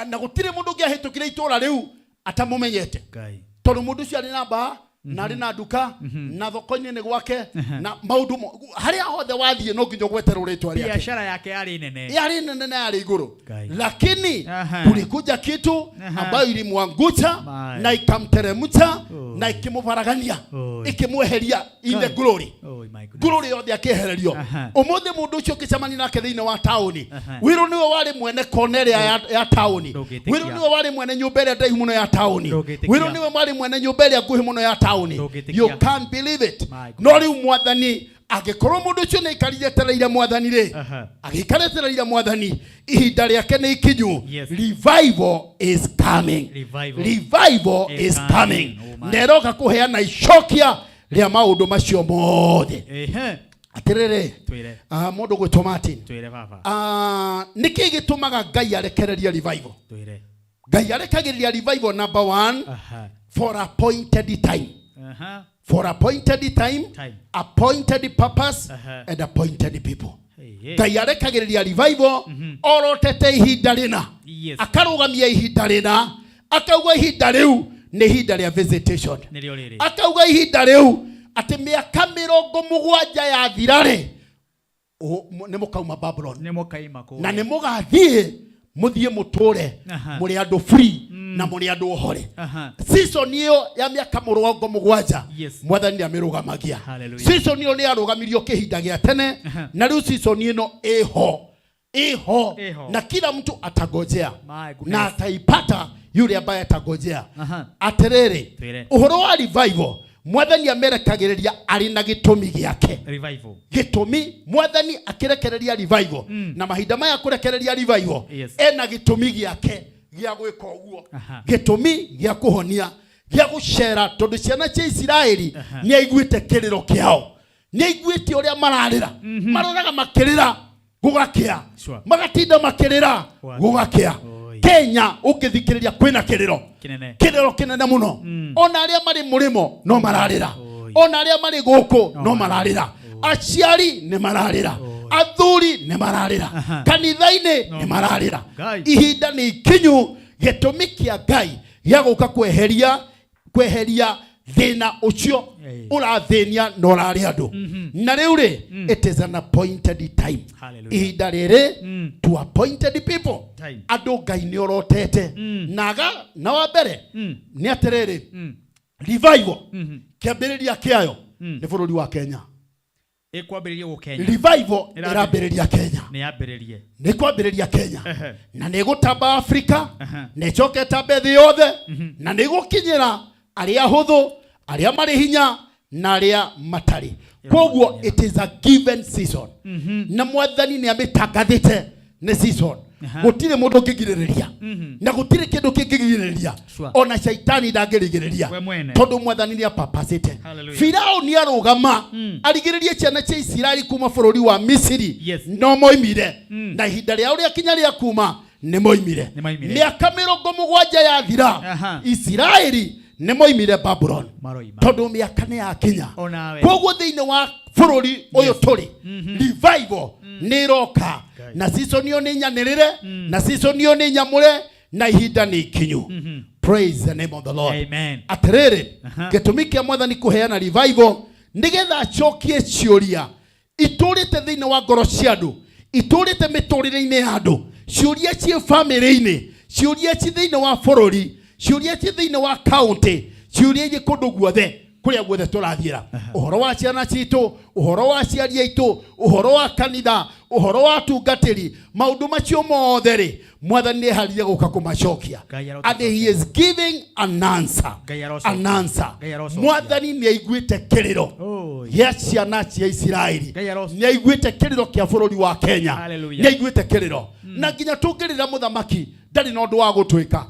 Speaker 6: Na gũtirĩ mũndũ ũngĩahĩtũkire itũra rĩu atamũmenyete,
Speaker 1: Ngai.
Speaker 6: tondũ mũndũ ũcio arĩ na mbaa, na arĩ na nduka, na thoko-inĩ nĩ gwake, na maũndũ harĩa hothe wathiĩ no nginya ũgweterwo rĩtwa rĩake.
Speaker 1: Biashara yake yarĩ nene.
Speaker 6: Yarĩ nene na yarĩ igũrũ,
Speaker 1: Ngai.
Speaker 6: lakini
Speaker 1: Aha.
Speaker 6: kulikuja kitu
Speaker 1: Aha.
Speaker 6: ambayo ilimwangusha
Speaker 1: My.
Speaker 6: na ikamteremsha
Speaker 1: Oh.
Speaker 6: na ikĩmũbaragania,
Speaker 1: Oi.
Speaker 6: ikĩmweheria in the
Speaker 1: Ngai.
Speaker 6: glory.
Speaker 1: Oh my goodness.
Speaker 6: Glory yothe akĩehererio.
Speaker 1: Aha.
Speaker 6: Ũmũthĩ mũndũ ũcio ũngĩcemania nake thĩinĩ wa taũni,
Speaker 1: Aha.
Speaker 6: wĩrwo nĩwe warĩ mwene kona ĩrĩa ya taũni,
Speaker 1: Ndũngĩtĩkia.
Speaker 6: wĩrwo nĩwe warĩ mwene nyũmba ĩrĩa ndaihu mũno ya taũni,
Speaker 1: Ndũngĩtĩkia.
Speaker 6: wĩrwo nĩwe warĩ mwene nyũmba ĩrĩa nguhĩ mũno ya taũni.
Speaker 1: Ndũngĩtĩkia.
Speaker 6: You can't believe it.
Speaker 1: My
Speaker 6: No rĩu mwathani angĩkorwo mũndũ ũcio nĩ aikarire etereire mwathani rĩ,
Speaker 1: Aha.
Speaker 6: agĩikara etereire mwathani, ihinda rĩake nĩ ikinyu.
Speaker 1: Yes.
Speaker 6: Revival is coming.
Speaker 1: Revival.
Speaker 6: Revival
Speaker 1: Is
Speaker 6: is
Speaker 1: coming.
Speaker 6: coming.
Speaker 1: Oh my.
Speaker 6: Na ĩroka kũheana icokia rĩa maũndũ macio mothe.
Speaker 1: Ehe.
Speaker 6: Atĩrĩrĩ,
Speaker 1: Twĩre.
Speaker 6: Mũndũ gwĩtwo Martin,
Speaker 1: Twĩre baba.
Speaker 6: Nĩkĩ gĩtũmaga Ngai arekereria revival?
Speaker 1: Twĩre.
Speaker 6: Ngai arekagĩrĩria revival number one,
Speaker 1: Aha.
Speaker 6: for appointed time.
Speaker 1: Aha.
Speaker 6: For appointed time,
Speaker 1: Time.
Speaker 6: appointed purpose,
Speaker 1: Aha.
Speaker 6: and appointed people.
Speaker 1: Hey, hey.
Speaker 6: Ngai arekagĩrĩria revival orotete ihinda rĩna.
Speaker 1: Yes.
Speaker 6: Akarũgamia ihinda rĩna, akauga ihinda rĩu nĩ ihinda rĩa visitation.
Speaker 1: Nĩrĩo rĩrĩ.
Speaker 6: Akauga ihinda rĩu atĩ mĩaka 70 yathira rĩ, nĩ mũkauma Babylon.
Speaker 1: Nĩ mũkaima kũrĩa.
Speaker 6: Na nĩ mũgathiĩ mũthiĩ mũtũre
Speaker 1: Aha.
Speaker 6: mũrĩ andũ free na mũrĩ andũ ohore.
Speaker 1: Aha.
Speaker 6: Season ĩyo ya mĩaka 70,
Speaker 1: Yes.
Speaker 6: mwathani nĩ amĩrũgamagia.
Speaker 1: Hallelujah.
Speaker 6: Season ĩyo nĩ yarũgamirio kĩhinda gĩa tene,
Speaker 1: Aha.
Speaker 6: na rĩu season ĩno ĩho, ĩho,
Speaker 1: Ĩho.
Speaker 6: na kila mtu atagojea
Speaker 1: My goodness.
Speaker 6: na ataipata yule ambaye atagojea.
Speaker 1: Aha.
Speaker 6: Atĩrĩrĩ,
Speaker 1: Twĩre.
Speaker 6: ũhoro wa revival, mwathani amerekagĩrĩria arĩ na gĩtũmi gĩake.
Speaker 1: Revival.
Speaker 6: Gĩtũmi mwathani akĩrekereria revival, na mahinda maya kũrekereria revival,
Speaker 1: Yes.
Speaker 6: ena gĩtũmi gĩake gĩa gwĩka ũguo.
Speaker 1: Aha.
Speaker 6: Gĩtũmi gĩa kũhonia, Gĩa gũcera tondũ ciana cia Isiraeli nĩ aiguĩte kĩrĩro kĩao, nĩ aiguĩte ũrĩa mararĩra, maroraga makĩrĩra gũgakĩa, magatinda makĩrĩra gũgakĩa. Kenya ũngĩthikĩrĩria kwĩna kĩrĩro
Speaker 1: Kĩnene.
Speaker 6: Kĩrĩro kĩnene mũno. Ona arĩa marĩ mũrĩmo no mararĩra, ona arĩa marĩ gũkũ no mararĩra, aciari nĩ mararĩra, athuri nĩ mararĩra, kanitha-inĩ nĩ mararĩra.
Speaker 1: Ngai.
Speaker 6: Ihinda nĩ ikinyu, gĩtũmi kĩa Ngai gĩa gũka kweheria thĩna ũcio ũrathĩnia na ũrarĩ andũ. Na rĩu rĩ, it is an appointed time.
Speaker 1: Hallelujah.
Speaker 6: Ihinda rĩrĩ to appointed people.
Speaker 1: Time.
Speaker 6: Andũ Ngai nĩ orotete naga na wa mbere nĩ atĩrĩrĩ, revival kĩambĩrĩria kĩayo nĩ bũrũri wa Kenya.
Speaker 1: Ĩkwambĩrĩria gũ Kenya.
Speaker 6: Revival ĩrambĩrĩria Kenya.
Speaker 1: Nĩ yambĩrĩrie.
Speaker 6: Nĩ kwambĩrĩria Kenya na nĩ ĩgũtamba Afrika na ĩcoke ĩtambe thĩ yothe na nĩ ĩgũkinyĩra arĩa ahũthũ, arĩa marĩ hinya na arĩa matarĩ. Koguo it is a given season na Mwathani nĩ amĩtangathĩte nĩ season. Gũtirĩ mũndũ ũngĩgirĩrĩria na gũtirĩ kĩndũ kĩngĩgirĩrĩria. Ona shaitani ndangĩrigĩrĩria
Speaker 1: We mwene.
Speaker 6: tondũ Mwathani nĩ apapacĩte.
Speaker 1: Hallelujah.
Speaker 6: Firauni arũgama arigĩrĩrie ciana cia Isiraeli kuma bũrũri wa Misiri, no moimire na ihinda rĩao rĩakinya rĩa kuma nĩ moimire.
Speaker 1: Nĩ moimire.
Speaker 6: Mĩaka 70 yathira, Isiraeli nĩ moimire Babulon
Speaker 1: Maroima.
Speaker 6: tondũ mĩaka nĩ yakinya.
Speaker 1: Onawe.
Speaker 6: Koguo thĩinĩ wa bũrũri ũyũ tũrĩ, revival nĩ ĩroka na season ĩyo nĩ nyanĩrĩre na season ĩyo nĩ nyamũre na ihinda nĩ ikinyu. Praise the name of the Lord.
Speaker 1: Amen.
Speaker 6: Atĩrĩrĩ, gĩtũmi kĩa Mwathani kũheana revival nĩgetha acokie ciũria itũrĩte thĩinĩ wa ngoro cia andũ, itũrĩte mĩtũrĩre-inĩ ya andũ, ciũria ciĩ bamĩrĩ-inĩ, ciũria ci thĩinĩ wa bũrũri, ciũria ci thĩinĩ wa kaũntĩ, ciũria irĩ kũndũ guothe kũrĩa guothe tũrathiĩra, ũhoro wa ciana citũ, ũhoro wa aciari aitũ, ũhoro wa kanitha, ũhoro wa atungatĩri, maũndũ macio mothe rĩ, Mwathani nĩ eharĩrie gũka kũmacokia.
Speaker 1: Ngai arocokia.
Speaker 6: And he is giving an answer.
Speaker 1: Ngai arocokia.
Speaker 6: An answer.
Speaker 1: Ngai arocokia.
Speaker 6: Mwathani nĩ aiguĩte kĩrĩro gĩa ciana cia Isiraeli, nĩ aiguĩte kĩrĩro kĩa bũrũri wa Kenya,
Speaker 1: Hallelujah.
Speaker 6: nĩ aiguĩte kĩrĩro na nginya tũngĩrĩra mũthamaki ndarĩ na ũndũ wa gũtwĩka,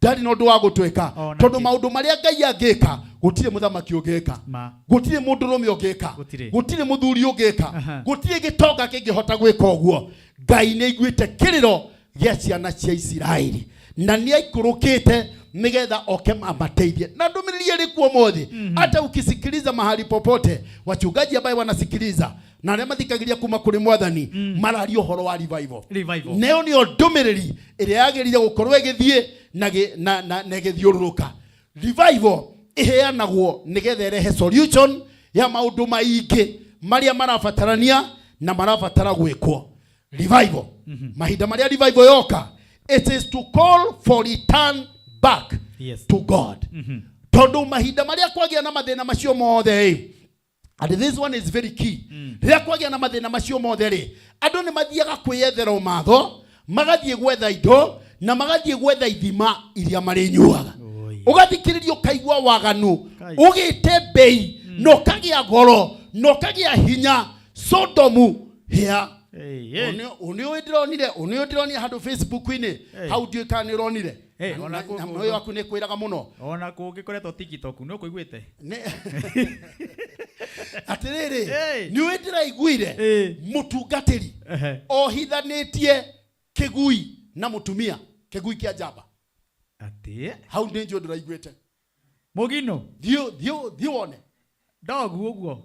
Speaker 6: ndarĩ na ũndũ wa gũtwĩka, tondũ maũndũ marĩa Ngai angĩka gũtirĩ mũthamaki ũngĩka,
Speaker 1: Ma.
Speaker 6: gũtirĩ mũndũrũme ũngĩka,
Speaker 1: Gũtirĩ.
Speaker 6: gũtirĩ mũthuri ũngĩka, gũtirĩ gĩtonga kĩngĩhota gwĩka ũguo. Ngai nĩ aiguĩte kĩrĩro gĩa ciana cia Isiraeli na nĩ aikũrũkĩte nĩgetha oke amateithie. Na ndũmĩrĩri ĩrĩ kuo ũmũthĩ, hata ukisikiliza mahali popote, wachungaji ambaye wanasikiliza na arĩa mathikagĩria kuma kũrĩ Mwathani mararia ũhoro wa revival.
Speaker 1: Revival.
Speaker 6: Nayo nĩyo ndũmĩrĩri ĩrĩa yagĩrĩire gũkorwo ĩgĩthiĩ na na ĩgĩthiũrũrũka. Revival ĩheanagwo nĩgetha ĩrehe solution ya maũndũ maingĩ marĩa marabatarania na marabatara gwĩkwo. Revival, mahinda marĩa revival yoka, it is to call for return back to God, tondũ mahinda marĩa kwagĩa na mathĩna macio mothe ĩ, and this one is very key, rĩrĩa kwagĩa na mathĩna macio mothe rĩ, andũ nĩ mathiaga kwĩyethera ũmatho, magathiĩ gwetha indo na magathiĩ gwetha ithima iria marĩnyuaga. Ũgathikĩrĩria ũkaigua waganu ũgĩte mbei na ũkagĩa goro na ũkagĩa hinya. Sodomu hĩa ũnĩ ũyũ ndĩronire, ũnĩ ũyũ ndĩronire handũ Facebook-inĩ hau, ndiũĩ kana nĩ ũronire.
Speaker 1: Ona
Speaker 6: Na ũyũ waku nĩ kwĩraga mũno.
Speaker 1: Ona kũngĩkoretwo TikTok nĩ ũkũiguĩte.
Speaker 6: Atĩrĩrĩ, nĩ ũĩ ndĩraiguire mũtungatĩri ohithanĩtie kĩgui na mũtumia, kĩgui kĩa njamba.
Speaker 1: Atĩ
Speaker 6: hau nĩ njũĩ ndĩraiguĩte.
Speaker 1: Mũgino.
Speaker 6: Thiĩ thiĩ thiĩ wone.
Speaker 1: Ndogu ũguo.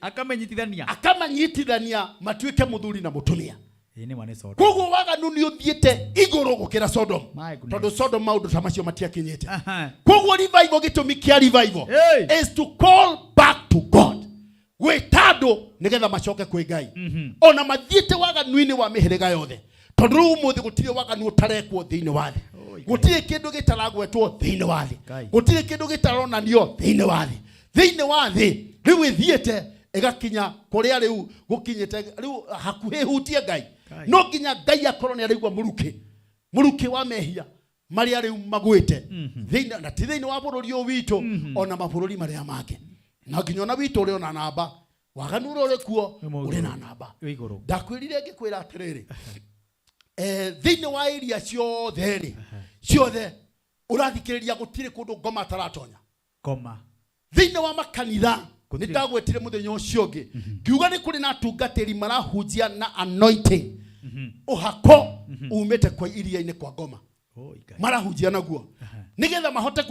Speaker 1: Akamenyitithania.
Speaker 6: Akamanyitithania matuĩke mũthuri na mũtumia.
Speaker 1: Ĩ nĩ ma nĩ soda.
Speaker 6: Koguo waganu nĩ ũthiĩte igũrũ gũkĩra Sodom,
Speaker 1: My goodness.
Speaker 6: tondũ Sodom maũndũ ta macio matiakinyĩte. Koguo revival, gĩtũmi kĩa revival is to call back to God, gwĩta andũ nĩgetha macoke kwĩ Ngai ona mathiĩte waganu-inĩ wa mĩhĩrĩga yothe, tondũ rĩu ũmũthĩ gũtirĩ waganu ũtarekwo thĩinĩ wa thĩ, gũtirĩ kĩndũ gĩtaragwetwo thĩinĩ wa thĩ, gũtirĩ kĩndũ gĩtaronanio thĩinĩ wa thĩ. Thĩinĩ wa thĩ rĩu ĩthiĩte ĩgakinya kũrĩa rĩu gũkinyĩte rĩu hakuhĩ hutie Ngai. No nginya Ngai akorwo nĩ araigua mũrukĩ, mũrukĩ wa mehia marĩa rĩu magwĩte thĩinĩ, na ti thĩinĩ wa bũrũri ũyũ witũ, ona mabũrũri marĩa mangĩ. Na nginya ona witũ ũrĩ ona namba, waganu ũrĩa ũrĩ kuo ũrĩ na namba.
Speaker 1: Wĩ igũrũ.
Speaker 6: Ndakwĩrire ngĩkwĩra atĩrĩrĩ, thĩinĩ wa area ciothe rĩ, ciothe ũrathikĩrĩria gũtirĩ kũndũ ngoma ataratonya.
Speaker 1: Ngoma.
Speaker 6: Thĩinĩ wa makanitha nĩ ndagwetire mũthenya ũcio ũngĩ ngiuga nĩ kũrĩ na atungatĩri marahunjia na anointing ũhako umĩte kwa iria-inĩ kwa ngoma marahunjia naguo nĩgetha mahote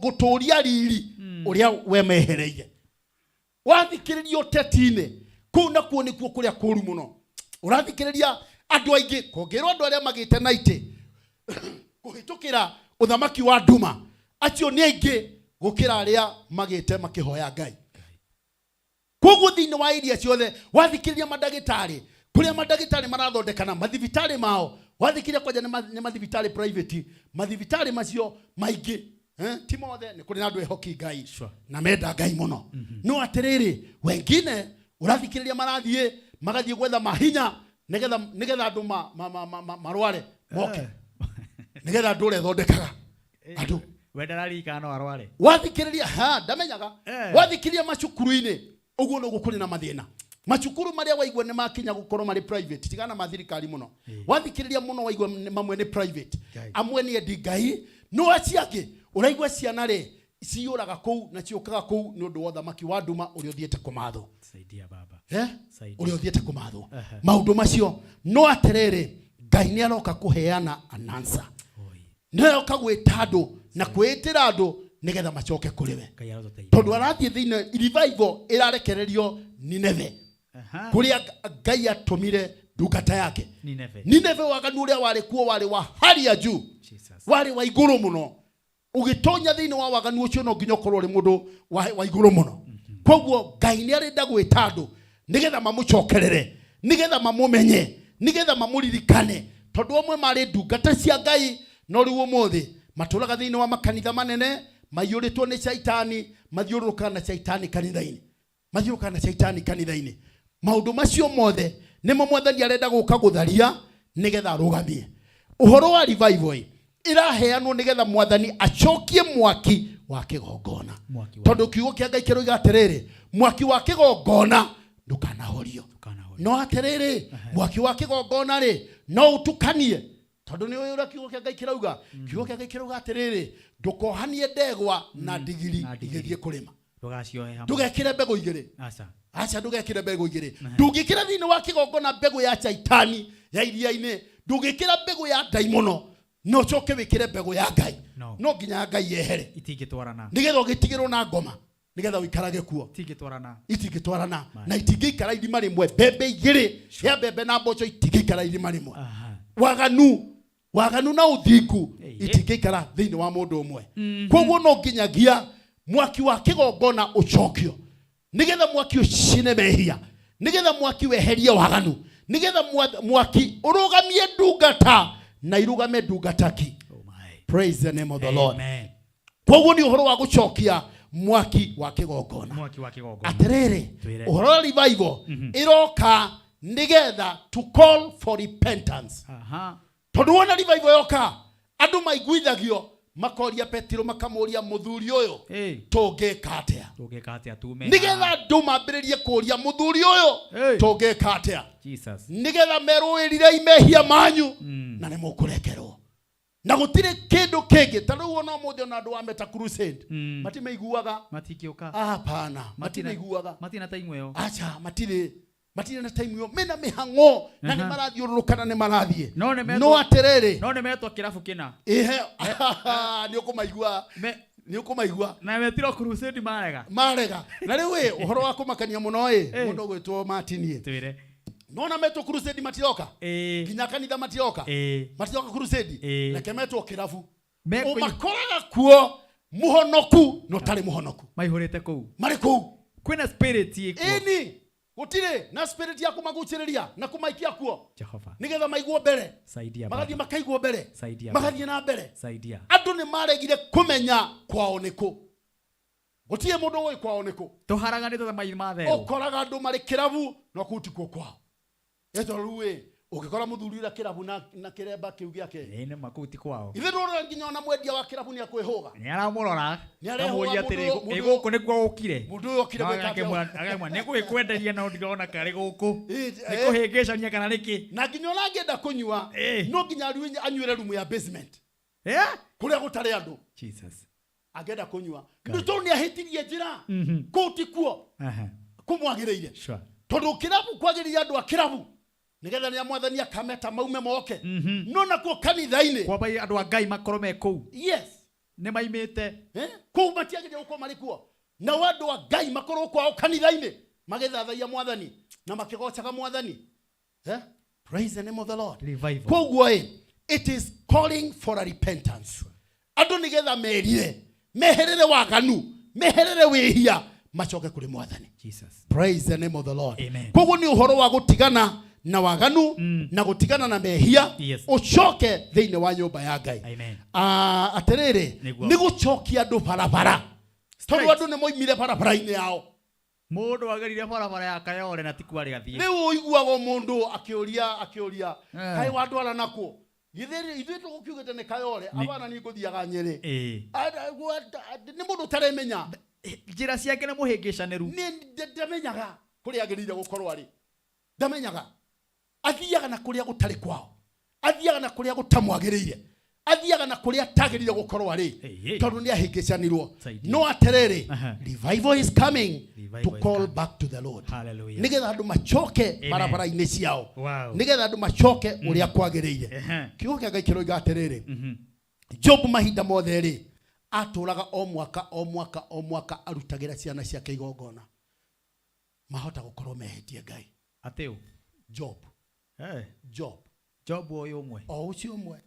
Speaker 6: gũtũria riri ũrĩa we mehereire. Wathikĩrĩria ũteti-inĩ kũu nakuo nĩkuo kũrĩa kũru mũno. Ũrathikĩrĩria andũ aingĩ kũngĩrwo andũ arĩa magĩte na itĩ kũhĩtũkĩra ũthamaki wa nduma acio nĩ aingĩ gũkĩra arĩa magĩte makĩhoya Ngai. Koguo thĩinĩ wa iria ciothe wathikĩrĩria mandagĩtarĩ kũrĩa mandagĩtarĩ marathondekana mathibitarĩ mao wathikĩrĩria kwanja nĩ mathibitarĩ private mathibitarĩ macio maingĩ ti mothe nĩ kũrĩ na andũ ehoki Ngai na menda Ngai mũno. No atĩrĩrĩ wengine ũrathikĩrĩria marathiĩ magathiĩ gwetha mahinya nĩgetha andũ marware moke nĩgetha andũ ũrĩa ĩthondekaga andũ
Speaker 1: We ndararikana no arware.
Speaker 6: Wathikĩrĩria ha ndamenyaga. Wathikĩrĩria macukuru-inĩ ũguo noguo kũrĩ na mathĩna. Macukuru marĩa waigua nĩ makinya gũkorwo marĩ private tigana ma thirikari mũno. Wathikĩrĩria mũno waigua mamwe nĩ private amwe nĩ endi Ngai no acio angĩ ũraigua ciana rĩ ciyũraga kũu na ciũkaga kũu nĩ ũndũ wa ũthamaki wa nduma ũrĩa ũthiĩte kũmathwo.
Speaker 1: Saidia baba.
Speaker 6: Ũrĩa ũthiĩte kũmathwo maũndũ macio no atĩrĩrĩ Ngai nĩ aroka kũheana an answer. Nĩ aroka gwĩta andũ na kwĩĩtĩra andũ nĩgetha macoke kũrĩ we. Tondũ arathiĩ thĩinĩ revival ĩrarekererio Nineve kũrĩa Ngai atũmire ndungata yake. Nineve waganu ũrĩa warĩ kuo warĩ wa hali ya juu warĩ wa igũrũ mũno. Ũgĩtonya thĩinĩ wa waganu ũcio no nginya ũkorwo ũrĩ mũndũ wa igũrũ mũno. Koguo Ngai nĩ arenda gwĩta andũ nĩgetha mamũcokerere nĩgetha mamũmenye nĩgetha mamũririkane tondũ amwe marĩ ndungata cia Ngai no rĩu ũmũthĩ matũraga thĩinĩ wa makanitha manene maiyũrĩtwo nĩ caitani mathiũrũrũkaga na caitani kanitha-inĩ mathiũrũrũkaga na caitani kanitha-inĩ. Maũndũ macio mothe nĩmo mwathani arenda gũka gũtharia nĩgetha arũgamie ũhoro wa revival ĩraheanwo nĩgetha mwathani acokie mwaki wa kĩgongona tondũ kiugo kĩa Ngai kĩroiga atĩrĩrĩ mwaki wa kĩgongona ndũkanahorio. No atĩrĩrĩ mwaki wa kĩgongona rĩ no ũtukanie tondũ nĩ ũĩ ũrĩa kiugo kĩa Ngai kĩrauga. Kiugo kĩa Ngai kĩrauga atĩrĩrĩ ndũkohanie ndegwa na ndigiri igĩthiĩ kũrĩma. Ndũgekĩre mbegũ igĩrĩ. Aca ndũgekĩre mbegũ igĩrĩ. Ndũngĩkĩra thĩinĩ wa kĩgongona mbegũ ya caitani ya iria-inĩ ndũngĩkĩra mbegũ ya ndaimono no ũcoke wĩkĩre mbegũ ya Ngai. No nginya Ngai yehere.
Speaker 1: Itingĩtwarana.
Speaker 6: Nĩgetha ũgĩtigĩrwo na ngoma nĩgetha ũikarage kuo.
Speaker 1: Itingĩtwarana.
Speaker 6: Itingĩtwarana na itingĩikara irima rĩmwe. Mbembe igĩrĩ ya mbembe na mboco itingĩikara irima rĩmwe. Waganu na ũthingu itingĩikara thĩinĩ wa mũndũ ũmwe. Koguo no nginyagia mwaki wa kĩgongona ũcokio nĩgetha mwaki ũcine mehia nĩgetha mwaki weherie waganu nĩgetha mwaki ũrũgamie ndungata na irũgame ndungata ki. Praise the name of the Lord. Koguo nĩ ũhoro wa gũcokia mwaki wa kĩgongona.
Speaker 1: Mwaki wa kĩgongona.
Speaker 6: Atĩrĩrĩ ũhoro wa revival ĩroka nĩgetha to call for repentance. Tondũ wona revival yoka andũ maiguithagio makoria Petero makamũria mũthuri ũyũ tũngĩka atĩa.
Speaker 1: Tũngĩka atĩa tume
Speaker 6: nĩgetha andũ mambĩrĩrie kũria mũthuri ũyũ tũngĩka atĩa nĩgetha merũĩrire mehia manyu na nĩ mũkũrekerwo. Na gũtirĩ kĩndũ kĩngĩ ta rĩu ona ũmũthĩ ona andũ a Meta Crusade matimeiguaga.
Speaker 1: Matingĩũka.
Speaker 6: Hapana matimeiguaga.
Speaker 1: Matina time ĩyo.
Speaker 6: Acha matirĩ na time ĩyo mena mĩhang'o na nĩ marathiũrũrũka na nĩ marathiĩ.
Speaker 1: No
Speaker 6: atĩrĩrĩ
Speaker 1: no nĩ metwo kĩrabu kĩna.
Speaker 6: Ĩhe nĩ ũkũmaigua nĩ ũkũmaigua.
Speaker 1: Na metirwo crusade marega.
Speaker 6: Marega. Na rĩu ĩ ũhoro wa kũmakania mũno ĩ mũndũ ũgwĩtwo Martin ĩ.
Speaker 1: Twĩre.
Speaker 6: Nona metwo crusade matiroka nginya kanitha matiroka matiroka crusade reke metwo kĩrabu. Ũmakoraga kuo mũhonoku no tarĩ mũhonoku.
Speaker 1: Maihũrĩte kũu.
Speaker 6: Marĩ kũu.
Speaker 1: Kwĩna spirit ĩkuo.
Speaker 6: Ĩni gũtirĩ na spirit ya kũmagucĩrĩria na kũmaikia kuo.
Speaker 1: Jehova.
Speaker 6: Nĩgetha maiguo mbere.
Speaker 1: Saidia.
Speaker 6: Magathiĩ makaiguo mbere.
Speaker 1: Saidia.
Speaker 6: Magathiĩ na mbere.
Speaker 1: Saidia.
Speaker 6: Andũ nĩ maregire kũmenya kwao nĩkũ. Gũtirĩ mũndũ ũĩ kwao nĩkũ.
Speaker 1: Tũharaganĩte ta mai ma therũ.
Speaker 6: Ũkoraga andũ marĩ kĩrabu no kũu tikuo kwao. Ĩto rĩu ĩ ũngĩkora mũthuri ũrĩa kĩrabu na kĩremba kĩu gĩake.
Speaker 1: Ĩ nĩ ma kũu ti kwao.
Speaker 6: Ithe ndũrora nginya ona mwendia wa kĩrabu nĩ akwĩhũga.
Speaker 1: Nĩ aramũrora.
Speaker 6: Nĩ arehũga
Speaker 1: Akamũria atĩrĩ, ĩ gũkũ nĩkuo ũkire.
Speaker 6: Mũndũ ũyũ okire gwĩka atĩa?
Speaker 1: Akamwĩra nĩ gũgĩkwenderia no ndirona karĩ gũkũ. Nĩ kũhĩngĩcania kana nĩkĩ?
Speaker 6: Na nginya ona angĩenda kũnyua no nginya anyuĩre rumu ya basement. Kũrĩa gũtarĩ andũ.
Speaker 1: Jesus.
Speaker 6: Angĩenda kũnyua nĩ tondũ nĩ ahĩtirie njĩra. Kũu ti kuo kũmwagĩrĩire. Tondũ kĩrabu kwagĩrĩire andũ a kĩrabu nĩgetha rĩrĩa mwathani akameta maume moke. No nakuo kanitha-inĩ
Speaker 1: kwamba andũ a Ngai makorwo me kũu.
Speaker 6: Yes.
Speaker 1: Nĩ maimĩte.
Speaker 6: Kũu matiagĩrĩire gũkorwo marĩ kuo. Nao andũ a Ngai makorwo kwao kanitha-inĩ magĩthathaiya mwathani na makĩgocaga mwathani. Praise the name of the Lord.
Speaker 1: Revival.
Speaker 6: Koguo ĩ, it is calling for a repentance. Andũ nĩgetha merire, meherere waganu, meherere wĩhia, macoke kũrĩ mwathani.
Speaker 1: Jesus.
Speaker 6: Praise the name of the Lord.
Speaker 1: Amen.
Speaker 6: Koguo nĩ ũhoro wa gũtigana na waganu na gũtigana na mehia, ũcoke thĩinĩ wa nyũmba ya Ngai.
Speaker 1: Amen.
Speaker 6: Atĩrĩrĩ,
Speaker 1: Nĩguo.
Speaker 6: nĩ gũcokia andũ barabara. Tondũ andũ nĩ moimire barabara-inĩ yao.
Speaker 1: Mũndũ agerire barabara ya Kayole na tikuo arĩ gathiĩ.
Speaker 6: Rĩu ũiguaga mũndũ akĩũria kaĩ wandwara nakuo? Githĩ ithuĩ tũgũkiugĩte nĩ Kayole, abana niĩ ngũthiaga Nyĩrĩ. Nĩ mũndũ ũtaremenya.
Speaker 1: Njĩra ciake nĩ mũhĩngĩcanĩru.
Speaker 6: Nĩ ndamenyaga kũrĩa agĩrĩire gũkorwo arĩ. Ndamenyaga. Athiaga na kũrĩa gũtarĩ kwao. Athiaga na kũrĩa gũtamwagĩrĩire. Athiaga na kũrĩa atagĩrĩire gũkorwo arĩ. Tondũ nĩ ahĩngĩcanirwo. No atĩrĩrĩ, revival is coming to call back to the Lord.
Speaker 1: Hallelujah.
Speaker 6: Nĩgetha andũ macoke
Speaker 1: Amen.
Speaker 6: barabara-inĩ ciao.
Speaker 1: Wow.
Speaker 6: Nĩgetha andũ macoke ũrĩa kwagĩrĩire. Kiugo kĩa Ngai kĩroiga atĩrĩrĩ, Job mahinda mothe rĩ, atũraga o mwaka o mwaka o mwaka arutagĩra ciana ciake igongona. Mahota gũkorwo mehĩtie Ngai.
Speaker 1: Atĩ ũ?
Speaker 6: Job. Job.
Speaker 1: Job ũyũ ũmwe.
Speaker 6: O ũcio ũmwe.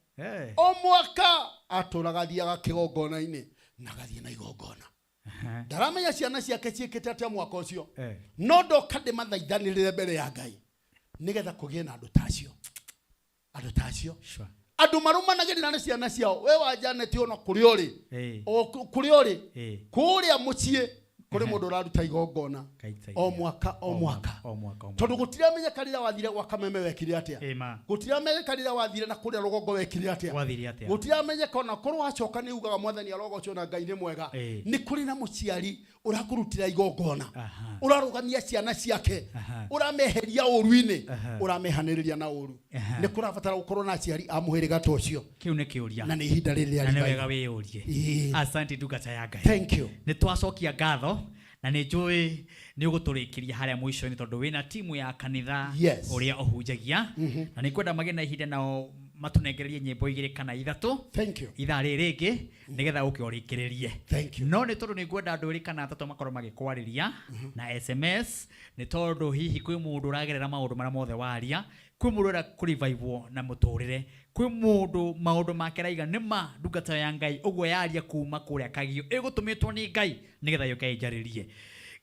Speaker 6: O mwaka atũraga athiaga kĩgongona-inĩ na agathiĩ na igongona. Ndaramenya ciana ciake ciĩkĩte atĩa mwaka ũcio. No ndoka ndĩmathaithanĩrĩre mbere ya Ngai nĩgetha kũgĩe na andũ ta acio. Andũ ta acio. Andũ marũmanagĩrĩra na ciana ciao. We wa Janet ona kũrĩa ũrĩ. O kũrĩa ũrĩ. Kũrĩa mũciĩ kũrĩ mũndũ ũraruta igongona. O mwaka o mwaka.
Speaker 1: O mwaka o
Speaker 6: Tondũ gũtiramenyeka rĩrĩa wathire gwa Kameme wekire atĩa.
Speaker 1: Ĩma.
Speaker 6: Gũtiramenyeka rĩrĩa wathire na kũrĩa rũgongo wekire atĩa.
Speaker 1: Gwathire atĩa.
Speaker 6: Gũtiramenyeka ona korwo wacoka nĩ ugaga mwathani arogocwo na Ngai nĩ mwega. Nĩ kũrĩ na mũciari ũrakũrutĩra igongona. Ũrarũgamia ciana ciake. Ũrameheria ũru-inĩ. Ũramehanĩrĩria na ũru. Nĩ kũrabatara gũkorwo na aciari a mũhĩrĩga ta ũcio.
Speaker 1: Kĩu nĩ kĩũria.
Speaker 6: Na nĩ ihinda rĩrĩ rĩa
Speaker 1: Na nĩ
Speaker 6: revival.
Speaker 1: wega wĩyũrie. Asante ndungata ya Ngai.
Speaker 6: Thank you.
Speaker 1: Nĩ twacokia ngatho na nĩ njũĩ nĩ ũgũtũrĩkĩria harĩa mũico-inĩ tondũ wĩna timu ya kanitha
Speaker 6: Yes.
Speaker 1: ũrĩa ũhunjagia. Na nĩ ngwenda magĩe na ihinda nao matũnengererie nyĩmbo igĩrĩ kana ithatũ.
Speaker 6: Thank you.
Speaker 1: Ithaa rĩrĩ rĩngĩ nĩgetha ũke ũrĩkĩrĩrie.
Speaker 6: Thank you.
Speaker 1: No nĩ tondũ nĩ ngwenda andũ erĩ kana atatũ makorwo magĩkwarĩria na SMS nĩ tondũ hihi kwĩ mũndũ ũragerera maũndũ marĩa mothe waria, kwĩ mũndũ ũrenda kũrivivwo na mũtũrĩre, kwĩ mũndũ maũndũ make araiga nĩ ma ndungata ya Ngai ũguo yaria kuma kũrĩa Kagio ĩgũtũmĩtwo nĩ Ngai nĩgetha yũke ĩnjarĩrie.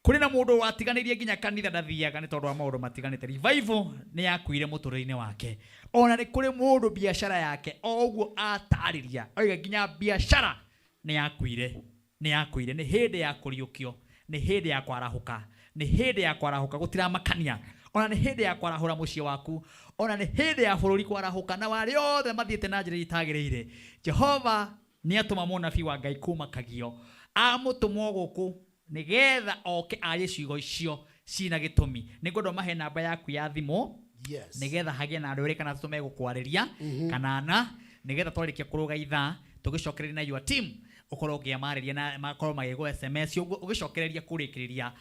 Speaker 1: Kũrĩ na mũndũ watiganĩirie nginya kanitha ndathiaga nĩ tondũ wa maũndũ matiganĩte. Revival nĩ yakuire mũtũrĩre-inĩ wake. Ona nĩ kũrĩ mũndũ biacara yake o ũguo atarĩria oiga nginya biacara nĩ yakuire, nĩ yakuire. Nĩ hĩndĩ ya kũriũkio, nĩ hĩndĩ ya kwarahũka, nĩ hĩndĩ ya kwarahũka gũtiramakania. Ona nĩ hĩndĩ ya kwarahũra mũciĩ waku, ona nĩ hĩndĩ ya bũrũri kwarahũka na arĩa othe mathiĩte na njĩra iria itagĩrĩire. Jehova nĩ atũma mũnabii wa Ngai kuma Kagio, amũtũmwo gũkũ nĩgetha oke arie ciugo icio cina gĩtũmi. Nĩ ngwenda ũmahe namba yaku ya thimũ.
Speaker 6: Yes.
Speaker 1: Nĩgetha hagĩe na andũ erĩ kana atatũ megũkwarĩria, kana ana, nĩgetha twarĩkia kũrũga ithaa tũgĩcokererie na your team ũkorwo ũkĩmarĩria na makorwo magĩgũ SMS ũguo ũgĩcokereria kũrĩkĩrĩria,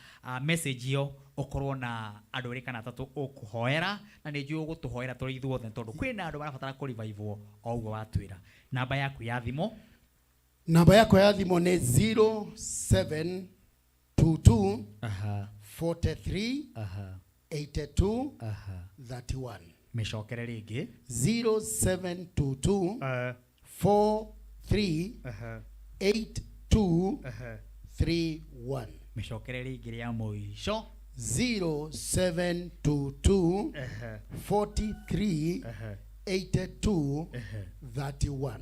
Speaker 1: message ĩyo ũkorwo na andũ erĩ kana atatũ ũkũhoera, na nĩ njũĩ ũgũtũhoera tũrĩ ithuothe tondũ kwĩna andũ marabatara kũrevivwo o ũguo watwĩra. Namba yaku ya thimũ?
Speaker 6: Namba yakwa ya thimũ nĩ 0722 43 82 31.
Speaker 1: Mĩcokere rĩngĩ.
Speaker 6: 0722 43 82 31.
Speaker 1: Mĩcokere rĩngĩ rĩa mũico.
Speaker 6: 0722 43 82 31.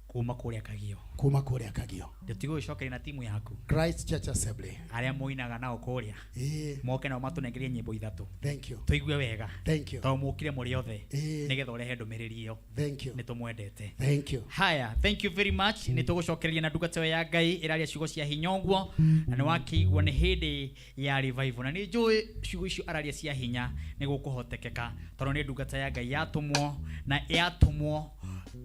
Speaker 1: Kuma kũrĩa Kagio.
Speaker 6: Kuma kũrĩa Kagio.
Speaker 1: Ndĩtigũgĩcokeria na timu yaku.
Speaker 6: Christ Church Assembly.
Speaker 1: Arĩa mũinaga nao kũrĩa. Moke nao matũnengerie nyĩmbo ithatũ.
Speaker 6: Thank you.
Speaker 1: Tũigue wega.
Speaker 6: Thank you.
Speaker 1: Tondũ mũkire mũrĩ othe. Nĩgetha ũrehe ndũmĩrĩri ĩyo.
Speaker 6: Thank you.
Speaker 1: Nĩ tũmwendete.
Speaker 6: Thank you.
Speaker 1: Haya, thank you very much. Nĩ tũgũcokereria na ndungata ĩyo ya Ngai ĩraria ciugo cia hinya ũguo. Na nĩ wakĩigua nĩ hĩndĩ ya revival. Na nĩ njũĩ ciugo icio araria cia hinya nĩ gũkũhotekeka. Tondũ nĩ ndungata ya Ngai yatũmwo na yatũmwo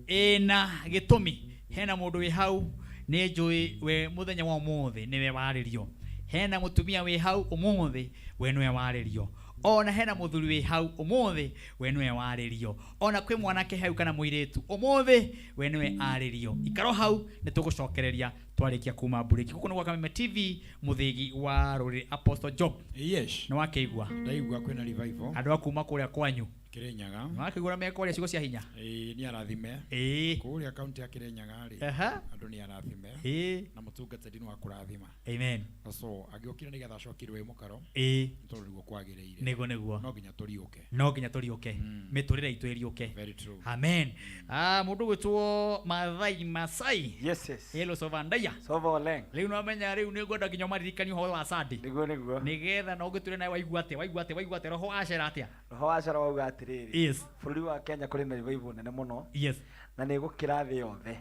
Speaker 1: ĩna gĩtũmi. Hena mũndũ wĩ hau Nĩ njũĩ we mũthenya wa ũmũthĩ nĩwe warĩrio. Hena mũtumia wĩ hau ũmũthĩ, we nĩwe warĩrio. Ona hena mũthuri wĩ hau ũmũthĩ, we nĩwe warĩrio. Ona kwĩ mwanake hau kana mũirĩtu ũmũthĩ, we nĩwe arĩrio. Ikaro hau nĩ tũgũcokereria twarĩkia kuma mburĩki. Gũkũ nĩ gwa Kameme TV, mũthĩgi wa rũrĩrĩ Apostle Job.
Speaker 5: Yes.
Speaker 1: Nĩ wakĩigua?
Speaker 5: Ndaigua kwĩna revival.
Speaker 1: Andũ a kuma kũrĩa kwanyu.
Speaker 5: Kirinyaga.
Speaker 1: Nĩ wakĩigua ũrĩa mekwaria ciugo cia hinya?
Speaker 5: Ĩĩ nĩ arathime.
Speaker 1: Ĩĩ.
Speaker 5: Kũrĩa kaunti ya Kirinyaga rĩ.
Speaker 1: Aha.
Speaker 5: Andũ nĩ arathime.
Speaker 1: Ĩĩ.
Speaker 5: Na mũtungatĩri nĩ wa kũrathima.
Speaker 1: Amen.
Speaker 5: So agĩũkire nĩgetha acokirwo ĩ mũkaro.
Speaker 1: Ĩĩ.
Speaker 5: Nĩ tondũ nĩguo kwagĩrĩire.
Speaker 1: Nĩguo nĩguo.
Speaker 5: No nginya tũriũke.
Speaker 1: No nginya tũriũke. Mĩtũrĩre itũ ĩriũke.
Speaker 5: Very true.
Speaker 1: Amen. Ah, mũndũ gwĩtwo Mathai Masai.
Speaker 4: Yes, yes.
Speaker 1: Hello Sovandaya.
Speaker 4: Sova Oleng.
Speaker 1: Rĩu no menya rĩu nĩ ngwenda nginya ũmaririkanie ũhoro wa Sunday.
Speaker 4: Nĩguo nĩguo.
Speaker 1: Nĩgetha no ũngĩtwĩre nawe waigua atĩa, waigua atĩa, waigua atĩa, roho wacera atĩa?
Speaker 4: Roho wacera wauga atĩrĩrĩ.
Speaker 1: Yes.
Speaker 4: Bũrũri wa Kenya kũrĩ na revival nene mũno.
Speaker 1: Yes.
Speaker 4: Na nĩ ĩgũkĩra thĩ yothe.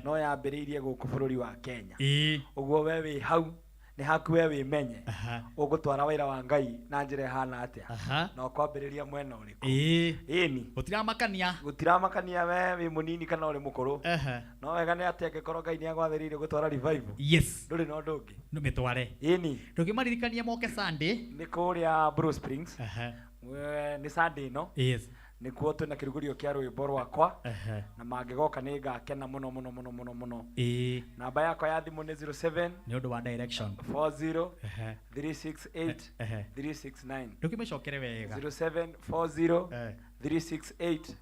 Speaker 4: No yambĩrĩirie gũkũ bũrũri wa Kenya.
Speaker 1: Ĩĩ.
Speaker 4: Ũguo we wĩ hau nĩ haku we wĩmenye. Ũgũtwara wĩra wa Ngai na njĩra ĩhana atĩa. Na ũkwambĩrĩria mwena ũrĩkũ.
Speaker 1: Ĩĩ.
Speaker 4: Ĩni.
Speaker 1: Gũtiramakania.
Speaker 4: Gũtiramakania we wĩ mũnini kana ũrĩ mũkũrũ. No wega nĩ atĩ angĩkorwo Ngai nĩ agwathĩrĩirie gũtwara revival.
Speaker 1: Yes.
Speaker 4: Ndũrĩ na ũndũ ũngĩ.
Speaker 1: Mĩtware.
Speaker 4: Ĩni.
Speaker 1: Ndũngĩmaririkania moke Sunday.
Speaker 4: Nĩ kũrĩa Blue Springs. Nĩ Sunday ĩno.
Speaker 1: Yes.
Speaker 4: Nĩkuo twĩna kĩrugũrio kĩa rwĩmbo rwakwa. Na mangĩgoka nĩ ngakena mũno mũno mũno mũno mũno.
Speaker 1: Ĩĩ.
Speaker 4: Namba yakwa ya thimũ nĩ 07
Speaker 1: Nĩ ũndũ wa direction.
Speaker 4: 40 368 369.
Speaker 1: Ndũkĩmĩcokere wega.
Speaker 4: 07 40 368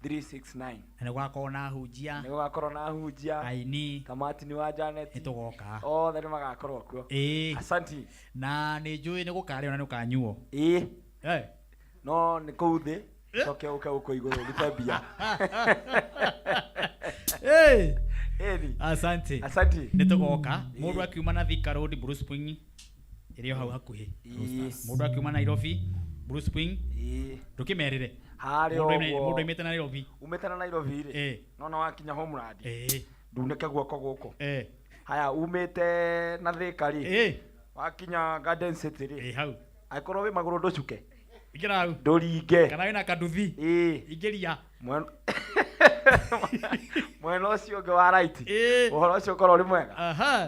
Speaker 4: 369.
Speaker 1: Na nĩ gũgakorwo na ahunjia.
Speaker 4: Nĩ gũgakorwo na ahunjia.
Speaker 1: Aini.
Speaker 4: Ta Martin wa Janet.
Speaker 1: Nĩ tũgoka.
Speaker 4: Othe nĩ magakorwo kuo.
Speaker 1: Ĩĩ.
Speaker 4: Asanti.
Speaker 1: Na nĩ njũĩ nĩ gũkarĩo na nĩ ũkanyuo.
Speaker 4: Ĩĩ.
Speaker 1: Eh.
Speaker 4: No nĩ kũu thĩ. Coke ũke gũkũ igũrũ ũrute mbia.
Speaker 1: Hey.
Speaker 4: Ĩni.
Speaker 1: Asante.
Speaker 4: Asante.
Speaker 1: Nĩ tũgoka. Mũndũ akiuma na Thika Road Blue Spring ĩrĩ o hau hakuhĩ. Mũndũ akiuma Nairobi Blue Spring. Ndũkĩmerĩre.
Speaker 4: Harĩa
Speaker 1: Mũndũ
Speaker 4: ũguo.
Speaker 1: mũndũ aumĩte Nairobi.
Speaker 4: Umĩte na Nairobi rĩ. Nona wakinya homeland. Ndunĩke guoko gũkũ. Haya umĩte na Thika rĩ. Wakinya Garden City rĩ.
Speaker 1: Hau.
Speaker 4: Angĩkorwo wĩ magũrũ ndũcuke.
Speaker 1: Ingĩra hau.
Speaker 4: Ndũringe.
Speaker 1: Kana wĩna kanduthi.
Speaker 4: Ĩĩ.
Speaker 1: Ingĩria.
Speaker 4: Mwena ũcio ũngĩ wa right. Ũhoro ũcio ũkorwo ũrĩ mwega.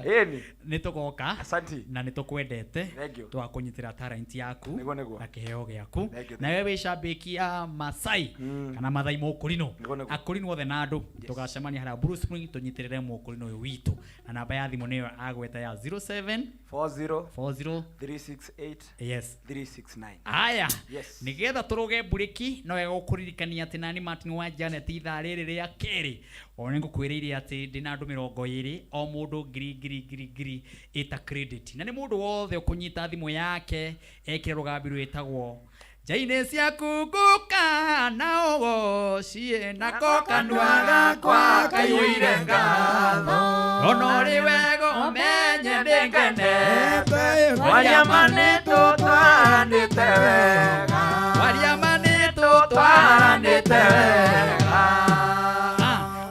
Speaker 4: Ĩni.
Speaker 1: Nĩ tũgoka.
Speaker 4: Asante.
Speaker 1: Na nĩ tũkwendete.
Speaker 4: Thank you.
Speaker 1: Tũgakũnyitĩra talent yaku.
Speaker 4: Nĩguo nĩguo.
Speaker 1: Na kĩheo gĩaku.
Speaker 4: Thank you,
Speaker 1: Nawe wĩ shabiki ya Masai kana Mathai Mũkũrinũ. Akũrinũ othe na andũ tũgacemania harĩa Blue Spring tũnyitĩrĩre mũkũrinũ ũyũ witũ. Na namba ya thimũ nĩyo agweta ya 07
Speaker 4: 40
Speaker 1: 40
Speaker 4: 368
Speaker 1: Yes.
Speaker 4: 369.
Speaker 1: Aya.
Speaker 4: Yes.
Speaker 1: Nĩgetha tũrũge mburĩki no wega gũkũririkania atĩ nani Martin wa Janet ithaa rĩrĩ rĩa kerĩ o nĩ ngũkwĩrĩire atĩ ndĩna andũ 20 o mũndũ ngiri ngiri ngiri ngiri ĩta credit na nĩ mũndũ wothe ũkũnyita thimũ yake ekĩre rũgambi rwĩtagwo njainĩ ciaku ngũka na ũgocie nako kanua gakwa kaiyũire ngatho ona ũrĩ wega ũmenye nĩngenete
Speaker 4: Wanyama nĩtũtwaranĩte wega.
Speaker 1: Wanyama
Speaker 4: nĩtũtwaranĩte wega.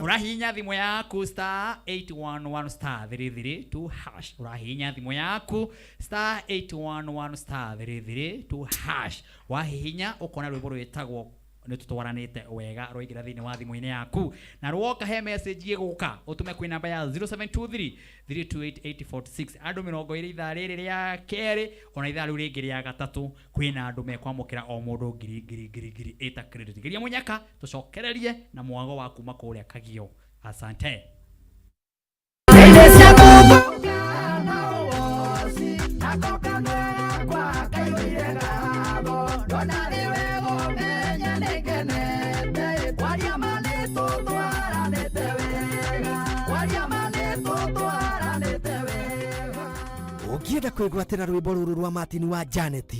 Speaker 1: Ũrahihinya thimũ yaku star 811 star 332 hash. Ũrahihinya thimũ yaku star 811 star 332 hash. Wahihinya ũkona rwĩmbo rwĩtagwo nĩ tũtwaranĩte wega rwaingĩra thĩinĩ wa thimũ-inĩ yaku na rwoka he message ĩgũka ũtũme kwĩ namba ya 0723 328 846 andũ 20 ithaa rĩrĩ rĩa kerĩ ona ithaa rĩu rĩngĩ rĩa gatatũ kwĩna andũ mekwamũkĩra o mũndũ ngiri ngiri ngiri ngiri ĩta credit geria mũnyaka tũcokererie na mwago wa kuma kũrĩa Kagio. Asante.
Speaker 12: Ũngĩenda kwĩgwatĩra rwĩmbo rũrũ rwa Martin wa Janet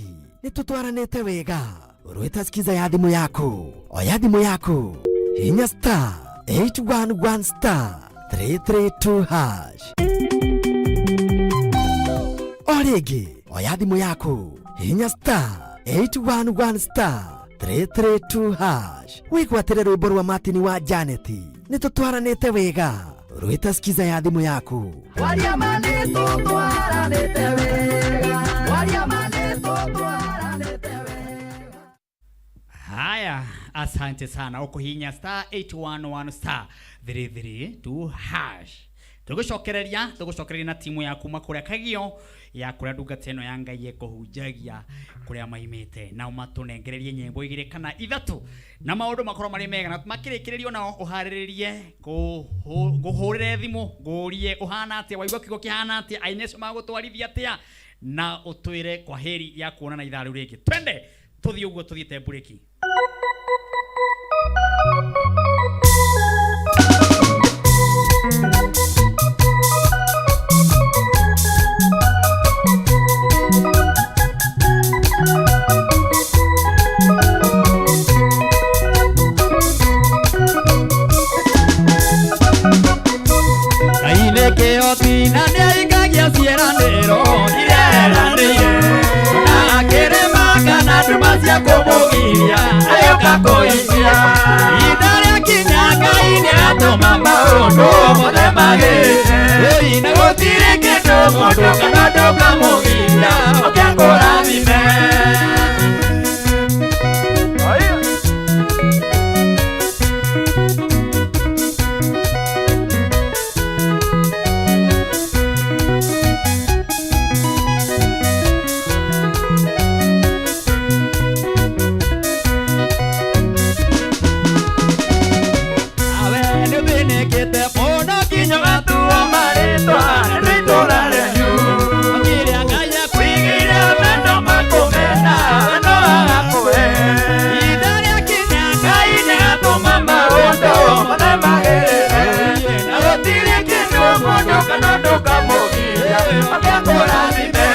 Speaker 12: nĩ tũtwaranĩte wega rwĩta skiza ya thimũ yaku oya thimũ yaku hinya star 811 star 332 hash o rĩngĩ oya thimũ yaku hinya star 811 star 332 hash wĩgwatĩre rwĩmbo rwa Martin wa Janet nĩ tũtwaranĩte wega rwĩta skiza ya thimũ yaku.
Speaker 2: Waria nĩtũtwaranĩte wega. Waria nĩtũtwaranĩte wega.
Speaker 1: Haya, asante sana. Ukuhinya star 811 star 332 hash. Tũgũcokereria tũgũcokereria na timu ya kuma kũrĩa Kagio ya kũrĩa ndungata ĩno ya Ngai ĩkũhunjagia kũrĩa maimĩte, nao matũnengererie nyĩmbo igĩrĩ kana ithatũ na maũndũ makorwo marĩ mega, na makĩrĩkĩrĩrio nao ũharĩrĩrie ngũhũrĩre thimũ ngũrie ũhana atĩa, waigua kiugo kĩhana atĩa, aini acio magũtwarithia atĩa, na ũtwĩre kwa heri ya kuonana ithaa rĩu rĩngĩ. Twende tũthiĩ ũguo tũthiĩte mburĩki. Ngai nĩ kĩhoti na nĩahingagia ciĩranĩro iria eranĩire, na akĩrĩma kana nduma cia kũmũgiria agĩũka kũhingia. Ihinda rĩakinya Ngai nĩatũma maũndũ mothe magĩrĩre, ĩĩ na gũtirĩ kĩndũ mũndũ kana ũndũ ũkamũgiria oke akũrathime. Awe nĩũthĩnĩkĩte mũno nginya ũgatuo marĩtwa nĩ itũũra rĩanyu. Kĩrĩa Ngai akuigĩire wendo makũmena, wendo agakũhe. Ihinda rĩakinya Ngai nĩatũma maũndũ mothe magĩrĩre, na gũtirĩ kĩndũ mũndũ kana ũndũ ũkamũgiria oke akũrathime.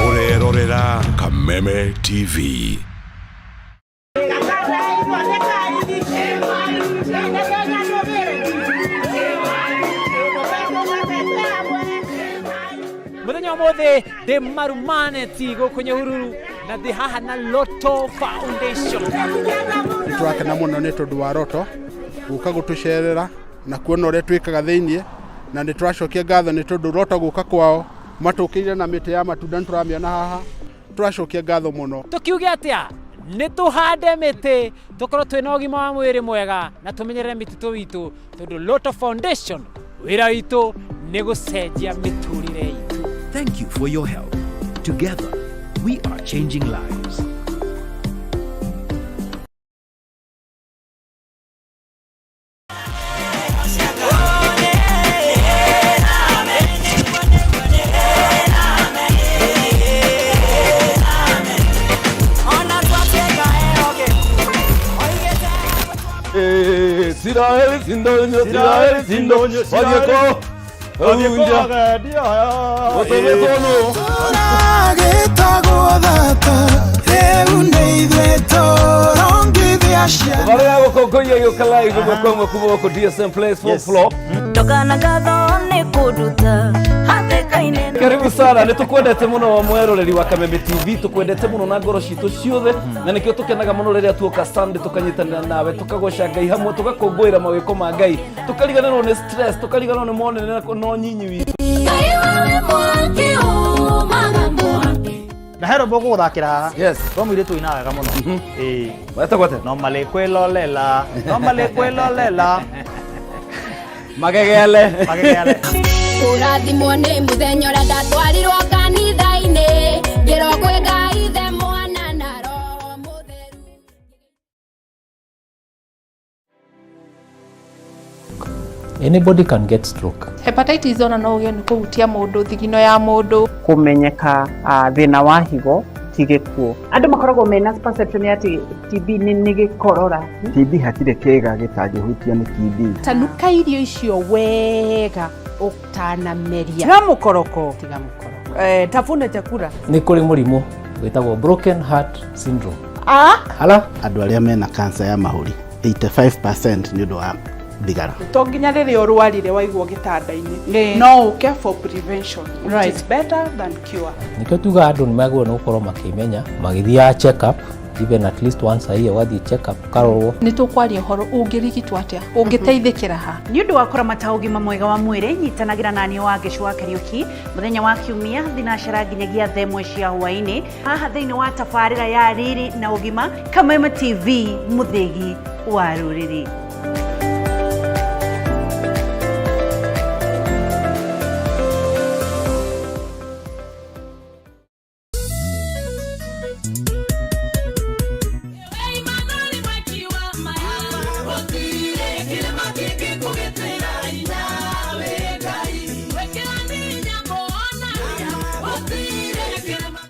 Speaker 7: Ũrerorera Kameme TV.
Speaker 9: Muthenya ũmũthĩ ndĩ Marumaneti gũkũ Nyahururu na ndĩ haha na Lotto Foundation.
Speaker 8: Nĩ tũrakena mũno nĩ tondũ wa Lotto gũka gũtũcerera na kuona ũrĩa twĩkaga thĩiniĩ, na nĩ tũracokia ngatho nĩ tondũ Lotto gũka kwao matũkĩire na mĩtĩ ya matunda nĩ tũramĩona haha, tũracokia ngatho mũno.
Speaker 9: Tũkiuge atĩa? Nĩ tũhande mĩtĩ tũkorwo twĩna ũgima wa mwĩrĩ mwega na tũmenyerere mĩtitũ witũ, tondũ Lotto Foundation wĩra witũ nĩ gũcenjia mĩtũrĩre itũ.
Speaker 23: Thank you for your help. Together, we are changing lives.
Speaker 10: Siraeli sindonyo, Siraeli sindonyo, Wadieko, Wadiunja, Otobekono.
Speaker 2: Tũragĩtagwo thata, rĩu nĩ ithuĩ tũrongithia ciana.
Speaker 10: Barĩa gũkũngũiya gĩũka live ĩmwe kwa ĩmwe kuma gũkũ DSM Place fourth floor.
Speaker 24: Ndogana ngatho nĩ kũnduta hatĩka-inĩ.
Speaker 10: Karibu sana, nĩ tũkwendete mũno mweroreri wa Kameme TV, tũkwendete mũno na ngoro citũ ciothe, na nĩkĩo tũkenaga mũno rĩrĩa tuoka Sunday tũkanyitanĩra nawe, tũkagoca Ngai hamwe, tũgakũngũĩra mawĩko ma Ngai, tũkariganĩrwo nĩ stress, tũkariganĩrwo nĩ monene na nyinyi witũ.
Speaker 24: Ngai wawe mwaki umaga mwaki.
Speaker 25: Na hero mbogo gũthakĩra haha.
Speaker 10: Yes.
Speaker 25: Rwa mũirĩtu ũinaga wega mũno. Ĩĩ.
Speaker 10: Wetagwo atĩa?
Speaker 25: No malĩ kwĩlolela, no malĩ kwĩlolela.
Speaker 10: Magegele.
Speaker 25: Magegele.
Speaker 24: Kũrathimwo nĩ mũthenya ũrĩa ndatwarirwo kanitha-inĩ, ngĩrwo kwĩ Ngai Ithe, Mwana na Roho Mũtheru.
Speaker 26: Anybody can get stroke.
Speaker 27: Hepatitis ona no ũgĩe nĩ kũhutia mũndũ thigino ya mũndũ.
Speaker 28: Kũmenyeka thĩna wa higo ti gĩkuũ.
Speaker 29: Andũ makoragwo mena perception ya atĩ TB nĩ gĩkorora.
Speaker 15: TB hatirĩ kĩga gĩtangĩhutio nĩ TB.
Speaker 27: Tanuka irio icio wega ũtanameria.
Speaker 13: Tiga mũkoroko.
Speaker 27: Tiga mũkoroko.
Speaker 13: Tafuna chakula.
Speaker 26: Nĩ kũrĩ mũrimũ wĩtagwo broken heart syndrome.
Speaker 13: Ah?
Speaker 26: Hala?
Speaker 30: Andũ arĩa mena cancer ya mahũri 85% nĩ ũndũ wa thigara.
Speaker 27: To nginya rĩrĩa ũrwarire waigwo gĩtanda-inĩ, no ũke for prevention, which is better than cure.
Speaker 26: Nĩkĩo tugaga andũ nĩ magĩrĩirwo nĩ gũkorwo makĩmenya, magĩthiaga check up Even at least once a year ũgathiĩ check up ũkarorwo.
Speaker 27: Nĩ tũkwaria ũhoro ũngĩrigitwo atĩa, ũngĩteithĩkĩra ha.
Speaker 3: Nĩ ũndũ wa kũramata ũgima mwega wa mwĩrĩ, nyitanagĩra na niĩ Wangeci wa Kariũki mũthenya wa Kiumia thinacara nginyagia thaa ĩmwe cia hwaĩ-inĩ haha thĩinĩ wa tabarĩra ya Riri na Ũgima, Kameme TV, mũthĩgi wa rũrĩrĩ.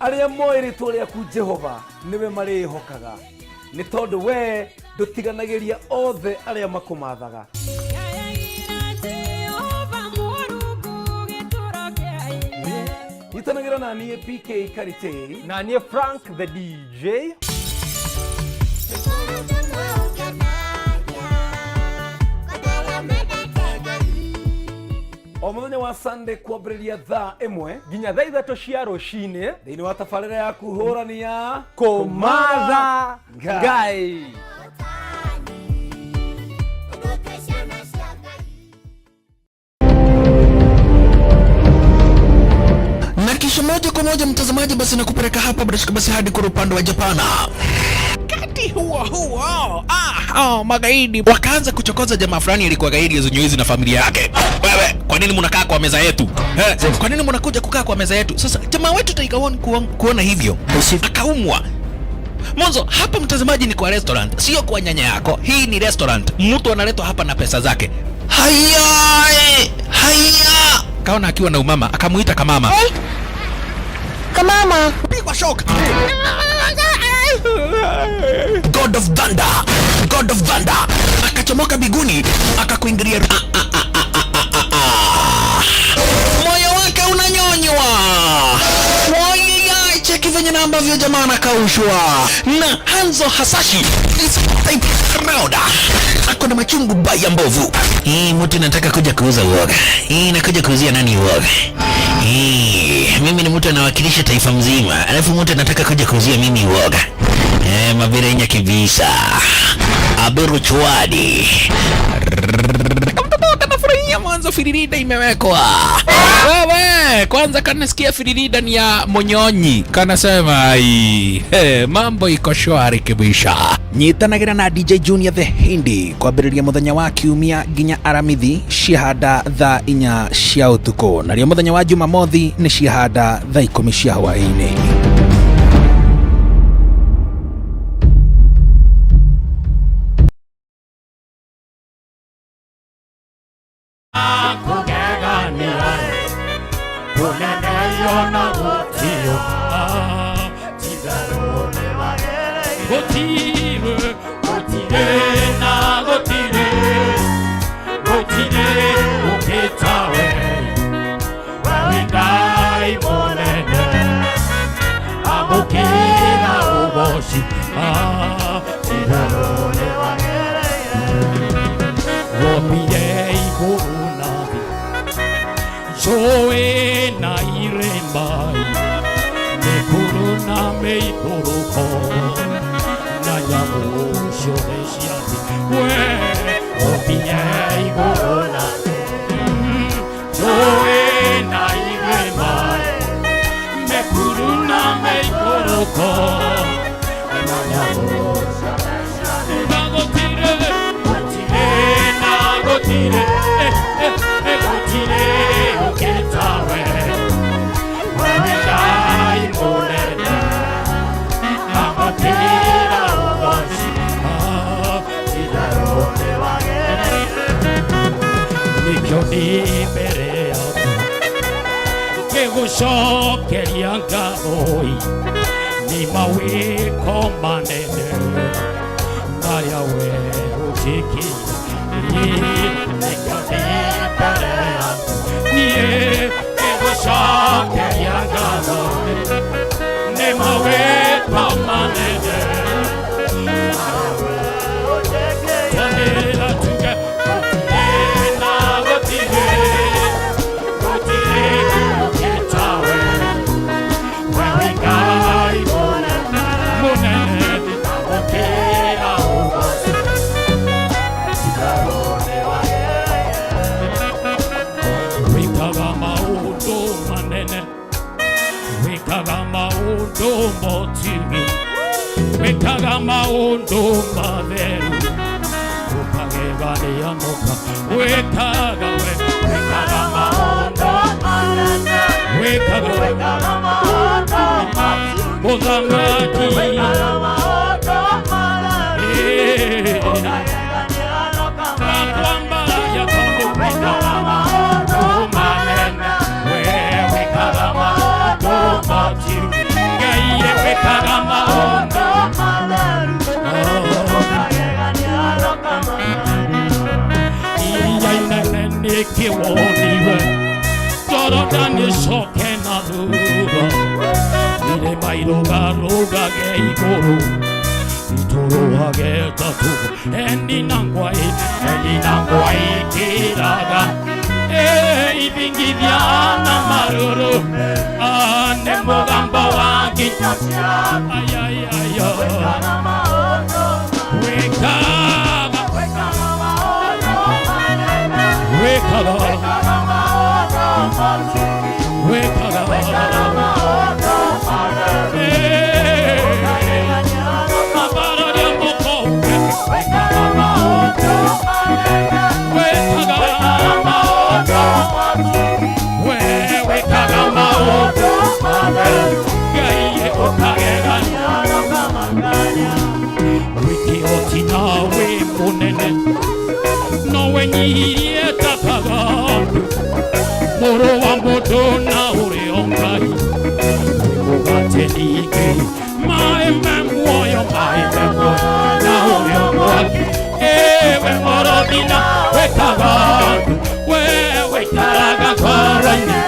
Speaker 10: Arĩa moĩ rĩtwa rĩaku Jehova nĩwe marĩĩhokaga, nĩ tondũ we ndũtiganagĩria othe arĩa makũmathaga. Nyitanagĩra na niĩ PK Karitei
Speaker 25: na niĩ Frank the DJ.
Speaker 10: O mũthenya wa Sunday kwambĩrĩria thaa 1
Speaker 25: nginya thaa 3 cia rũcinĩ
Speaker 10: thĩinĩ wa tabarĩra yaku hũrani ya
Speaker 25: Kũmatha Ngai.
Speaker 11: Na kisha moja kwa moja mtazamaji, basi nakupeleka hapa basi hadi kwa upande wa Japana. Kati huo huo magaidi wakaanza kuchokoza jamaa fulani alikuwa gaidi ya na familia yake. Wewe, kwa nini mnakaa kwa meza yetu? Kwa nini mnakuja kukaa kwa meza yetu? Sasa jamaa wetu Tiger One kuona hivyo akaumwa. Mwanzo hapa mtazamaji ni kwa restaurant, sio kwa nyanya yako. Hii ni restaurant. Mtu analetwa hapa na pesa zake. Haya, haya. Kaona akiwa na umama, akamuita kamama. Hey. Kamama. Pigwa shock. God of Thunder. God of Thunder. Akachomoka biguni, akakuingilia. Moyo wake unanyonywa. Moyo, cheki venye na ambavyo jamaa anakaushwa. Na Hanzo Hasashi this time round ako na machungu baya mbovu. Hii mtu nataka kuja kuuza uoga. Hii nakuja kuuzia nani uoga? Hii mimi ni mtu anawakilisha taifa mzima. Alafu mtu anataka kuja kuuzia mimi uoga. Mabirenya kibisa. Abiru chwadi. Kanafurahia mwanzo firirida imewekwa. Wewe kwanza kanasikia firirida ni ya monyonyi. Kanasema ai, mambo iko shwari kibisha. Nyitanagira na DJ Junior the Hindi kwambĩrĩria mũthenya wa Kiumia nginya Aramithi ciahanda thaa 4 cia ũtukũ, narĩo mũthenya wa Jumamothi nĩ ciahanda thaa 10 cia hwaĩ-inĩ.
Speaker 5: maũndũ motiru, wĩkaga maũndũ matheru, ũkagegania mũka, wĩkaga we, wĩkaga maũndũ manene, wĩkaga maũndũ mũthamaki, wĩkaga maũndũ manene, ũkagegania nakwambaragia tondũ wĩkaga maũndũ manene, we wĩkaga maũndũ motiru, Ngai wĩkaga maũndũ nikiwoniwe Jorodani icoke na thutha irĩma irũgarũgage igũrũ itũrũhage ta tũgũ endi na ngwai ikĩraga ithingithia na marũrũ nĩ mũgambo wa nginya ayayaya wĩkaga wĩkaga wĩkaga mabararia moko wĩkaga wĩkaga maũndũ Ngai ũkagegania wĩkĩ otina wĩ mũnene no wenyihirie ta kagandu mũrũ wa mũndũ na ũrĩo Ngai mũgate ningĩ maĩ me muoyo maĩ me muoyo na ũrĩo mwaki ewe mũrũthi na wĩkaga andũ we wĩikaraga ngoro-inĩ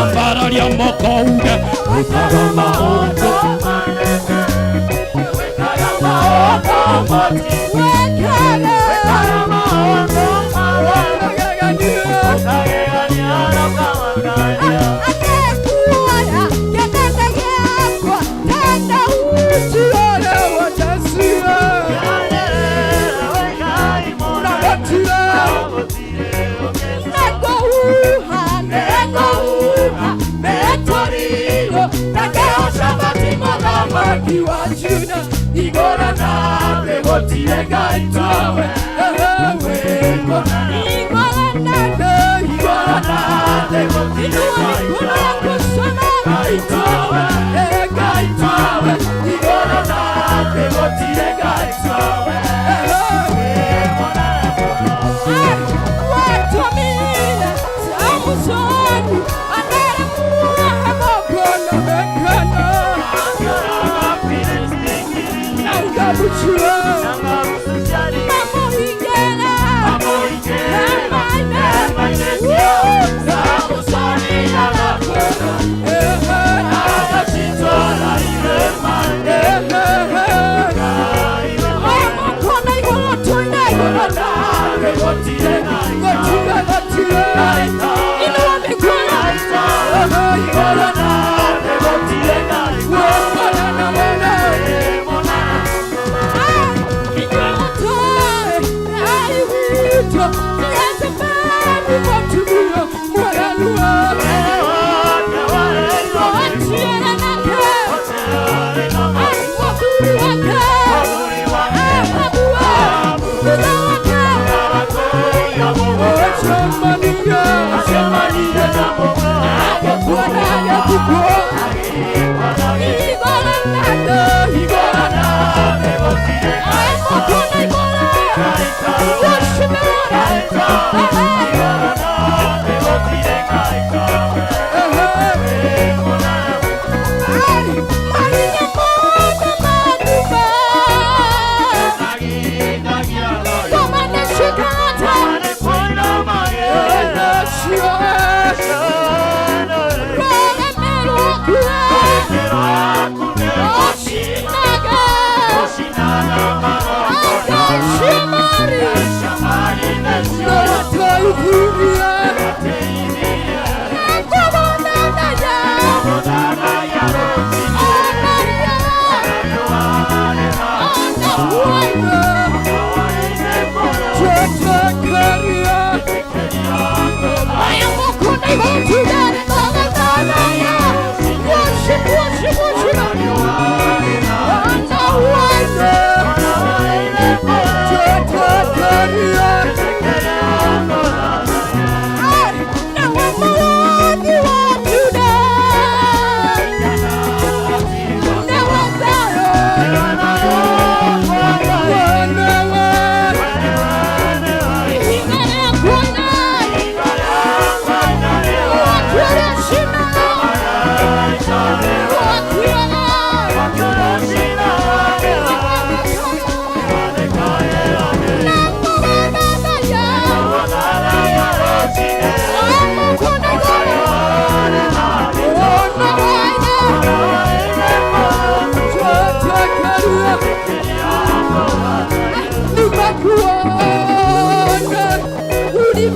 Speaker 5: ambararia moko uge wĩkaga maũndũ
Speaker 2: Igora na gũtirĩ Ngai tawe Igora na Igora na gũtirĩ Ngai tawe Ngai tawe Igora na gũtirĩ Ngai tawe
Speaker 13: Watumile Samsoni
Speaker 2: I am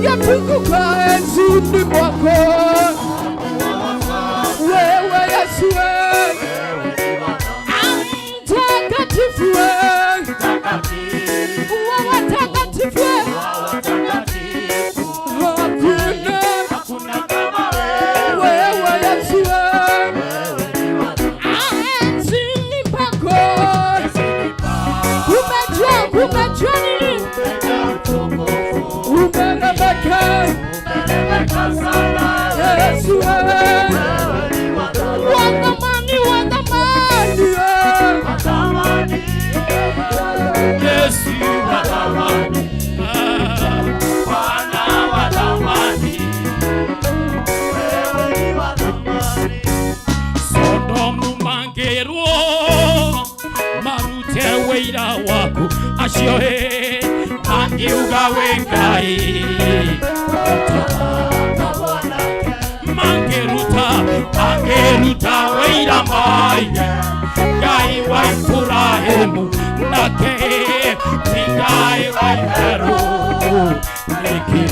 Speaker 2: Ungetukuka enzini mwako wewe Yesu mtakatifu wewe takatifu hakuna kama wewe Yesu enzini pako kumejaa nini umeremeka Yesu wathamani
Speaker 5: Yesu wathamani Bwana wathamani wewe ni wathamani Sodomu mangirwo marute wĩira waku acio mangiuga wĩ Ngai mangiruta wĩira moige Ngai wa Ibrahimu nake ti Ngai wa itherũ nĩkĩ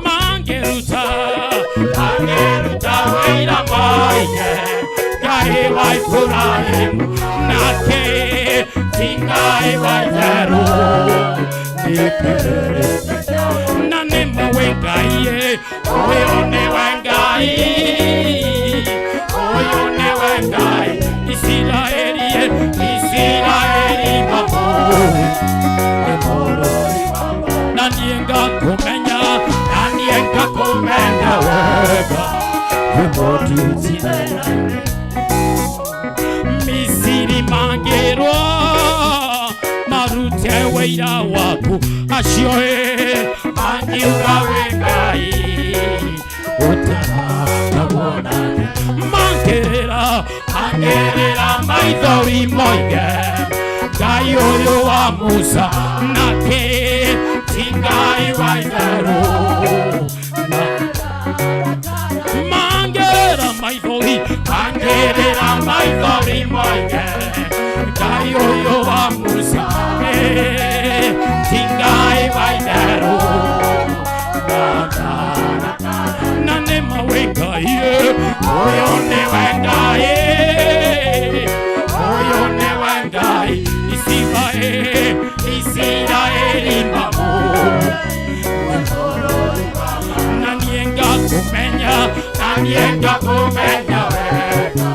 Speaker 5: mangiruta wĩira moige Ngai wa Ibrahimu nake ti Ngai wa itherũ nĩkĩ na nĩ mũĩ Ngai ũyũ nĩwe Ngai ũyũ nĩwe Ngai Isiraeli Isiraeli mamũĩ na niĩ ngakũmenya na niĩ ngakũmenya wega wĩ Misiri mangĩrwo marute wĩira waku acio mangiuga wĩ Ngai ũtarakagwo nake mangĩrĩra maithori moige Ngai ũyũ wa Musa nake ti Ngai wa itherũ mangĩrĩra maithori moige Ngai ũyũ wa Musa ti Ngai wa itherũ na nĩ maũĩ Ngai ũyũ nĩwe Ngai ũyũ nĩwe Ngai Isiraeli mamũĩ na niĩ ngakũmenya na niĩ ngakũmenya wega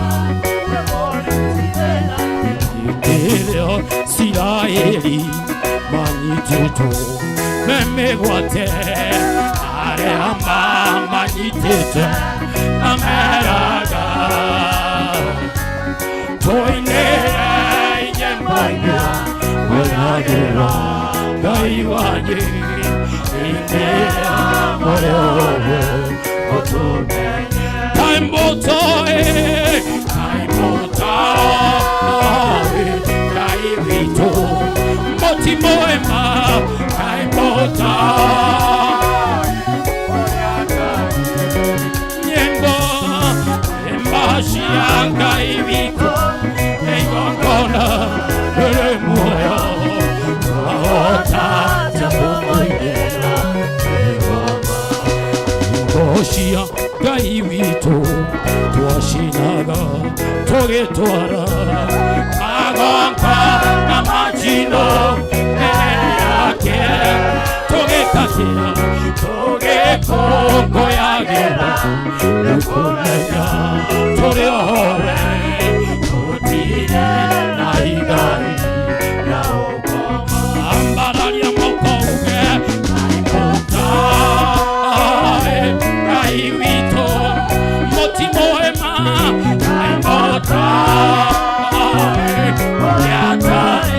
Speaker 5: Ĩrĩa Isiraeli manyitĩtwo me mĩgwate arĩa mamanyitĩte ameraga tũinĩre nyĩmbo wĩragĩra Ngai wanyu inĩra mũrĩ ũtũmenye Kaimbotoe Ngai witũ mũtimoema Kaimbotoe nyĩmbo cia Ngai witũ igongona rĩrĩ muoyo twahota kũmũinĩra nyĩmbo cia Ngai witũ twacinaga tũgĩtwara magongona ma njino mbere yake tũgĩtatĩra tũgĩkũngũyagĩra nĩkũmenya tũrĩ ohore tũtirĩ na igai rĩa ũkoma ambararia moko uge Kaimbotae Ngai witũ mũtimoema Kaimbotae ũrĩatae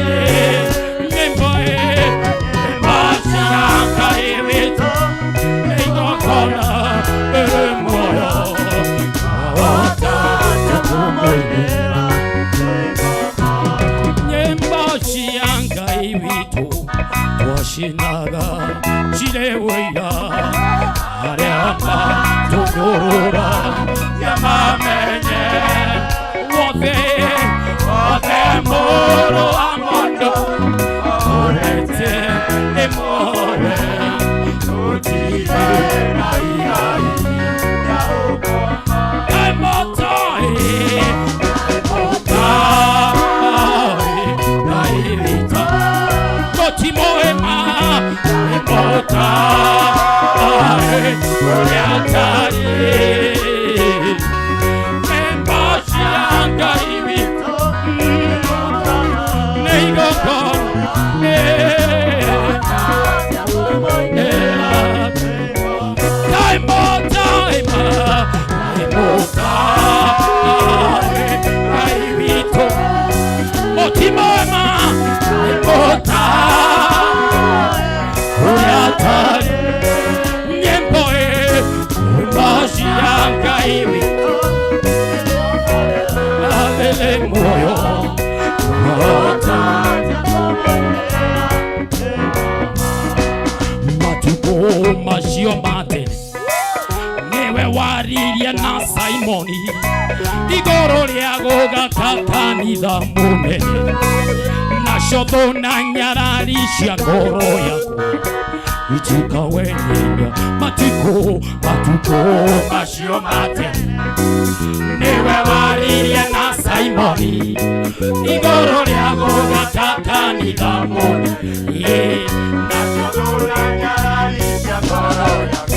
Speaker 5: nyĩmbo nyĩmbo cia Ngai witũ igongona rĩrĩ muoyo twahota kũmũinĩra nyĩmbo cia Ngai witũ twacinaga cirĩ ũira arĩa matũgũrũra nĩmamenye wothe wothe mũrũ wa mũndũ ũrĩte nĩ muoyo Motare ũrĩa atariĩ Nyĩmbo cia Ngai witũ nĩ Matukũ macio ma tene nĩwe waririe na Simoni igũrũ rĩa gũgaka kanitha mũnene nacio thũ na nyarari cia ngoro yakwa itikawenyenya matukũ matukũ macio ma tene nĩwe waririe na Simoni igũrũ rĩa gũgaka kanitha mũnene nacio thũ na nyarari cia ngoro yakwa.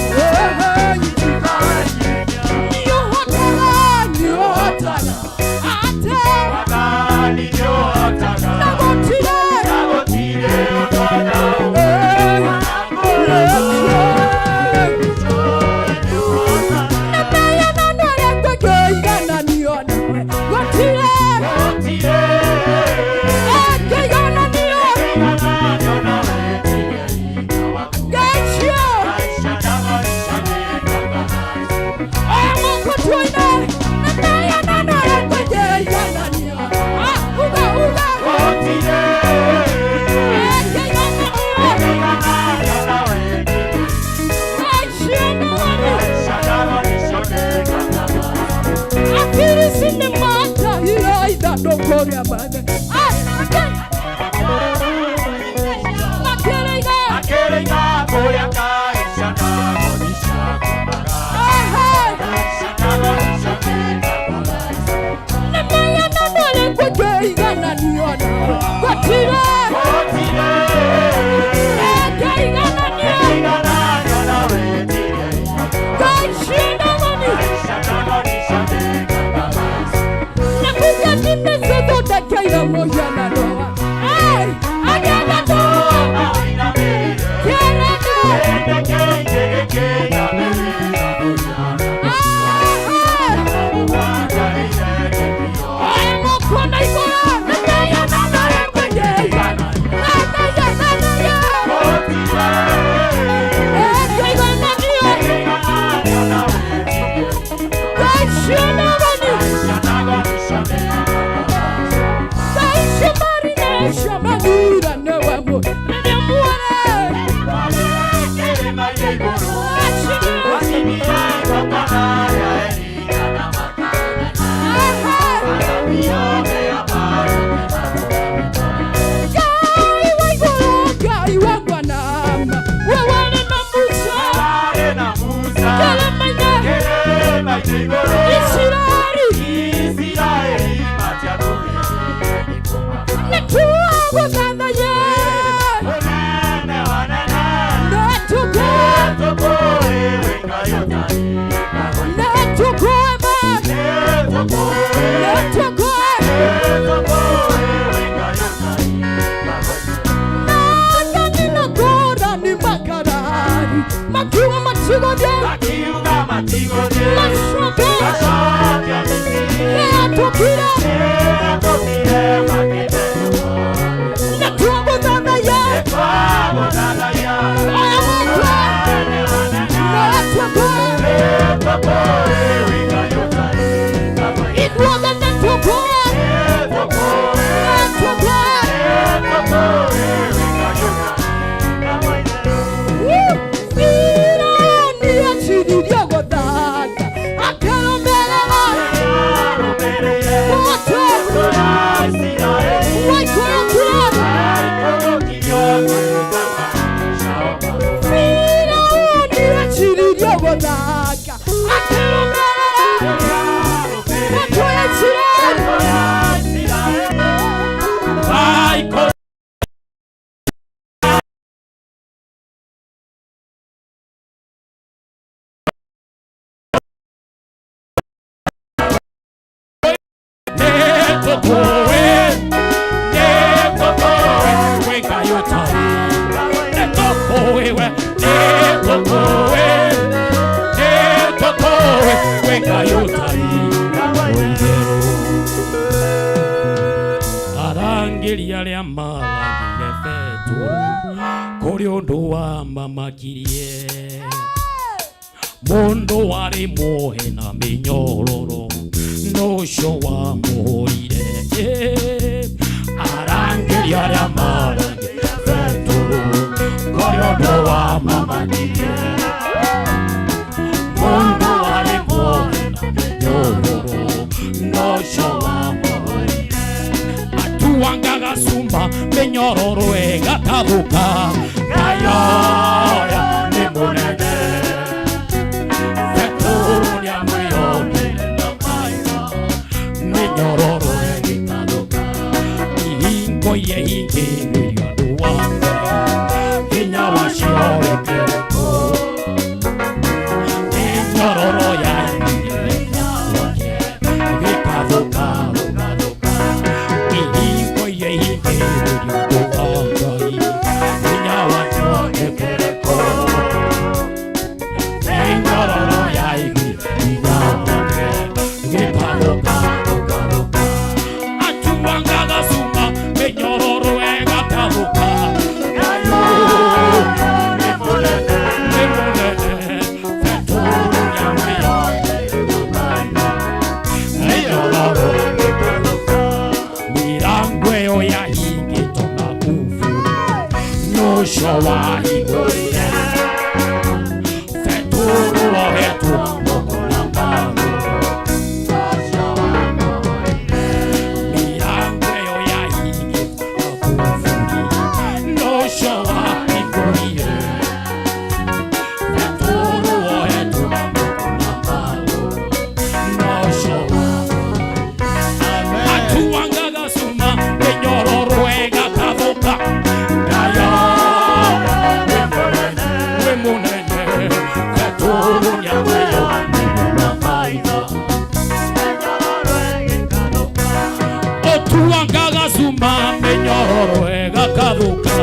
Speaker 5: wa mamakirie Mundu warĩ muohe na mĩnyororo Nũcio wamũhũrire Arangĩri arĩa marangĩire Petero Kũrĩ ũndũ wa mamakirie Mundu warĩ muohe na mĩnyororo Nũcio wamũhũrire Atuangaga cuma mĩnyororo ĩgatathũka Ngayoya nĩ mũnene Petero nĩamwĩonire na maitho mĩnyororo ĩgĩtathũka Ihingo iria ihingĩrĩirio andũ a Ngai hinya wacio wĩkĩre kũ Mĩnyororo yaimire hinya wake ĩgĩtathũka rũgathũka Ihingo iria ihingĩrĩirio andũ a Ngai hinya wacio wĩkĩre kũ Mĩnyororo yaimire hinya wake ĩgĩtathũka rũgathũka Atuangaga cuma mĩnyororo ĩgatathũka Ngayo nĩ mũnene nĩ mũnene Petero nĩamwĩonire na maitho mĩnyororo ĩgĩtathũka Mĩrango ĩyo yahingĩtwo na kufuri nũcio wahingũrire Petero ohetwo moko na magũrũ Mĩrango ĩyo yahingĩtwo na kufuri nũcio wahingũrire Petero ohetwo moko na magũrũ nũcio Atuangaga cuma mĩnyororo ĩgatathũka Ngayo nĩ mũnene nĩ mũnene Petero nĩamwĩonire na maitho Otuangaga cuma mĩnyororo ĩgatathũka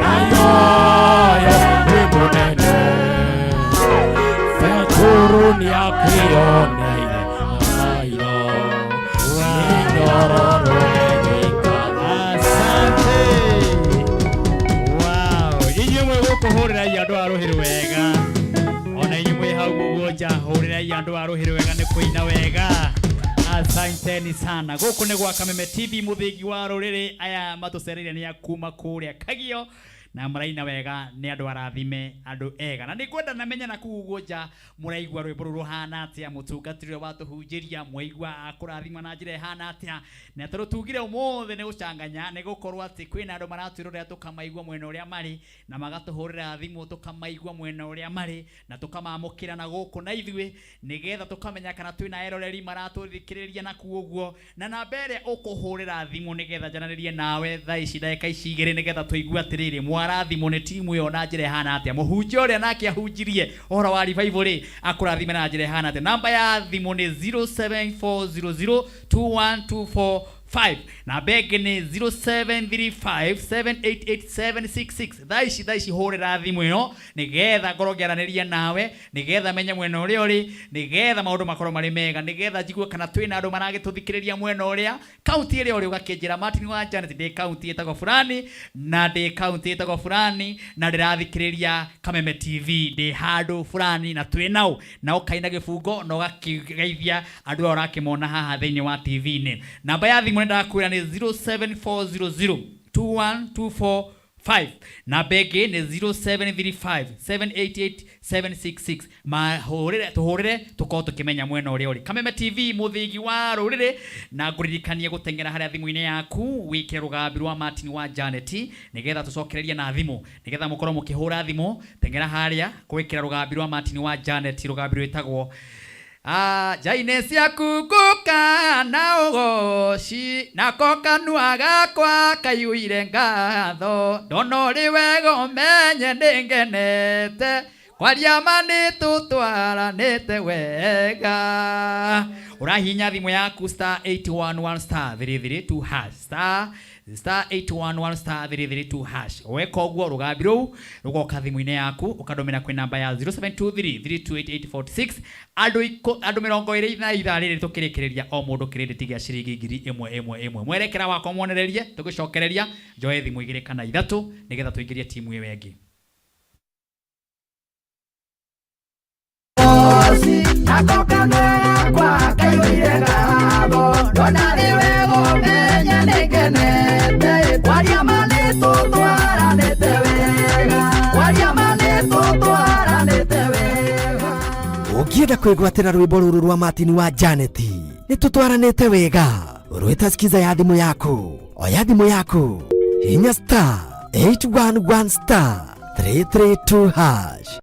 Speaker 5: Ngayoyo nĩ mũnene Petero nĩakwĩoneire na maitho mĩnyororo
Speaker 1: Asante. Wow, inyuĩ mwĩ gũkũ hũrĩrai andũ a rũhĩ wega. Ona inyuĩ mwĩ hau ũguo nja hũrĩrai andũ a rũhĩ wega nĩ kũina wega. Asanteni sana. Gũkũ nĩ gwa Kameme TV mũthingi wa rũrĩrĩ aya matũcereire nĩ a kuma kũrĩa Kagio na maraina wega nĩ andũ arathime andũ ega na nĩ ngwenda na menya na kũu ũguo nja mũraigua rwĩmbo rũrũ rũhana atĩa mũtungatĩri ũrĩa watũhunjĩria mwaigua akũrathima na njĩra ĩhana atĩa na tondũ tugire ũmũthĩ nĩ gũcanganya nĩ gũkorwo atĩ kwĩna andũ maratwĩrorera tũkamaigua mwena ũrĩa marĩ na magatũhũrĩra thimũ tũkamaigua mwena ũrĩa marĩ na tũkamamũkĩra na gũkũ na ithuĩ nĩgetha tũkamenya kana twĩna eroreri maratũthikĩrĩria na kũu ũguo na namba ĩrĩa ũkũhũrĩra thimũ nĩgetha njaranĩrie nawe thaa ici ndagĩka ici igĩrĩ nĩgetha tũigue atĩrĩrĩ mwarathimwo nĩ timu ĩyo na njĩra ĩhana atĩa mũhunjia ũrĩa nake ahunjirie ũhoro wa revival rĩ akũrathime na njĩra ĩhana atĩa namba ya thimũ nĩ 0740021245 namba ĩngĩ nĩ 0735788766 thaa ici hũrĩra thimũ ĩno nĩgetha ngorwo ngĩaranĩria nawe nĩgetha menye mwena ũrĩa ũrĩ nĩgetha maũndũ makorwo marĩ mega nĩgetha njigue kana twĩna andũ maragĩtũthikĩrĩria mwena ũrĩa kaunti ĩrĩa ũrĩ ũgakĩnjĩra Martin wa Janet ndĩ kaunti ĩtagwo fulani na ndĩ kaunti ĩtagwo fulani na ndĩrathikĩrĩria Kameme TV ndĩ handũ fulani na twĩ nao na ũkaina gĩbungo na ũgakĩgeithia andũ aya ũrakĩmona haha thĩinĩ wa TV-inĩ namba ya thimũ nĩ ndakwĩra nĩ 0740021245 namba ĩngĩ nĩ 0735788766 mahũrĩre tũhũrĩre tũkorwo tũkĩmenya mwena ũrĩa ũrĩ Kameme TV mũthingi wa rũrĩrĩ na ngũririkanie gũteng'era harĩa thimũ-inĩ yaku wĩkĩre rũgambi rwa Martin wa Janet nĩgetha tũcokererie na thimũ nĩgetha mũkorwo mũkĩhũra thimũ teng'era harĩa gwĩkĩra rũgambi rwa Martin wa Janet rũgambi rwĩtagwo njainĩ ciaku ngũka na ũgoci nako kanua gakwa kaiyũire ngatho ndona ũrĩ wega ũmenye nĩngenete kwaria ma nĩtũtwaranĩte wega ũrahihinya thimũ yaku star 811 star 332 hash star 811 star 332 hash weka ũguo rũgambi rũu rũgoka thimũ-inĩ yaku ũkandũmĩra kwĩ namba ya 0723328846 andũ mĩrongo ĩrĩ na ithaa rĩrĩ tũkĩrĩkĩrĩria o mũndũ kĩrĩndĩti gĩa ciringi ngiri ĩmwe ĩmwe ĩmwe mwerekera wakwa mwonererie tũgĩcokereria njoe thimũ igĩrĩ kana ithatũ nĩgetha tũingĩrie timu ĩyo ĩngĩ.
Speaker 2: Nako kanua gakwa kaiyũire ngatho ndona rĩ wega ũmenye nĩngenete kwaria ma nĩtũtwaranĩte wega kwaria ma nĩtũtwaranĩte wega.
Speaker 4: Ũngĩenda kwĩgwatĩra rwĩmbo rũrũ rwa Martin wa Janet nĩ tũtwaranĩte wega rwĩta skiza ya thimũ yaku oya thimũ yaku hinya star 811 star 332 hash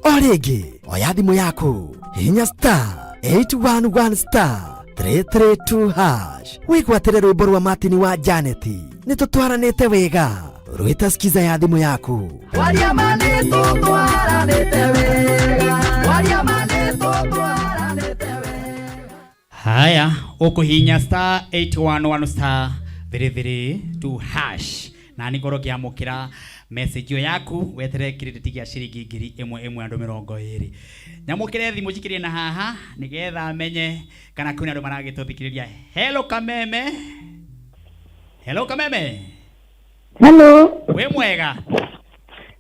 Speaker 4: o rĩngĩ oya thimũ yaku hinya star 811 star 332 hash wĩgwatĩre rwĩmbo rwa Martin wa Janet nĩ tũtwaranĩte wega rwĩta skiza ya thimũ yaku.
Speaker 2: Kwaria ma nĩtũtwaranĩte wega kwaria ma nĩtũtwaranĩte wega.
Speaker 1: Haya, ũkũhinya star 811 star 332 hash na nĩ ngorwo ngĩamũkĩra message ĩyo yaku weterere credit gĩa ciringi 1000 ĩmwe andũ 20. Nyamũkĩre thimũ njikĩrie na haha nĩgetha menye kana kwĩna andũ maragĩtũthikĩrĩria. Hello Kameme. Hello Kameme.
Speaker 6: Hello.
Speaker 1: Wĩ mwega?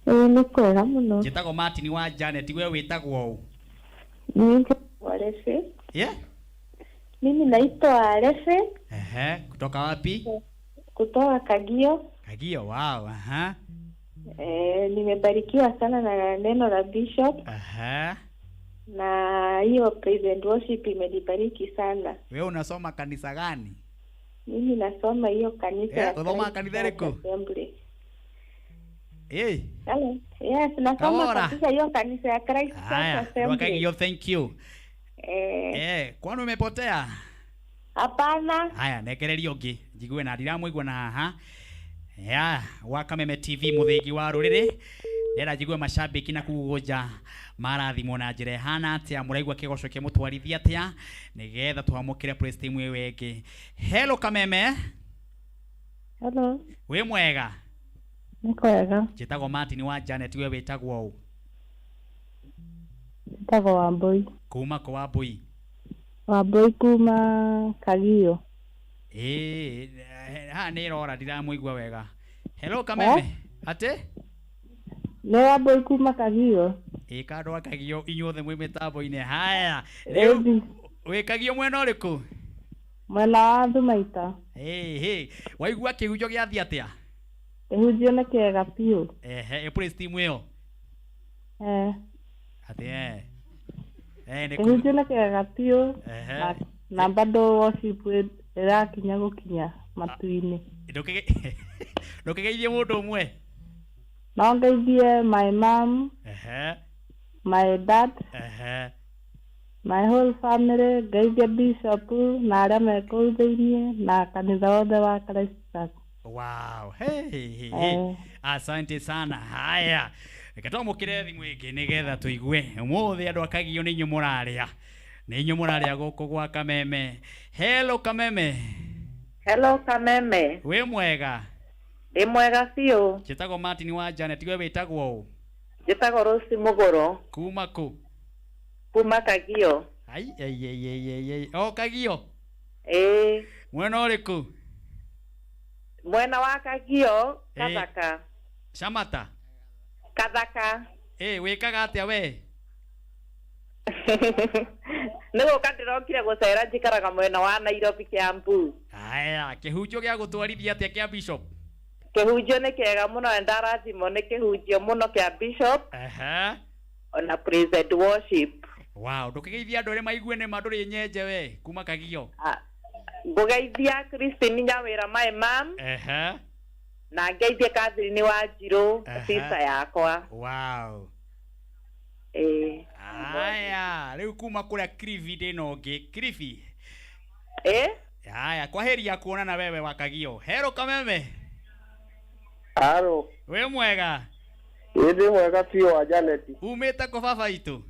Speaker 6: Ĩĩ nĩ kwega mũno.
Speaker 1: Njĩtagwo Martin wa Janet, we wĩtagwo ũ?
Speaker 6: Mimi naitwa Arefe.
Speaker 1: Yeah?
Speaker 6: Mimi naitwa Arefe.
Speaker 1: Ehe, kutoka wapi?
Speaker 6: Kutoka Kagio.
Speaker 1: Kagio, wow, aha.
Speaker 6: Nimebarikiwa sana na neno la Bishop.
Speaker 1: Aha.
Speaker 6: Na hiyo praise and worship imenibariki sana.
Speaker 1: Wewe unasoma kanisa gani?
Speaker 6: Mimi nasoma hiyo kanisa ya
Speaker 1: Unasoma kanisa liko?
Speaker 6: Assembly.
Speaker 1: Eh.
Speaker 6: Hello. Yes, nasoma kabisa hiyo kanisa ya Christ Church Assembly.
Speaker 1: Kagio, thank you. Kwani umepotea?
Speaker 6: Hapana.
Speaker 1: Haya, nekererio ngi njigue na ndiramũigua na haha. Ya, wa Kameme TV mũthĩgi wa rũrĩrĩ. Ndĩrenda njigue mashabiki na kugũnja marathimwo na njĩra ĩhana atĩa, mũraigua kĩgoco kĩa mũtwarithia atĩa, nĩgetha twamũkĩre praise team ĩyo ĩngĩ. Hello Kameme.
Speaker 6: Hello.
Speaker 1: Wĩ mwega?
Speaker 6: Nĩ kwega.
Speaker 1: Njĩtagwo Martin wa Janet, we wĩtagwo ũ?
Speaker 6: Njĩtagwo Wambui.
Speaker 1: Kuma kũ Wambui?
Speaker 6: Wambui kuma Kagio.
Speaker 1: Haha nĩ ĩrora ndiramũigua wega. Hello Kameme. Atĩ?
Speaker 6: Nĩ Wambui kuma Kagio.
Speaker 1: Ĩ kandũ a Kagio inyuothe mwĩ mĩtambo-inĩ. Haya, rĩu wĩ Kagio mwena ũrĩkũ?
Speaker 6: Mwena wa Thumaita.
Speaker 1: Ĩ, waigua kĩhunjio gĩathiĩ atĩa?
Speaker 6: Kĩhunjio nĩ kĩega biũ.
Speaker 1: Ehe, ĩ praise team ĩyo? Atĩ eh.
Speaker 6: Kĩhunjio nĩ kĩega biũ. Na bado worship ĩrakinya gũkinya matu-inĩ.
Speaker 1: Ndũkĩgeithie mũndũ ũmwe?
Speaker 6: No ngeithie my mom, my dad, my whole family, ngeithie bishop na arĩa me kũu thĩiniĩ na kanitha wothe wa Christ Church.
Speaker 1: Wow. Hey, hey, hey. Asante sana. Haya, reke twamũkĩre thimũ ĩngĩ nĩgetha tũigue ũmũthĩ andũ a Kagio nĩ inyuĩ mũrarĩa. Nĩ inyuĩ mũrarĩa gũkũ gwa Kameme. Hello Kameme.
Speaker 14: Hello Kameme.
Speaker 1: Wĩ mwega?
Speaker 14: Ndĩ mwega biũ.
Speaker 1: Njĩtagwo Martin wa Janet, we wĩtagwo ũ?
Speaker 14: Njĩtagwo Rose Mũgũro.
Speaker 1: Kuma kũ?
Speaker 14: Kuma Kagio.
Speaker 1: Ai ai ai ai ai. O Kagio?
Speaker 14: Ĩĩ.
Speaker 1: Mwena ũrĩkũ?
Speaker 14: Mwena wa Kagio, Kathaka.
Speaker 1: Shamata?
Speaker 14: Kathaka.
Speaker 1: Ĩ, wĩkaga atĩa we?
Speaker 14: Nĩ gũka ndĩrokire gũcera, njikaraga mwena wa Nairobi Kiambu.
Speaker 1: Aya, kĩhunjio gĩa gũtwarithia atĩa kĩa Bishop?
Speaker 14: Kĩhunjio nĩ kĩega mũno na ndarathimwo nĩ kĩhunjio mũno kĩa Bishop. Ona praise and worship.
Speaker 1: Wow, ndũkĩgeithia andũ arĩa maigue nĩ ma ndũrĩ nyenje we kuma Kagio.
Speaker 14: Ngũgeithia Christine Nyawĩra my mom. Na ngeithie Catherine Wanjirũ sister yakwa.
Speaker 1: Wow. Aya, rĩu kuma kũrĩa Kilifi ndĩna ũngĩ. Kilifi. Aya, kwaheri ya kuonana wewe wa Kagio. Hello Kameme.
Speaker 16: Halo.
Speaker 1: Wĩ mwega?
Speaker 16: Ĩ ndĩ mwega biũ wa Janet.
Speaker 1: Umĩte kũ baba itũ?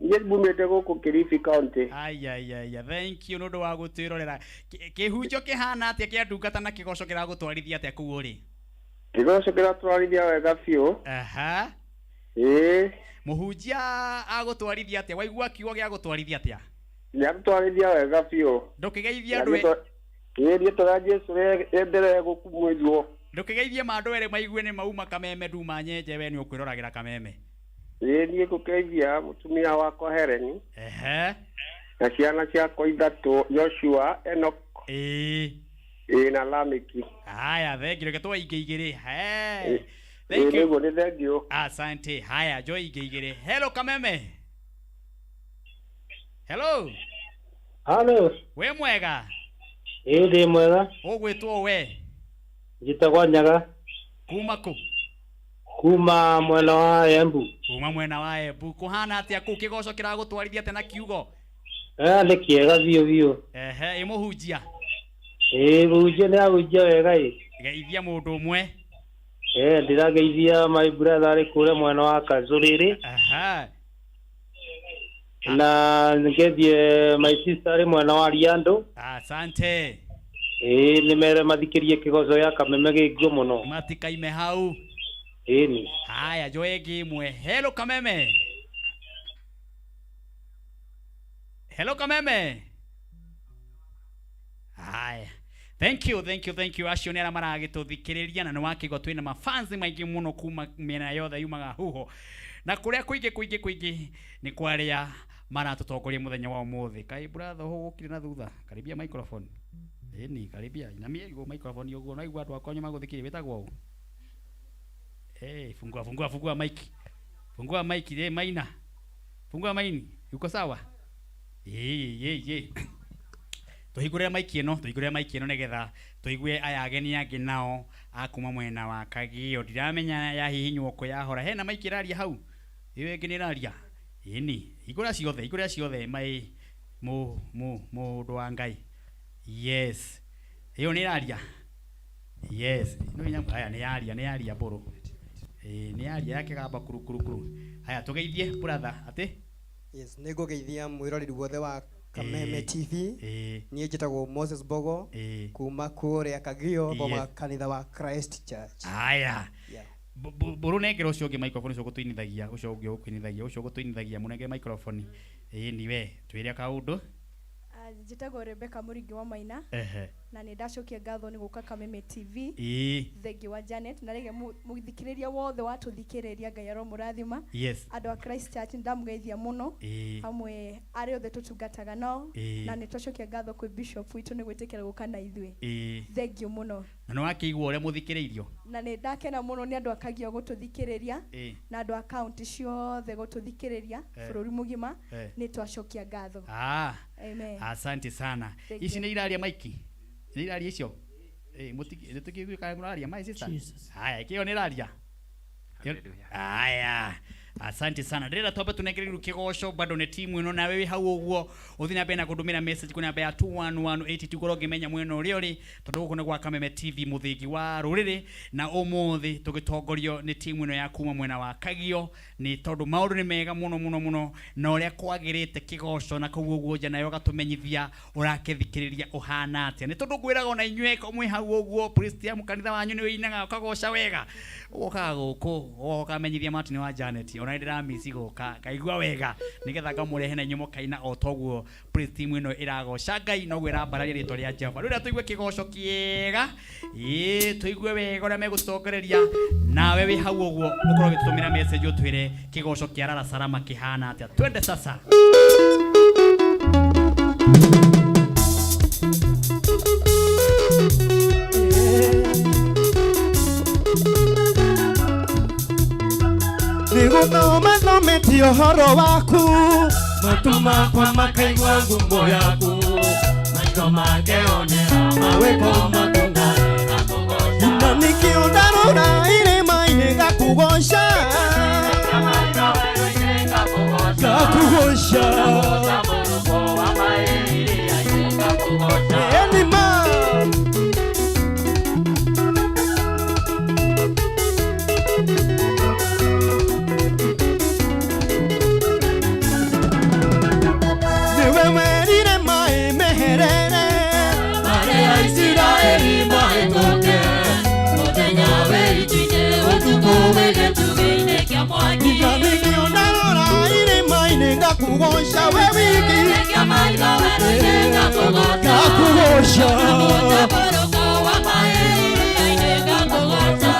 Speaker 16: Niĩ mbumĩte gũkũ Kilifi County.
Speaker 1: Ai ai ai, thank you nĩ ũndũ wa gũtwĩrorera. Kĩhunjio kĩhana atĩa kĩa ndungata na kĩgoco kĩragũtwarithia atĩa kũu ũrĩ?
Speaker 16: Kĩgoco kĩratwarithia wega biũ.
Speaker 1: Aha.
Speaker 16: Ĩĩ.
Speaker 1: Mũhunjia agũtwarithia atĩa? Waigua kiugo gĩa gũtwarithia atĩa?
Speaker 16: Gĩatũtwarithia wega biũ.
Speaker 1: Ndũkĩgeithie andũ.
Speaker 16: Ĩĩ, rĩtwa rĩa Jesũ rĩenderee gũkumũithio.
Speaker 1: Ndũkĩgeithie ma andũ erĩ maigue nĩ mauma Kameme nduma nyenje we nĩ ũkwĩroragĩra Kameme.
Speaker 16: Ĩĩ niĩ ngũgeithia mũtumia wakwa Helen.
Speaker 1: Ehe.
Speaker 16: Na ciana ciakwa ithatũ, Joshua, Enoch.
Speaker 1: Ĩĩ.
Speaker 16: Ĩĩ na Lameki.
Speaker 1: Haya, thengiũ, reke tuoe ingĩ igĩrĩ. He.
Speaker 16: Ĩĩ
Speaker 1: Thank you.
Speaker 16: nĩguo, nĩ thengiũ.
Speaker 1: Asante. Haya, njoe ingĩ igĩrĩ. Hello Kameme. Hello.
Speaker 7: Halo.
Speaker 1: Wĩ mwega?
Speaker 7: Ĩĩ ndĩ mwega.
Speaker 1: Ũgwĩtwo we?
Speaker 7: Njĩtagwo Nyaga.
Speaker 1: Kuma kũ?
Speaker 7: Kuma mwena wa Embu.
Speaker 1: Kuma mwena wa Embu. Kũhana atĩa kũu? Kĩgoco kĩragũtwarithia atĩa na kiugo?
Speaker 7: Nĩ kĩega biũ biũ.
Speaker 1: Ehe, ĩ mũhunjia.
Speaker 7: Ĩĩ mũhunjia nĩ ahunjia wega ĩ.
Speaker 1: Geithia mũndũ ũmwe.
Speaker 7: Ndĩrageithia my brother arĩ kũrĩa mwena wa Kazũrĩrĩ.
Speaker 1: Aha.
Speaker 7: Na ngeithie my sister arĩ mwena wa Riando.
Speaker 1: Asante.
Speaker 7: Ĩĩ nĩ mere mathikĩrie kĩgoco gĩa Kameme gĩkuo mũno.
Speaker 1: Matikaime hau.
Speaker 7: Ĩni.
Speaker 1: Haya, njoe ĩngĩ ĩmwe. Hello Kameme. Hello Kameme. Haya. Thank you, thank you, thank you. Acio nĩ arĩa maragĩtũthikĩrĩria na nĩ wakĩigua twĩna mafansi maingĩ mũno kuma mĩena yothe yumaga huho na kũrĩa kũingĩ kũingĩ kũingĩ nĩ kwa arĩa maratũtongoria mũthenya wa ũmũthĩ. Kaĩ brother ũgũkire na thutha, karibia microphone. Ĩni, karibia inamia igũ microphone ũguo no igua andũ akwa magũthikĩrĩria. Wĩtagwo ũ? Eh, fungua fungua fungua mic. Fungua mic, eh, Maina. Fungua maini. Uko sawa? Ĩĩ ĩĩ ĩĩ. Tũhingũrĩre mic ĩno, tũhingũrĩre mic ĩno nĩgetha tũigue aya ageni angĩ nao a kuma mwena wa Kagio. Ndiramenya yahihinywo kũ yahora. Hena mic ĩraria hau? Ĩyo ĩngĩ nĩ ĩraria? Ĩni, hingũra ciothe, hingũra ciothe mai mu mu mũndũ wa Ngai. Yes. Ĩyo nĩ ĩraria? Yes. No hinya haya nĩ yaria, nĩ yaria mbũrũ. Ĩĩ nĩ yaria yakĩgamba kuru kuru kuru. Haya tũgeithie brother atĩ?
Speaker 8: Yes, nĩ ngũgeithia mwĩroreri wothe wa Kameme TV. Niĩ njĩtagwo Moses Bogo kuma kũrĩa Kagio, thoma kanitha wa Christ Church.
Speaker 1: Haya.
Speaker 8: Yeah.
Speaker 1: Mbũrũ nengera ũcio ũngĩ microphone, ũcio ũgũtũinithagia, ũcio ũngĩ ũgũkũinithagia, ũcio ũgũtũinithagia, mũnengere microphone. Ĩĩ ni we, twĩre kaũndũ.
Speaker 9: Njĩtagwo Rebecca Mũringi wa Maina.
Speaker 1: Ehe.
Speaker 9: Na nĩ ndacokia ngatho nĩ gũka Kameme TV.
Speaker 1: Ĩĩ.
Speaker 9: Thengiũ wa Janet na rĩge mũthikĩrĩria wothe watũthikĩrĩria, Ngai aromũrathima.
Speaker 1: Yes.
Speaker 9: Andũ a Christ Church ndamũgeithia mũno.
Speaker 1: Ĩĩ.
Speaker 9: Hamwe arĩa othe tũtungataga nao.
Speaker 1: Ĩĩ.
Speaker 9: Na nĩ twacokia ngatho kwĩ Bishop witũ nĩ gwĩtĩkĩra gũka na ithuĩ.
Speaker 1: Ĩĩ.
Speaker 9: Thengiũ mũno.
Speaker 1: Na nĩ wakĩigua ũrĩa mũthikĩrĩirio?
Speaker 9: Na nĩ ndakena mũno nĩ andũ a Kagio gũtũthikĩrĩria.
Speaker 1: Ĩĩ.
Speaker 9: Na andũ a kaunti ciothe gũtũthikĩrĩria bũrũri mũgima. Nĩ twacokia ngatho.
Speaker 1: Ah.
Speaker 9: Amen.
Speaker 1: Asante sana.
Speaker 9: Thank
Speaker 1: Ici
Speaker 9: you.
Speaker 1: nĩ iraria maiki? Nĩ iraria icio? Ĩĩ, mũtiki nĩtũkĩiguĩ kana mũraria my sister? Haya, kĩyo nĩ iraria. Haya. Asante sana. Ndĩrenda twambe tũnengererio kĩgoco bado nĩ timu ĩno nawe wĩ hau ũguo ũthiĩ na mbere na kũndũmĩra message kwĩ namba ya 21182 korwo ngĩmenya mwena ũrĩa ũrĩ tondũ gũkũ nĩ gwa Kameme TV mũthingi wa rũrĩrĩ na ũmũthĩ tũgĩtongorio nĩ timu ĩno ya kuma mwena wa Kagio nĩ tondũ maũndũ nĩ mega mũno mũno mũno na ũrĩa kwagĩrĩte kĩgoco na kũu ũguo nja nayo ũgatũmenyithia ũrakĩthikĩrĩria ũhana atĩa nĩ tondũ ngwĩraga ona inyuĩ ko mwĩ hau ũguo priest ya kanitha wanyu nĩ ũinaga ũkagoca wega ũgokaga gũkũ ũgoka menyithia Martin wa Janet ona nĩ ndĩramici gũka ngaigua wega nĩgetha ngamũrehe na inyuĩ mũkaina o toguo praise team ĩno ĩragoca Ngai noguo ĩrambararia rĩtwa rĩa Jehova. Rĩu rĩrĩa tũigue kĩgoco kĩega, ĩĩ tũigue wega ũrĩa megũtongoreria nawe wĩ hau ũguo ũkorwo ũgĩtũtũmĩra message ũtwĩre kĩgoco kĩa Rara Salama kĩhana atĩa. Twende sasa.
Speaker 2: Nĩgũthoma thomete ũhoro waku, matũ makwa makaigua ngumo yaku, maitho makeonera mawĩko maku na nĩkĩo ndarora irĩma-inĩ ngakũgoca, ngakũgoca. Ĩĩ ma nĩwe werire maĩ meherere
Speaker 5: Marĩa Isiraeli mahĩtũke, mũthenya wĩ itu-inĩ, ũtukũ wĩ gĩtugĩ-inĩ kĩa mwaki.
Speaker 2: Na nĩkĩo ndarora irĩma-inĩ ngakũgoca we wiki,
Speaker 5: Nĩkĩo maitho werũ-inĩ ngakũgoca,
Speaker 2: ngakũgoca.
Speaker 5: Mũtambũrũko wa maĩ iria-inĩ ngakũgoca.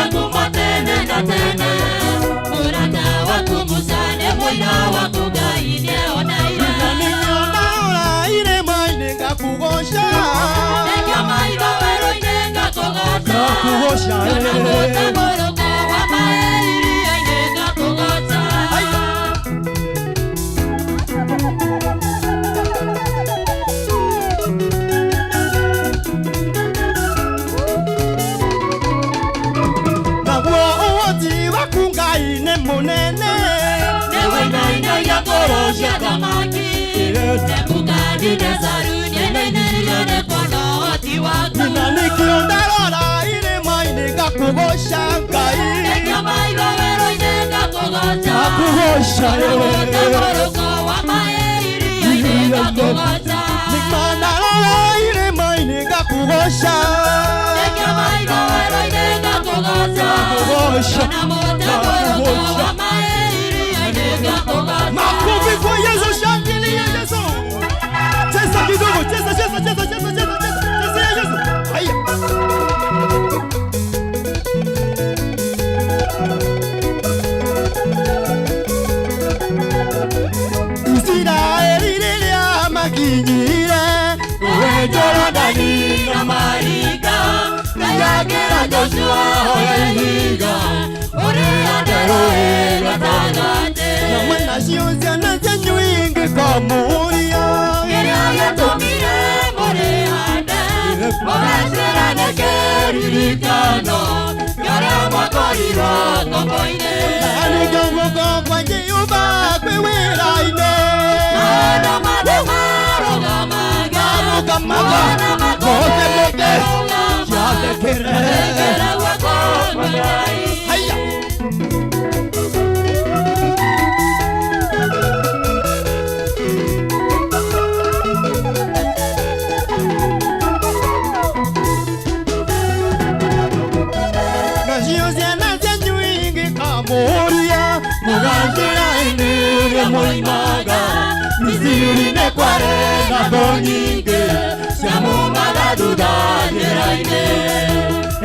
Speaker 2: cia ngumo tene na tene. Mũrata waku Musa nĩ mũira waku Ngai nĩoneire.
Speaker 12: Na nĩkĩo ndarora irĩma-inĩ ngakũgooca.
Speaker 2: Nĩkĩo maitho werũ-inĩ ngakũgooca.
Speaker 12: Ngakũgooca,
Speaker 2: Ngona mũtambũrũko wa maĩ iria-inĩ ngakũgooca.
Speaker 12: Naguo ũhoti waku Ngai nĩ mũnene.
Speaker 2: Nĩwainainagia ngoro cia thamaki. Nebukadinezaru nĩainainirio nĩ kuona ũhoti waku.
Speaker 12: Na nĩkĩo ndarora irĩma-inĩ ngakũgooca Ngai.
Speaker 2: Nĩkĩo maitho werũ-inĩ ngakũgooca.
Speaker 12: Ngakũgooca,
Speaker 2: Ngona mũtambũrũko wa maĩ iria-inĩ ngakũgooca.
Speaker 12: Nĩkĩo ndarora irĩma-inĩ ngakũgooca.
Speaker 2: Nĩkĩo maitho werũ-inĩ ngakũgooca.
Speaker 12: Ngakũgooca.
Speaker 2: Ngona mũtambũrũko wa maĩ iria-inĩ ngakũgooca.
Speaker 12: Makofi kwa Yesu, shangilia Yesu. Cheza kidogo, cheza, cheza, cheza, cheza, cheza, cheza. Cheza Yesu. Haya. Isiraeli rĩrĩa makinyire rũĩ Jorodani
Speaker 2: na maringa, Ngai akĩra Joshua oya ihiga ũrĩa rũĩ gatagatĩ.
Speaker 12: Na mwena cio ciana cianyu ingĩkamũũria
Speaker 2: Kĩrĩa gĩatũmire mũrĩhande mũgacĩra nĩ kĩririkano kĩa ũrĩa mwakorirwo ngombo-inĩ.
Speaker 12: Na nĩkĩo guoko kwa Jehova kwĩ wĩra-inĩ.
Speaker 2: Maũndũ mothe marũgamaga.
Speaker 12: Marũgamaga. Mothe mothe ciathĩkĩre.
Speaker 2: Ciathĩkĩre guoko kwa Ngai.
Speaker 12: Haya. Nacio ciana cianyu ingĩkamũũria mũgacĩra hĩndĩ ĩrĩa mwoimaga Misiri nĩ kwarĩ na thũ nyingĩ
Speaker 2: ciamumaga thutha njĩra-inĩ.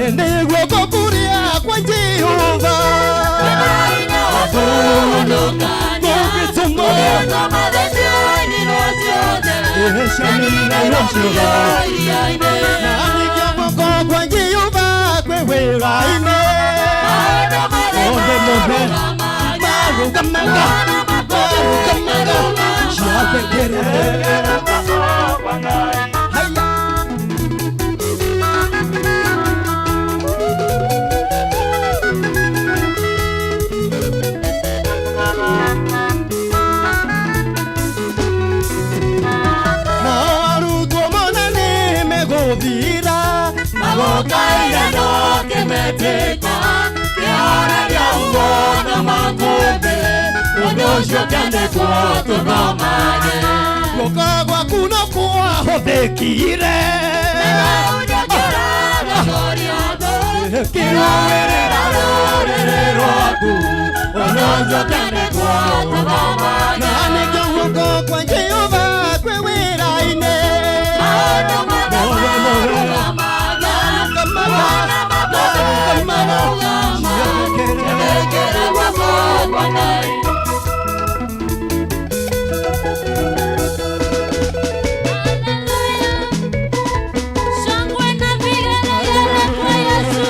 Speaker 12: Ĩndĩ guoko kũrĩa kwa Jehova
Speaker 2: Kwĩna hinya wa kũhonokania,
Speaker 12: gũgĩtũma
Speaker 2: gũgĩtũma thĩ cianinwo ciothe,
Speaker 12: cianinwo ciothe.
Speaker 2: iria-inĩ.
Speaker 12: Na nĩkĩo guoko kwa Jehova kwĩ wĩra-inĩ.
Speaker 2: Maũndũ mothe
Speaker 12: Mothe mothe
Speaker 2: marũgamaga.
Speaker 12: marũgamaga, marũgamaga, ciathĩkĩre. Haya. Nao arutwo mona nĩ megũthira
Speaker 2: Magokaire no kĩmetĩka, kĩonagia ũguo na makũmbĩ, ũndũ ũcio ũkĩandĩkwo tũthomage.
Speaker 12: Guoko gwaku no kwahũthĩkire kĩrũĩrĩra
Speaker 2: rũrĩrĩ rwaku, ũndũ ũcio ũkĩandĩkwo tũthomage.
Speaker 12: Na nĩkĩo guoko kwa Jehova kwĩ wĩra-inĩ.
Speaker 2: Maũndũ mothe
Speaker 12: Mothe mothe
Speaker 2: marũgamaga,
Speaker 12: marũgamaga, ciathĩkĩre.
Speaker 2: ciathĩkĩre guoko kwa Ngai.
Speaker 17: Shangwe na vigelegele kwa Yesu.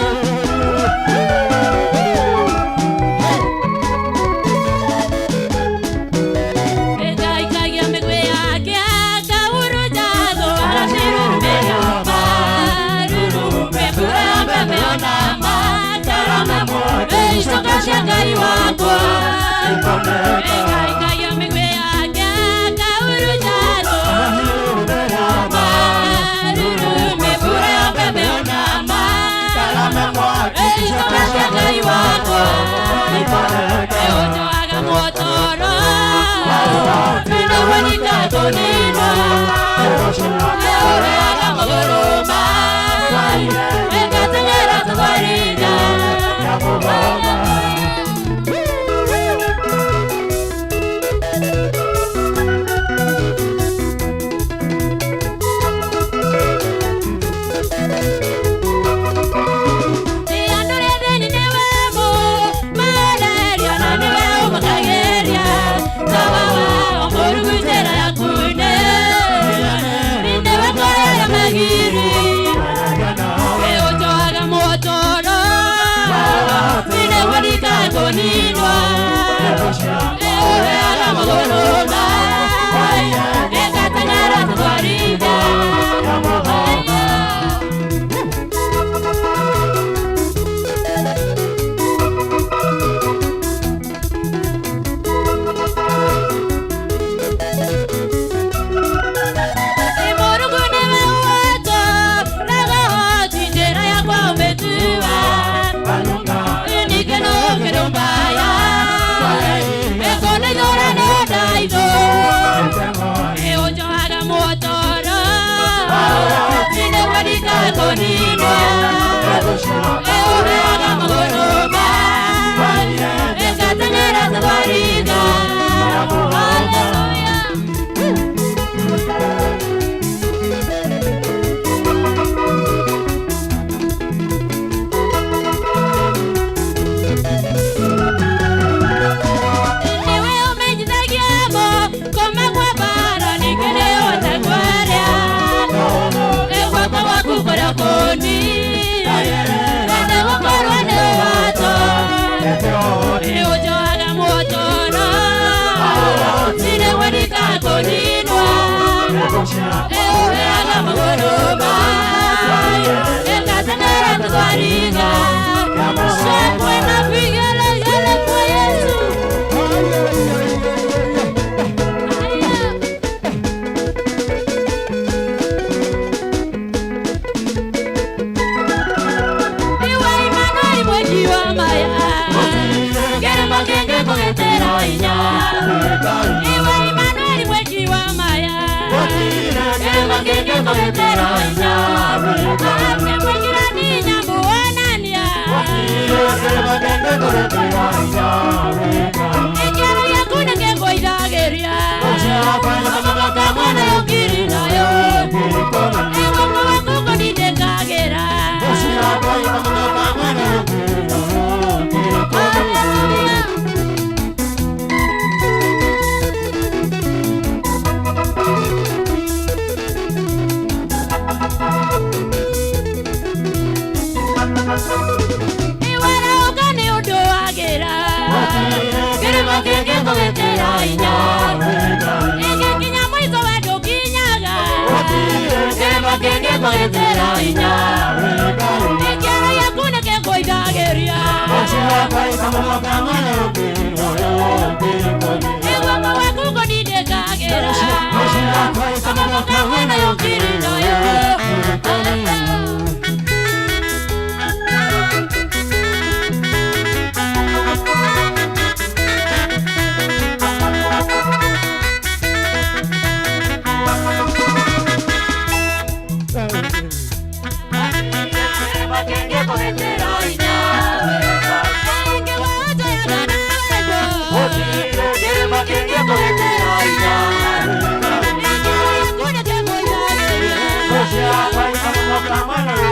Speaker 17: Ekaikagia mĩgwĩ yake akahurunja thũ, agacirumĩra marurume mbura ya mbembe ona matarame mothe. Icoka cia Ngai wakwa. Ekaikagia mĩgwĩ yake akahurunja thũ, marurume mbura ya mbembe ona matarame mothe. Icoka cia Ngai wakwa. Eũnjoaga muotoro Nĩndawanyita kũninwo. Eũrĩaga magũrũ makwa. Ĩngateng'era tũbarija.
Speaker 2: Come on.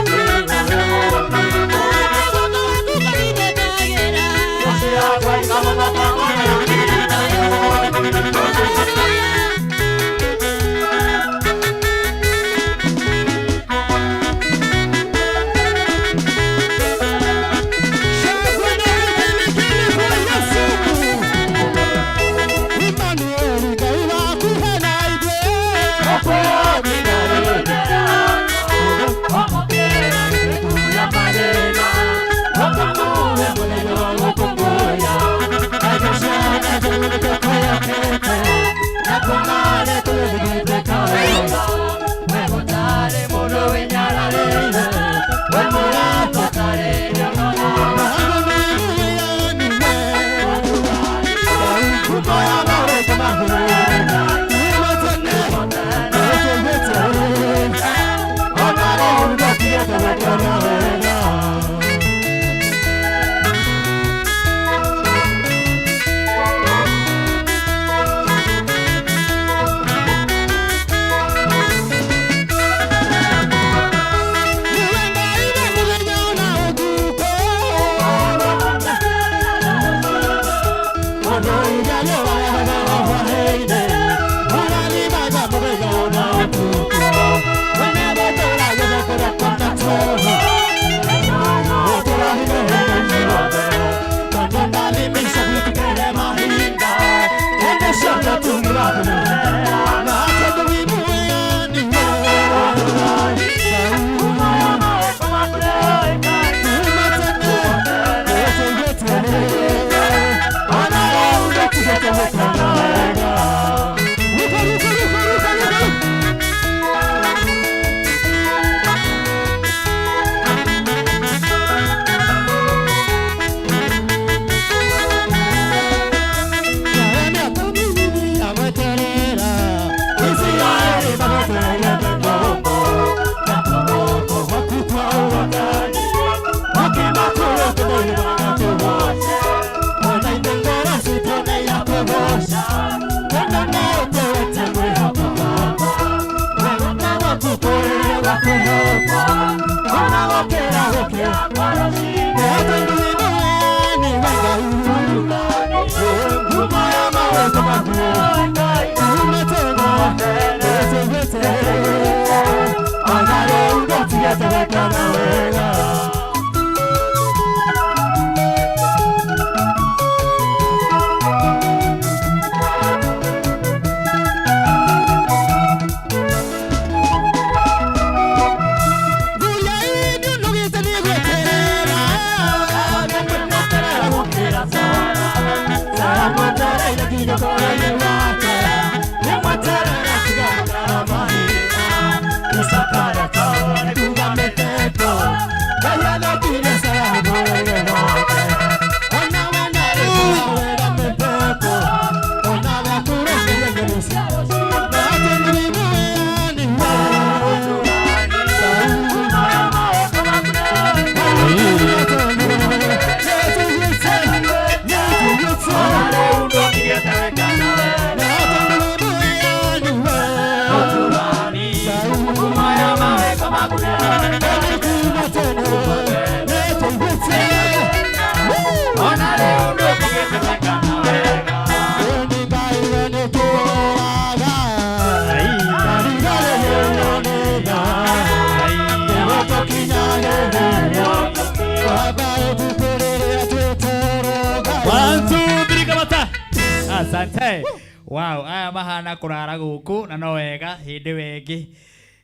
Speaker 1: Asante. Wow, aya mahana kũrara gũkũ na no wega hĩndĩ wengĩ.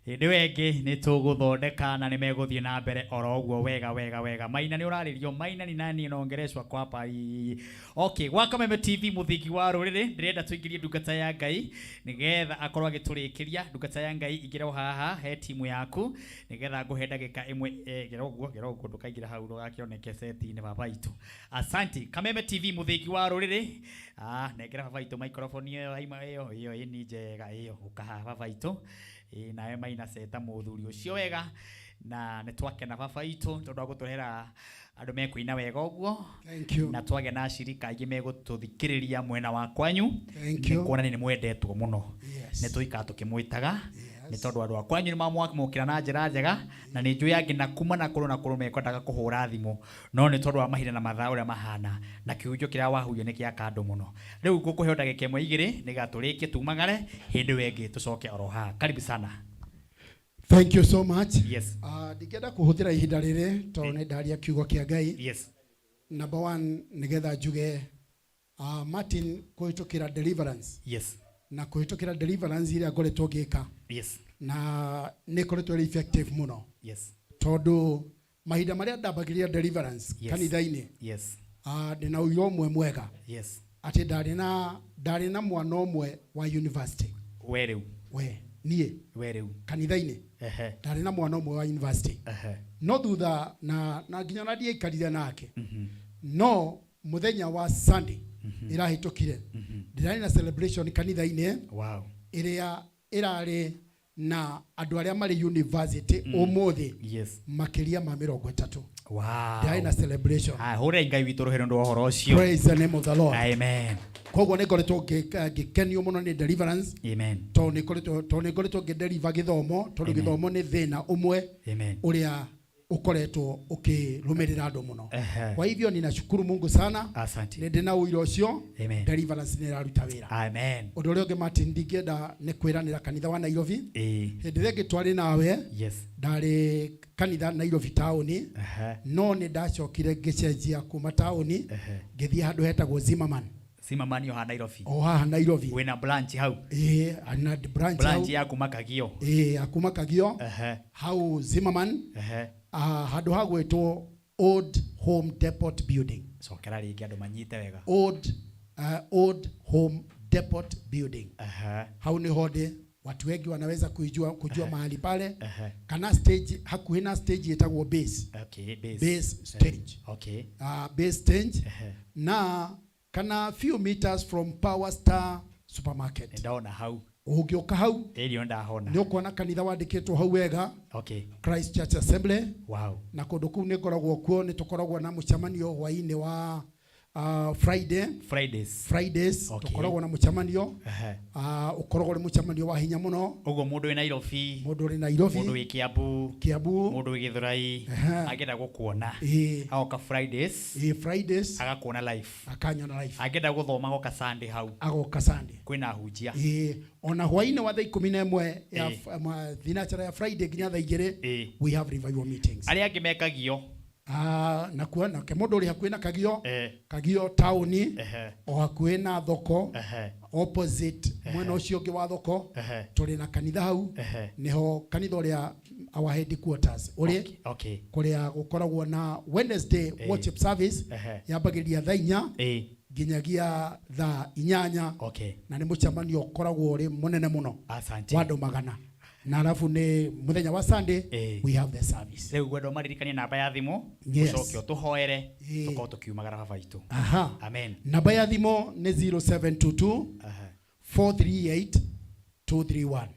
Speaker 1: Hĩndĩ wengĩ nĩ tũgũthondeka na nĩ megũthiĩ na mbere oro ũguo wega wega wega. Maina nĩ ũrarĩrio, Maina ni nani unaongeleshwa kwa hapa hii. Okay, gwa Kameme TV mũthingi wa rũrĩrĩ, ndĩrenda tũingĩrie ndungata ya Ngai nĩgetha akorwo agĩtũrĩkĩria. Ndungata ya Ngai ingĩra o haha he timu yaku nĩgetha ngũhe ndagĩka ĩmwe. Gera ũguo, gera ũguo, ndũkaingĩra hau ndũgakĩoneke seti-inĩ baba itũ. Asante. Kameme TV mũthingi wa rũrĩrĩ. Nengera baba itũ microphone ĩyo aima ĩyo ĩyo ĩni njega ĩyo ũka haha baba itũ. Nawe Maina ceta mũthuri ũcio wega na nĩ twakena baba itũ tondũ wa gũtũrehera andũ mekũina wega ũguo.
Speaker 15: Thank you.
Speaker 1: Na twagĩa na acirika aingĩ megũtũthikĩrĩria mwena wa kwanyu.
Speaker 15: Thank you.
Speaker 1: Nĩ kuonania nĩ mwendetwo mũno.
Speaker 15: Yes.
Speaker 1: Nĩ tũikara tũkĩmwĩtaga. Nĩ tondũ andũ a kwanyu nĩ mamwamũkĩra na njĩra njega na nĩ njũĩ angĩ na kuma na kũrũ na kũrũ mekwendaga kũhũra thimũ no nĩ tondũ wa mahinda na mathaa ũrĩa mahana na kĩhunjio kĩrĩa wahunjia nĩ gĩa kandũ mũno. Rĩu ngũkũhe ndagĩka ĩmwe igĩrĩ nĩgetha tũrĩkie tumagare hĩndĩ ĩyo ĩngĩ tũcoke oro haha. Karibu sana.
Speaker 15: Thank you so much.
Speaker 1: Yes.
Speaker 15: Ndingĩenda kũhũthĩra ihinda rĩrĩ tondũ nĩ ndaria kiugo kĩa Ngai.
Speaker 1: Yes.
Speaker 15: Number one, nĩgetha njuge Martin kũhĩtũkĩra deliverance.
Speaker 1: Yes.
Speaker 15: Na kũhĩtũkĩra deliverance iria ngoretwo ngĩka.
Speaker 1: Yes.
Speaker 15: Na nĩ ĩkoretwo ĩrĩ effective mũno.
Speaker 1: Yes.
Speaker 15: Tondũ mahinda marĩa ndambagĩrĩria deliverance
Speaker 1: Yes.
Speaker 15: kanitha-inĩ.
Speaker 1: Yes.
Speaker 15: Ndĩna ũira ũmwe mwega.
Speaker 1: Yes.
Speaker 15: Atĩ ndarĩ na mwana ũmwe wa university.
Speaker 1: We rĩu.
Speaker 15: We, niĩ.
Speaker 1: We rĩu.
Speaker 15: Kanitha-inĩ.
Speaker 1: Ehe.
Speaker 15: Ndarĩ na mwana ũmwe wa university.
Speaker 1: Ehe.
Speaker 15: No thutha na nginya na ndiaikarire nake. No mũthenya wa Sunday ĩrahĩtũkire. Ndĩrarĩ na celebration kanitha-inĩ.
Speaker 1: Wow.
Speaker 15: Ĩrĩa ĩrarĩ na andũ arĩa marĩ university ũmũthĩ.
Speaker 1: Yes.
Speaker 15: Makĩria ma mĩrongo ĩtatũ.
Speaker 1: Wow.
Speaker 15: Ndĩrarĩ na celebration.
Speaker 1: Hũrĩrai Ngai witũ rũhĩ nĩ ũndũ wa ũhoro ũcio.
Speaker 15: Praise the name of the Lord.
Speaker 1: Amen.
Speaker 15: Koguo nĩ ngoretwo ngĩkenio mũno nĩ deliverance.
Speaker 1: Amen.
Speaker 15: Tondũ nĩ ngoretwo ngĩdeliver gĩthomo, tondũ
Speaker 1: Amen.
Speaker 15: gĩthomo nĩ thĩna ũmwe
Speaker 1: Amen.
Speaker 15: ũrĩa ũkoretwo ũkĩrũmĩrĩra andũ mũno.
Speaker 1: Ehe.
Speaker 15: Kwa hivyo ninashukuru Mungu sana.
Speaker 1: Asante.
Speaker 15: Nĩ ndĩ na ũira ũcio.
Speaker 1: Amen.
Speaker 15: Deliverance nĩ ĩraruta wĩra.
Speaker 1: Amen.
Speaker 15: Ũndũ ũrĩa ũngĩ Martin ndingĩenda nĩ kwĩranĩra kanitha wa Nairobi.
Speaker 1: Ĩĩ.
Speaker 15: Hĩndĩ ĩrĩa ĩngĩ twarĩ nawe.
Speaker 1: Yes.
Speaker 15: Ndarĩ kanitha Nairobi taũni.
Speaker 1: Ehe.
Speaker 15: No nĩ ndacokire ngĩcenjia kuma taũni.
Speaker 1: Ehe.
Speaker 15: Ngĩthiĩ handũ hetagwo Zimmerman.
Speaker 1: Zimmerman yo haha Nairobi.
Speaker 15: O haha Nairobi.
Speaker 1: Wĩna branch hau.
Speaker 15: Ĩĩ, na branch
Speaker 1: Branch
Speaker 15: hau.
Speaker 1: ya kuma Kagio.
Speaker 15: Ĩĩ, ya kuma Kagio.
Speaker 1: Ehe.
Speaker 15: Hau Zimmerman.
Speaker 1: Ehe.
Speaker 15: Handũ ha gwĩtwo Old Home Depot Building.
Speaker 1: Cokera rĩngĩ andũ manyite wega.
Speaker 15: Old Home Depot Building.
Speaker 1: Ehe.
Speaker 15: Hau nĩho ndĩ. Watu wengi wanaweza kujua
Speaker 1: Ehe.
Speaker 15: mahali pale.
Speaker 1: Ehe.
Speaker 15: Kana stage, hakuhĩ na stage ĩtagwo base.
Speaker 1: Okay, base.
Speaker 15: Base stage.
Speaker 1: Okay.
Speaker 15: Base stage.
Speaker 1: Ehe.
Speaker 15: Na kana few meters from Power Star Supermarket.
Speaker 1: Ndona hau.
Speaker 15: Ũngĩũka hau,
Speaker 1: Ĩrio ndahona.
Speaker 15: nĩ ũkuona kanitha wandĩkĩtwo hau wega.
Speaker 1: Okay.
Speaker 15: Christ Church Assembly.
Speaker 1: Wow.
Speaker 15: Na kũndũ kũu nĩ ngoragwo kuo, nĩ tũkoragwo na mũcemanio hwaĩ-inĩ wa Friday.
Speaker 1: Fridays.
Speaker 15: Fridays.
Speaker 1: Okay.
Speaker 15: Tũkoragwo na mũcemanio.
Speaker 1: Ehe.
Speaker 15: Ũkoragwo ũrĩ mũcemanio wa hinya mũno.
Speaker 1: Ũguo mũndũ wĩ Nairobi.
Speaker 15: Mũndũ ũrĩ Nairobi.
Speaker 1: Mũndũ wĩ Kiambu.
Speaker 15: Kiambu.
Speaker 1: Mũndũ wĩ Gĩthũrai.
Speaker 15: Ehe.
Speaker 1: Angĩenda gũkuona.
Speaker 15: Ĩĩ.
Speaker 1: Agoka Fridays.
Speaker 15: Ĩĩ, Fridays.
Speaker 1: Agakuona live.
Speaker 15: Akanyona live.
Speaker 1: Angĩenda gũthoma agoka Sunday hau.
Speaker 15: Agoka Sunday.
Speaker 1: Kwĩna ahunjia.
Speaker 15: Ĩĩ. Ona hwaĩ-inĩ wa thaa ikũmi na ĩmwe ya
Speaker 1: Ĩĩ.
Speaker 15: thinacara ya Friday nginya thaa igĩrĩ,
Speaker 1: Ĩĩ.
Speaker 15: we have revival meetings.
Speaker 1: Arĩa angĩ mekagio.
Speaker 15: Na kuo, nake mũndũ ũrĩ hakuhĩ na Kagio,
Speaker 1: Eh.
Speaker 15: Kagio taũni,
Speaker 1: Ehe.
Speaker 15: o hakuhĩ na thoko,
Speaker 1: Ehe.
Speaker 15: opposite
Speaker 1: Ehe.
Speaker 15: mwena ũcio ũngĩ wa thoko,
Speaker 1: Ehe.
Speaker 15: tũrĩ na kanitha hau,
Speaker 1: Ehe.
Speaker 15: nĩho kanitha ũrĩa our headquarters ũrĩ,
Speaker 1: Okay, okay.
Speaker 15: kũrĩa gũkoragwo na Wednesday
Speaker 1: Eh.
Speaker 15: worship service,
Speaker 1: Ehe.
Speaker 15: yambagĩrĩria thaa inya
Speaker 1: Eh.
Speaker 15: nginyagia thaa inyanya.
Speaker 1: Okay.
Speaker 15: Na nĩ mũcemanio ũkoragwo ũrĩ mũnene mũno.
Speaker 1: Asante.
Speaker 15: Wa andũ magana. Na alafu nĩ mũthenya wa Sunday,
Speaker 1: Eh.
Speaker 15: we have the service.
Speaker 1: Rĩu ngwenda ũmaririkanie namba ya thimũ,
Speaker 15: Yes.
Speaker 1: ũcoke ũtũhoere,
Speaker 15: Eh.
Speaker 1: tũkorwo tũkiumagara baba itũ.
Speaker 15: Aha.
Speaker 1: Amen.
Speaker 15: Namba ya thimũ nĩ 0722
Speaker 1: Aha.
Speaker 15: 438 231.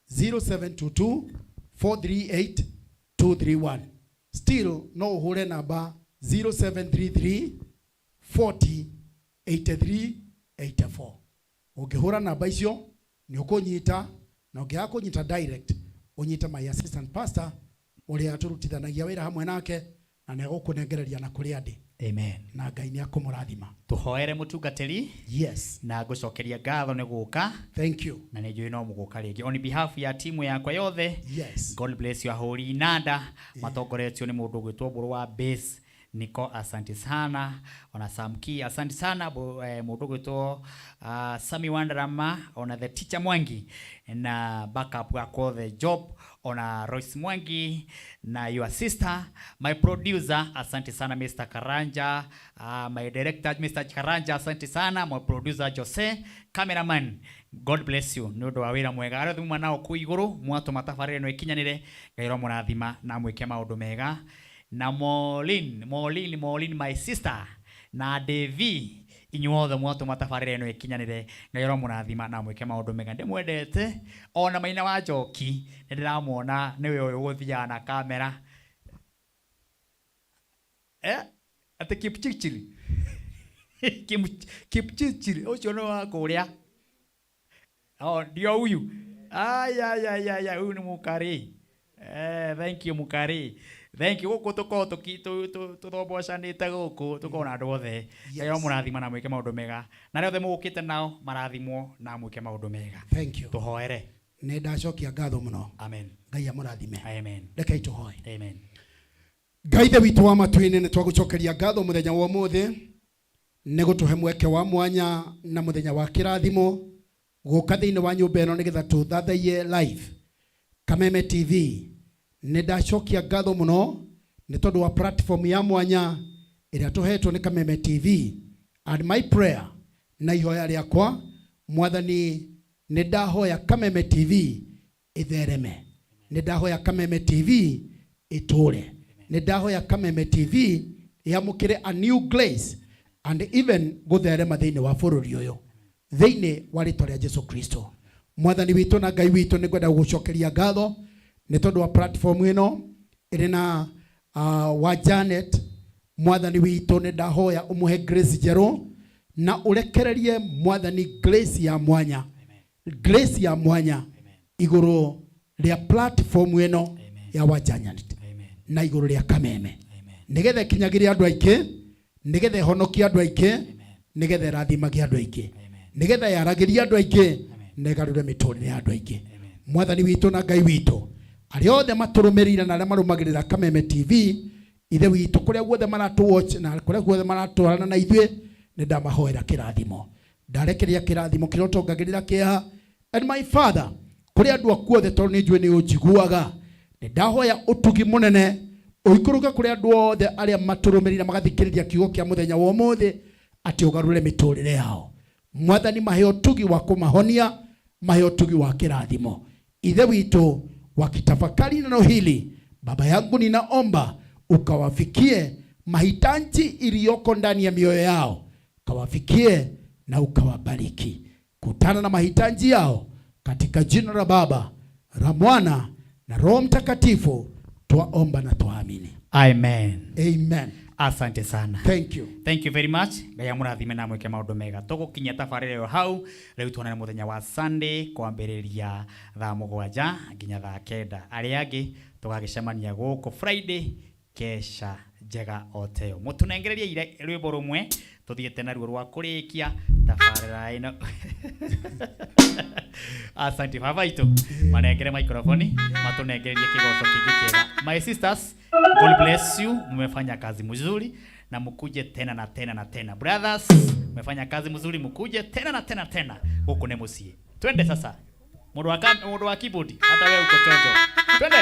Speaker 15: 0722 438 231. Still no ũhũre namba 0733 40 83 84. Ũngĩhũra namba icio nĩ ũkũnyita, na ũngĩaga kũnyita direct ũnyite my assistant pastor ũrĩa tũrutithanagia wĩra hamwe nake, na nĩ egũkũnengereria na kũrĩa ndĩ.
Speaker 1: Amen.
Speaker 15: Na Ngai nĩ akũmũrathima.
Speaker 1: Tũhoere mũtungatĩri.
Speaker 15: Yes.
Speaker 1: Na ngũcokeria ngatho nĩ gũka.
Speaker 15: Thank you.
Speaker 1: Na nĩ njũĩ no mũgũka rĩngĩ. On behalf ya timu yakwa yothe.
Speaker 15: Yes.
Speaker 1: God bless you ahũri inanda. Matongoretio nĩ mũndũ ũgwĩtwo Mbũrũ wa Base. Niko asante sana ona Samki asante sana mundu gwitwo Sami Wandarama ona the teacher Mwangi na backup wakwa the job ona Royce Mwangi na your sister my producer asante sana Mr. Karanja, my director Mr. Karanja asante sana, my producer Jose, cameraman God bless you nä å ndå wa wä ra mwega arä a thuma nao kå igå rå mwatå matabarä ä no ĩkinyanĩre Ngai romũrathima na mwĩke maũndũ mega na Molin Molin Molin my sister na Devi inyuothe mwatũma tabarĩra ĩno ĩkinyanĩre Ngai aromũrathima na mwĩke maũndũ mega ndĩmwendete ona maina wa njoki nĩ ndĩramuona nĩwe ũyũ ũgũthiaga na kamera atĩ Kipchirchir Kipchirchir ũcio nĩ wa kũrĩa oh ndio huyu aya huyu ni mukari thank you mukari thank you guku tukorwo tuthobocanite guku tukorwo na andu othe Ngai aromũrathima na mwĩke maũndũ mega na arĩa othe mũgũkĩte nao marathimwo na mwĩke maũndũ mega.
Speaker 15: Thank you.
Speaker 1: Tũhoere.
Speaker 15: Nĩ ndacokia ngatho mũno.
Speaker 1: Amen.
Speaker 15: Ngai amũrathime.
Speaker 1: Amen.
Speaker 15: Rekei tũhoe.
Speaker 1: Amen.
Speaker 15: Ngai ithe witũ wa matu-inĩ nĩ twagũcokeria ngatho mũthenya wa ũmũthĩ nĩ gũtũhe mweke wa mwanya na mũthenya wa kĩrathimo gũka thĩinĩ wa nyũmba ĩno nĩgetha tũthathaiye live Kameme TV. Nĩ ndacokia ngatho mũno nĩ tondũ wa platform ya mwanya ĩrĩa tũhetwo nĩ Kameme TV. And my prayer na ihoya rĩakwa Mwathani nĩ ndahoya Kameme TV ĩthereme, nĩ ndahoya Kameme TV ĩtũre, nĩ ndahoya Kameme TV yamũkĩre a new grace and even gũtherema thĩinĩ wa bũrũri ũyũ thĩinĩ wa rĩtwa rĩa Jesu Kristo. Mwathani witũ na Ngai witũ nĩ ngwenda gũgũcokeria ngatho nĩ tondũ wa platform ĩno ĩrĩ na wa Janet. Mwathani witũ nĩ ndahoya ũmũhe grace njerũ na ũrekererie Mwathani grace ya mwanya, grace ya mwanya igũrũ rĩa platform ĩno ya wa Janet na igũrũ rĩa Kameme nĩgetha ĩkinyagĩrie andũ aingĩ, nĩgetha ĩhonokie andũ aingĩ, nĩgetha ĩrathimagie andũ aingĩ, nĩgetha yaragĩrie andũ aingĩ na ĩgarũre mĩtũrĩre ya andũ aingĩ. Mwathani witũ na Ngai witũ arĩa othe matũrũmĩrĩire na arĩa marũmagĩrĩra Kameme TV ithe witũ kũrĩa guothe maratũ watch na kũrĩa guothe maratwarana na ithuĩ nĩ ndamahoera kĩrathimo, ndarekereria kĩrathimo kĩrĩa ũtongagĩrĩra kĩeha. And my father kũrĩ andũ aku othe tondũ nĩ njũĩ nĩ ũnjiguaga nĩ ndahoya ũtugi mũnene ũikũrũke kũrĩ andũ othe arĩa matũrũmĩrĩire magathikĩrĩria kiugo kĩa mũthenya wa ũmũthĩ atĩ ũgarũre mĩtũrĩre yao. Mwathani mahe ũtugi wa kũmahonia, mahe ũtugi wa kĩrathimo. Ithe witũ wakitafakari neno hili, Baba yangu ninaomba ukawafikie mahitaji iliyoko ndani ya mioyo yao, ukawafikie na ukawabariki. Kutana na mahitaji yao katika jina la Baba, la Mwana na Roho Mtakatifu twaomba na twaamini.
Speaker 1: Amen.
Speaker 15: Amen.
Speaker 1: Asante sana.
Speaker 15: Thank you.
Speaker 1: Thank you very much. Ngai amũrathime na mwĩke maũndũ mega. Tũgũkinyia tabarĩra ĩyo hau rĩu tuonane mũthenya wa Sunday kwambĩrĩria thaa 7 nginya thaa 9. Arĩa angĩ tũgagĩcemania gũkũ Friday kesha njega o teyo. Mũtũnengererie rwĩmbo rũmwe tũthiĩte naruo rwa kũrĩkia tabarĩra ĩno. Asante baba itũ. Manengere microphone matũnengererie kĩgoco kĩngĩ kĩega. My sisters, God bless you. Mmefanya kazi mzuri na mkuje tena na tena na tena. Brothers, mmefanya kazi mzuri, mkuje tena na tena tena. Huku ni musie. Twende sasa. Mundu wa keyboard, hata wewe uko chonjo. Twende.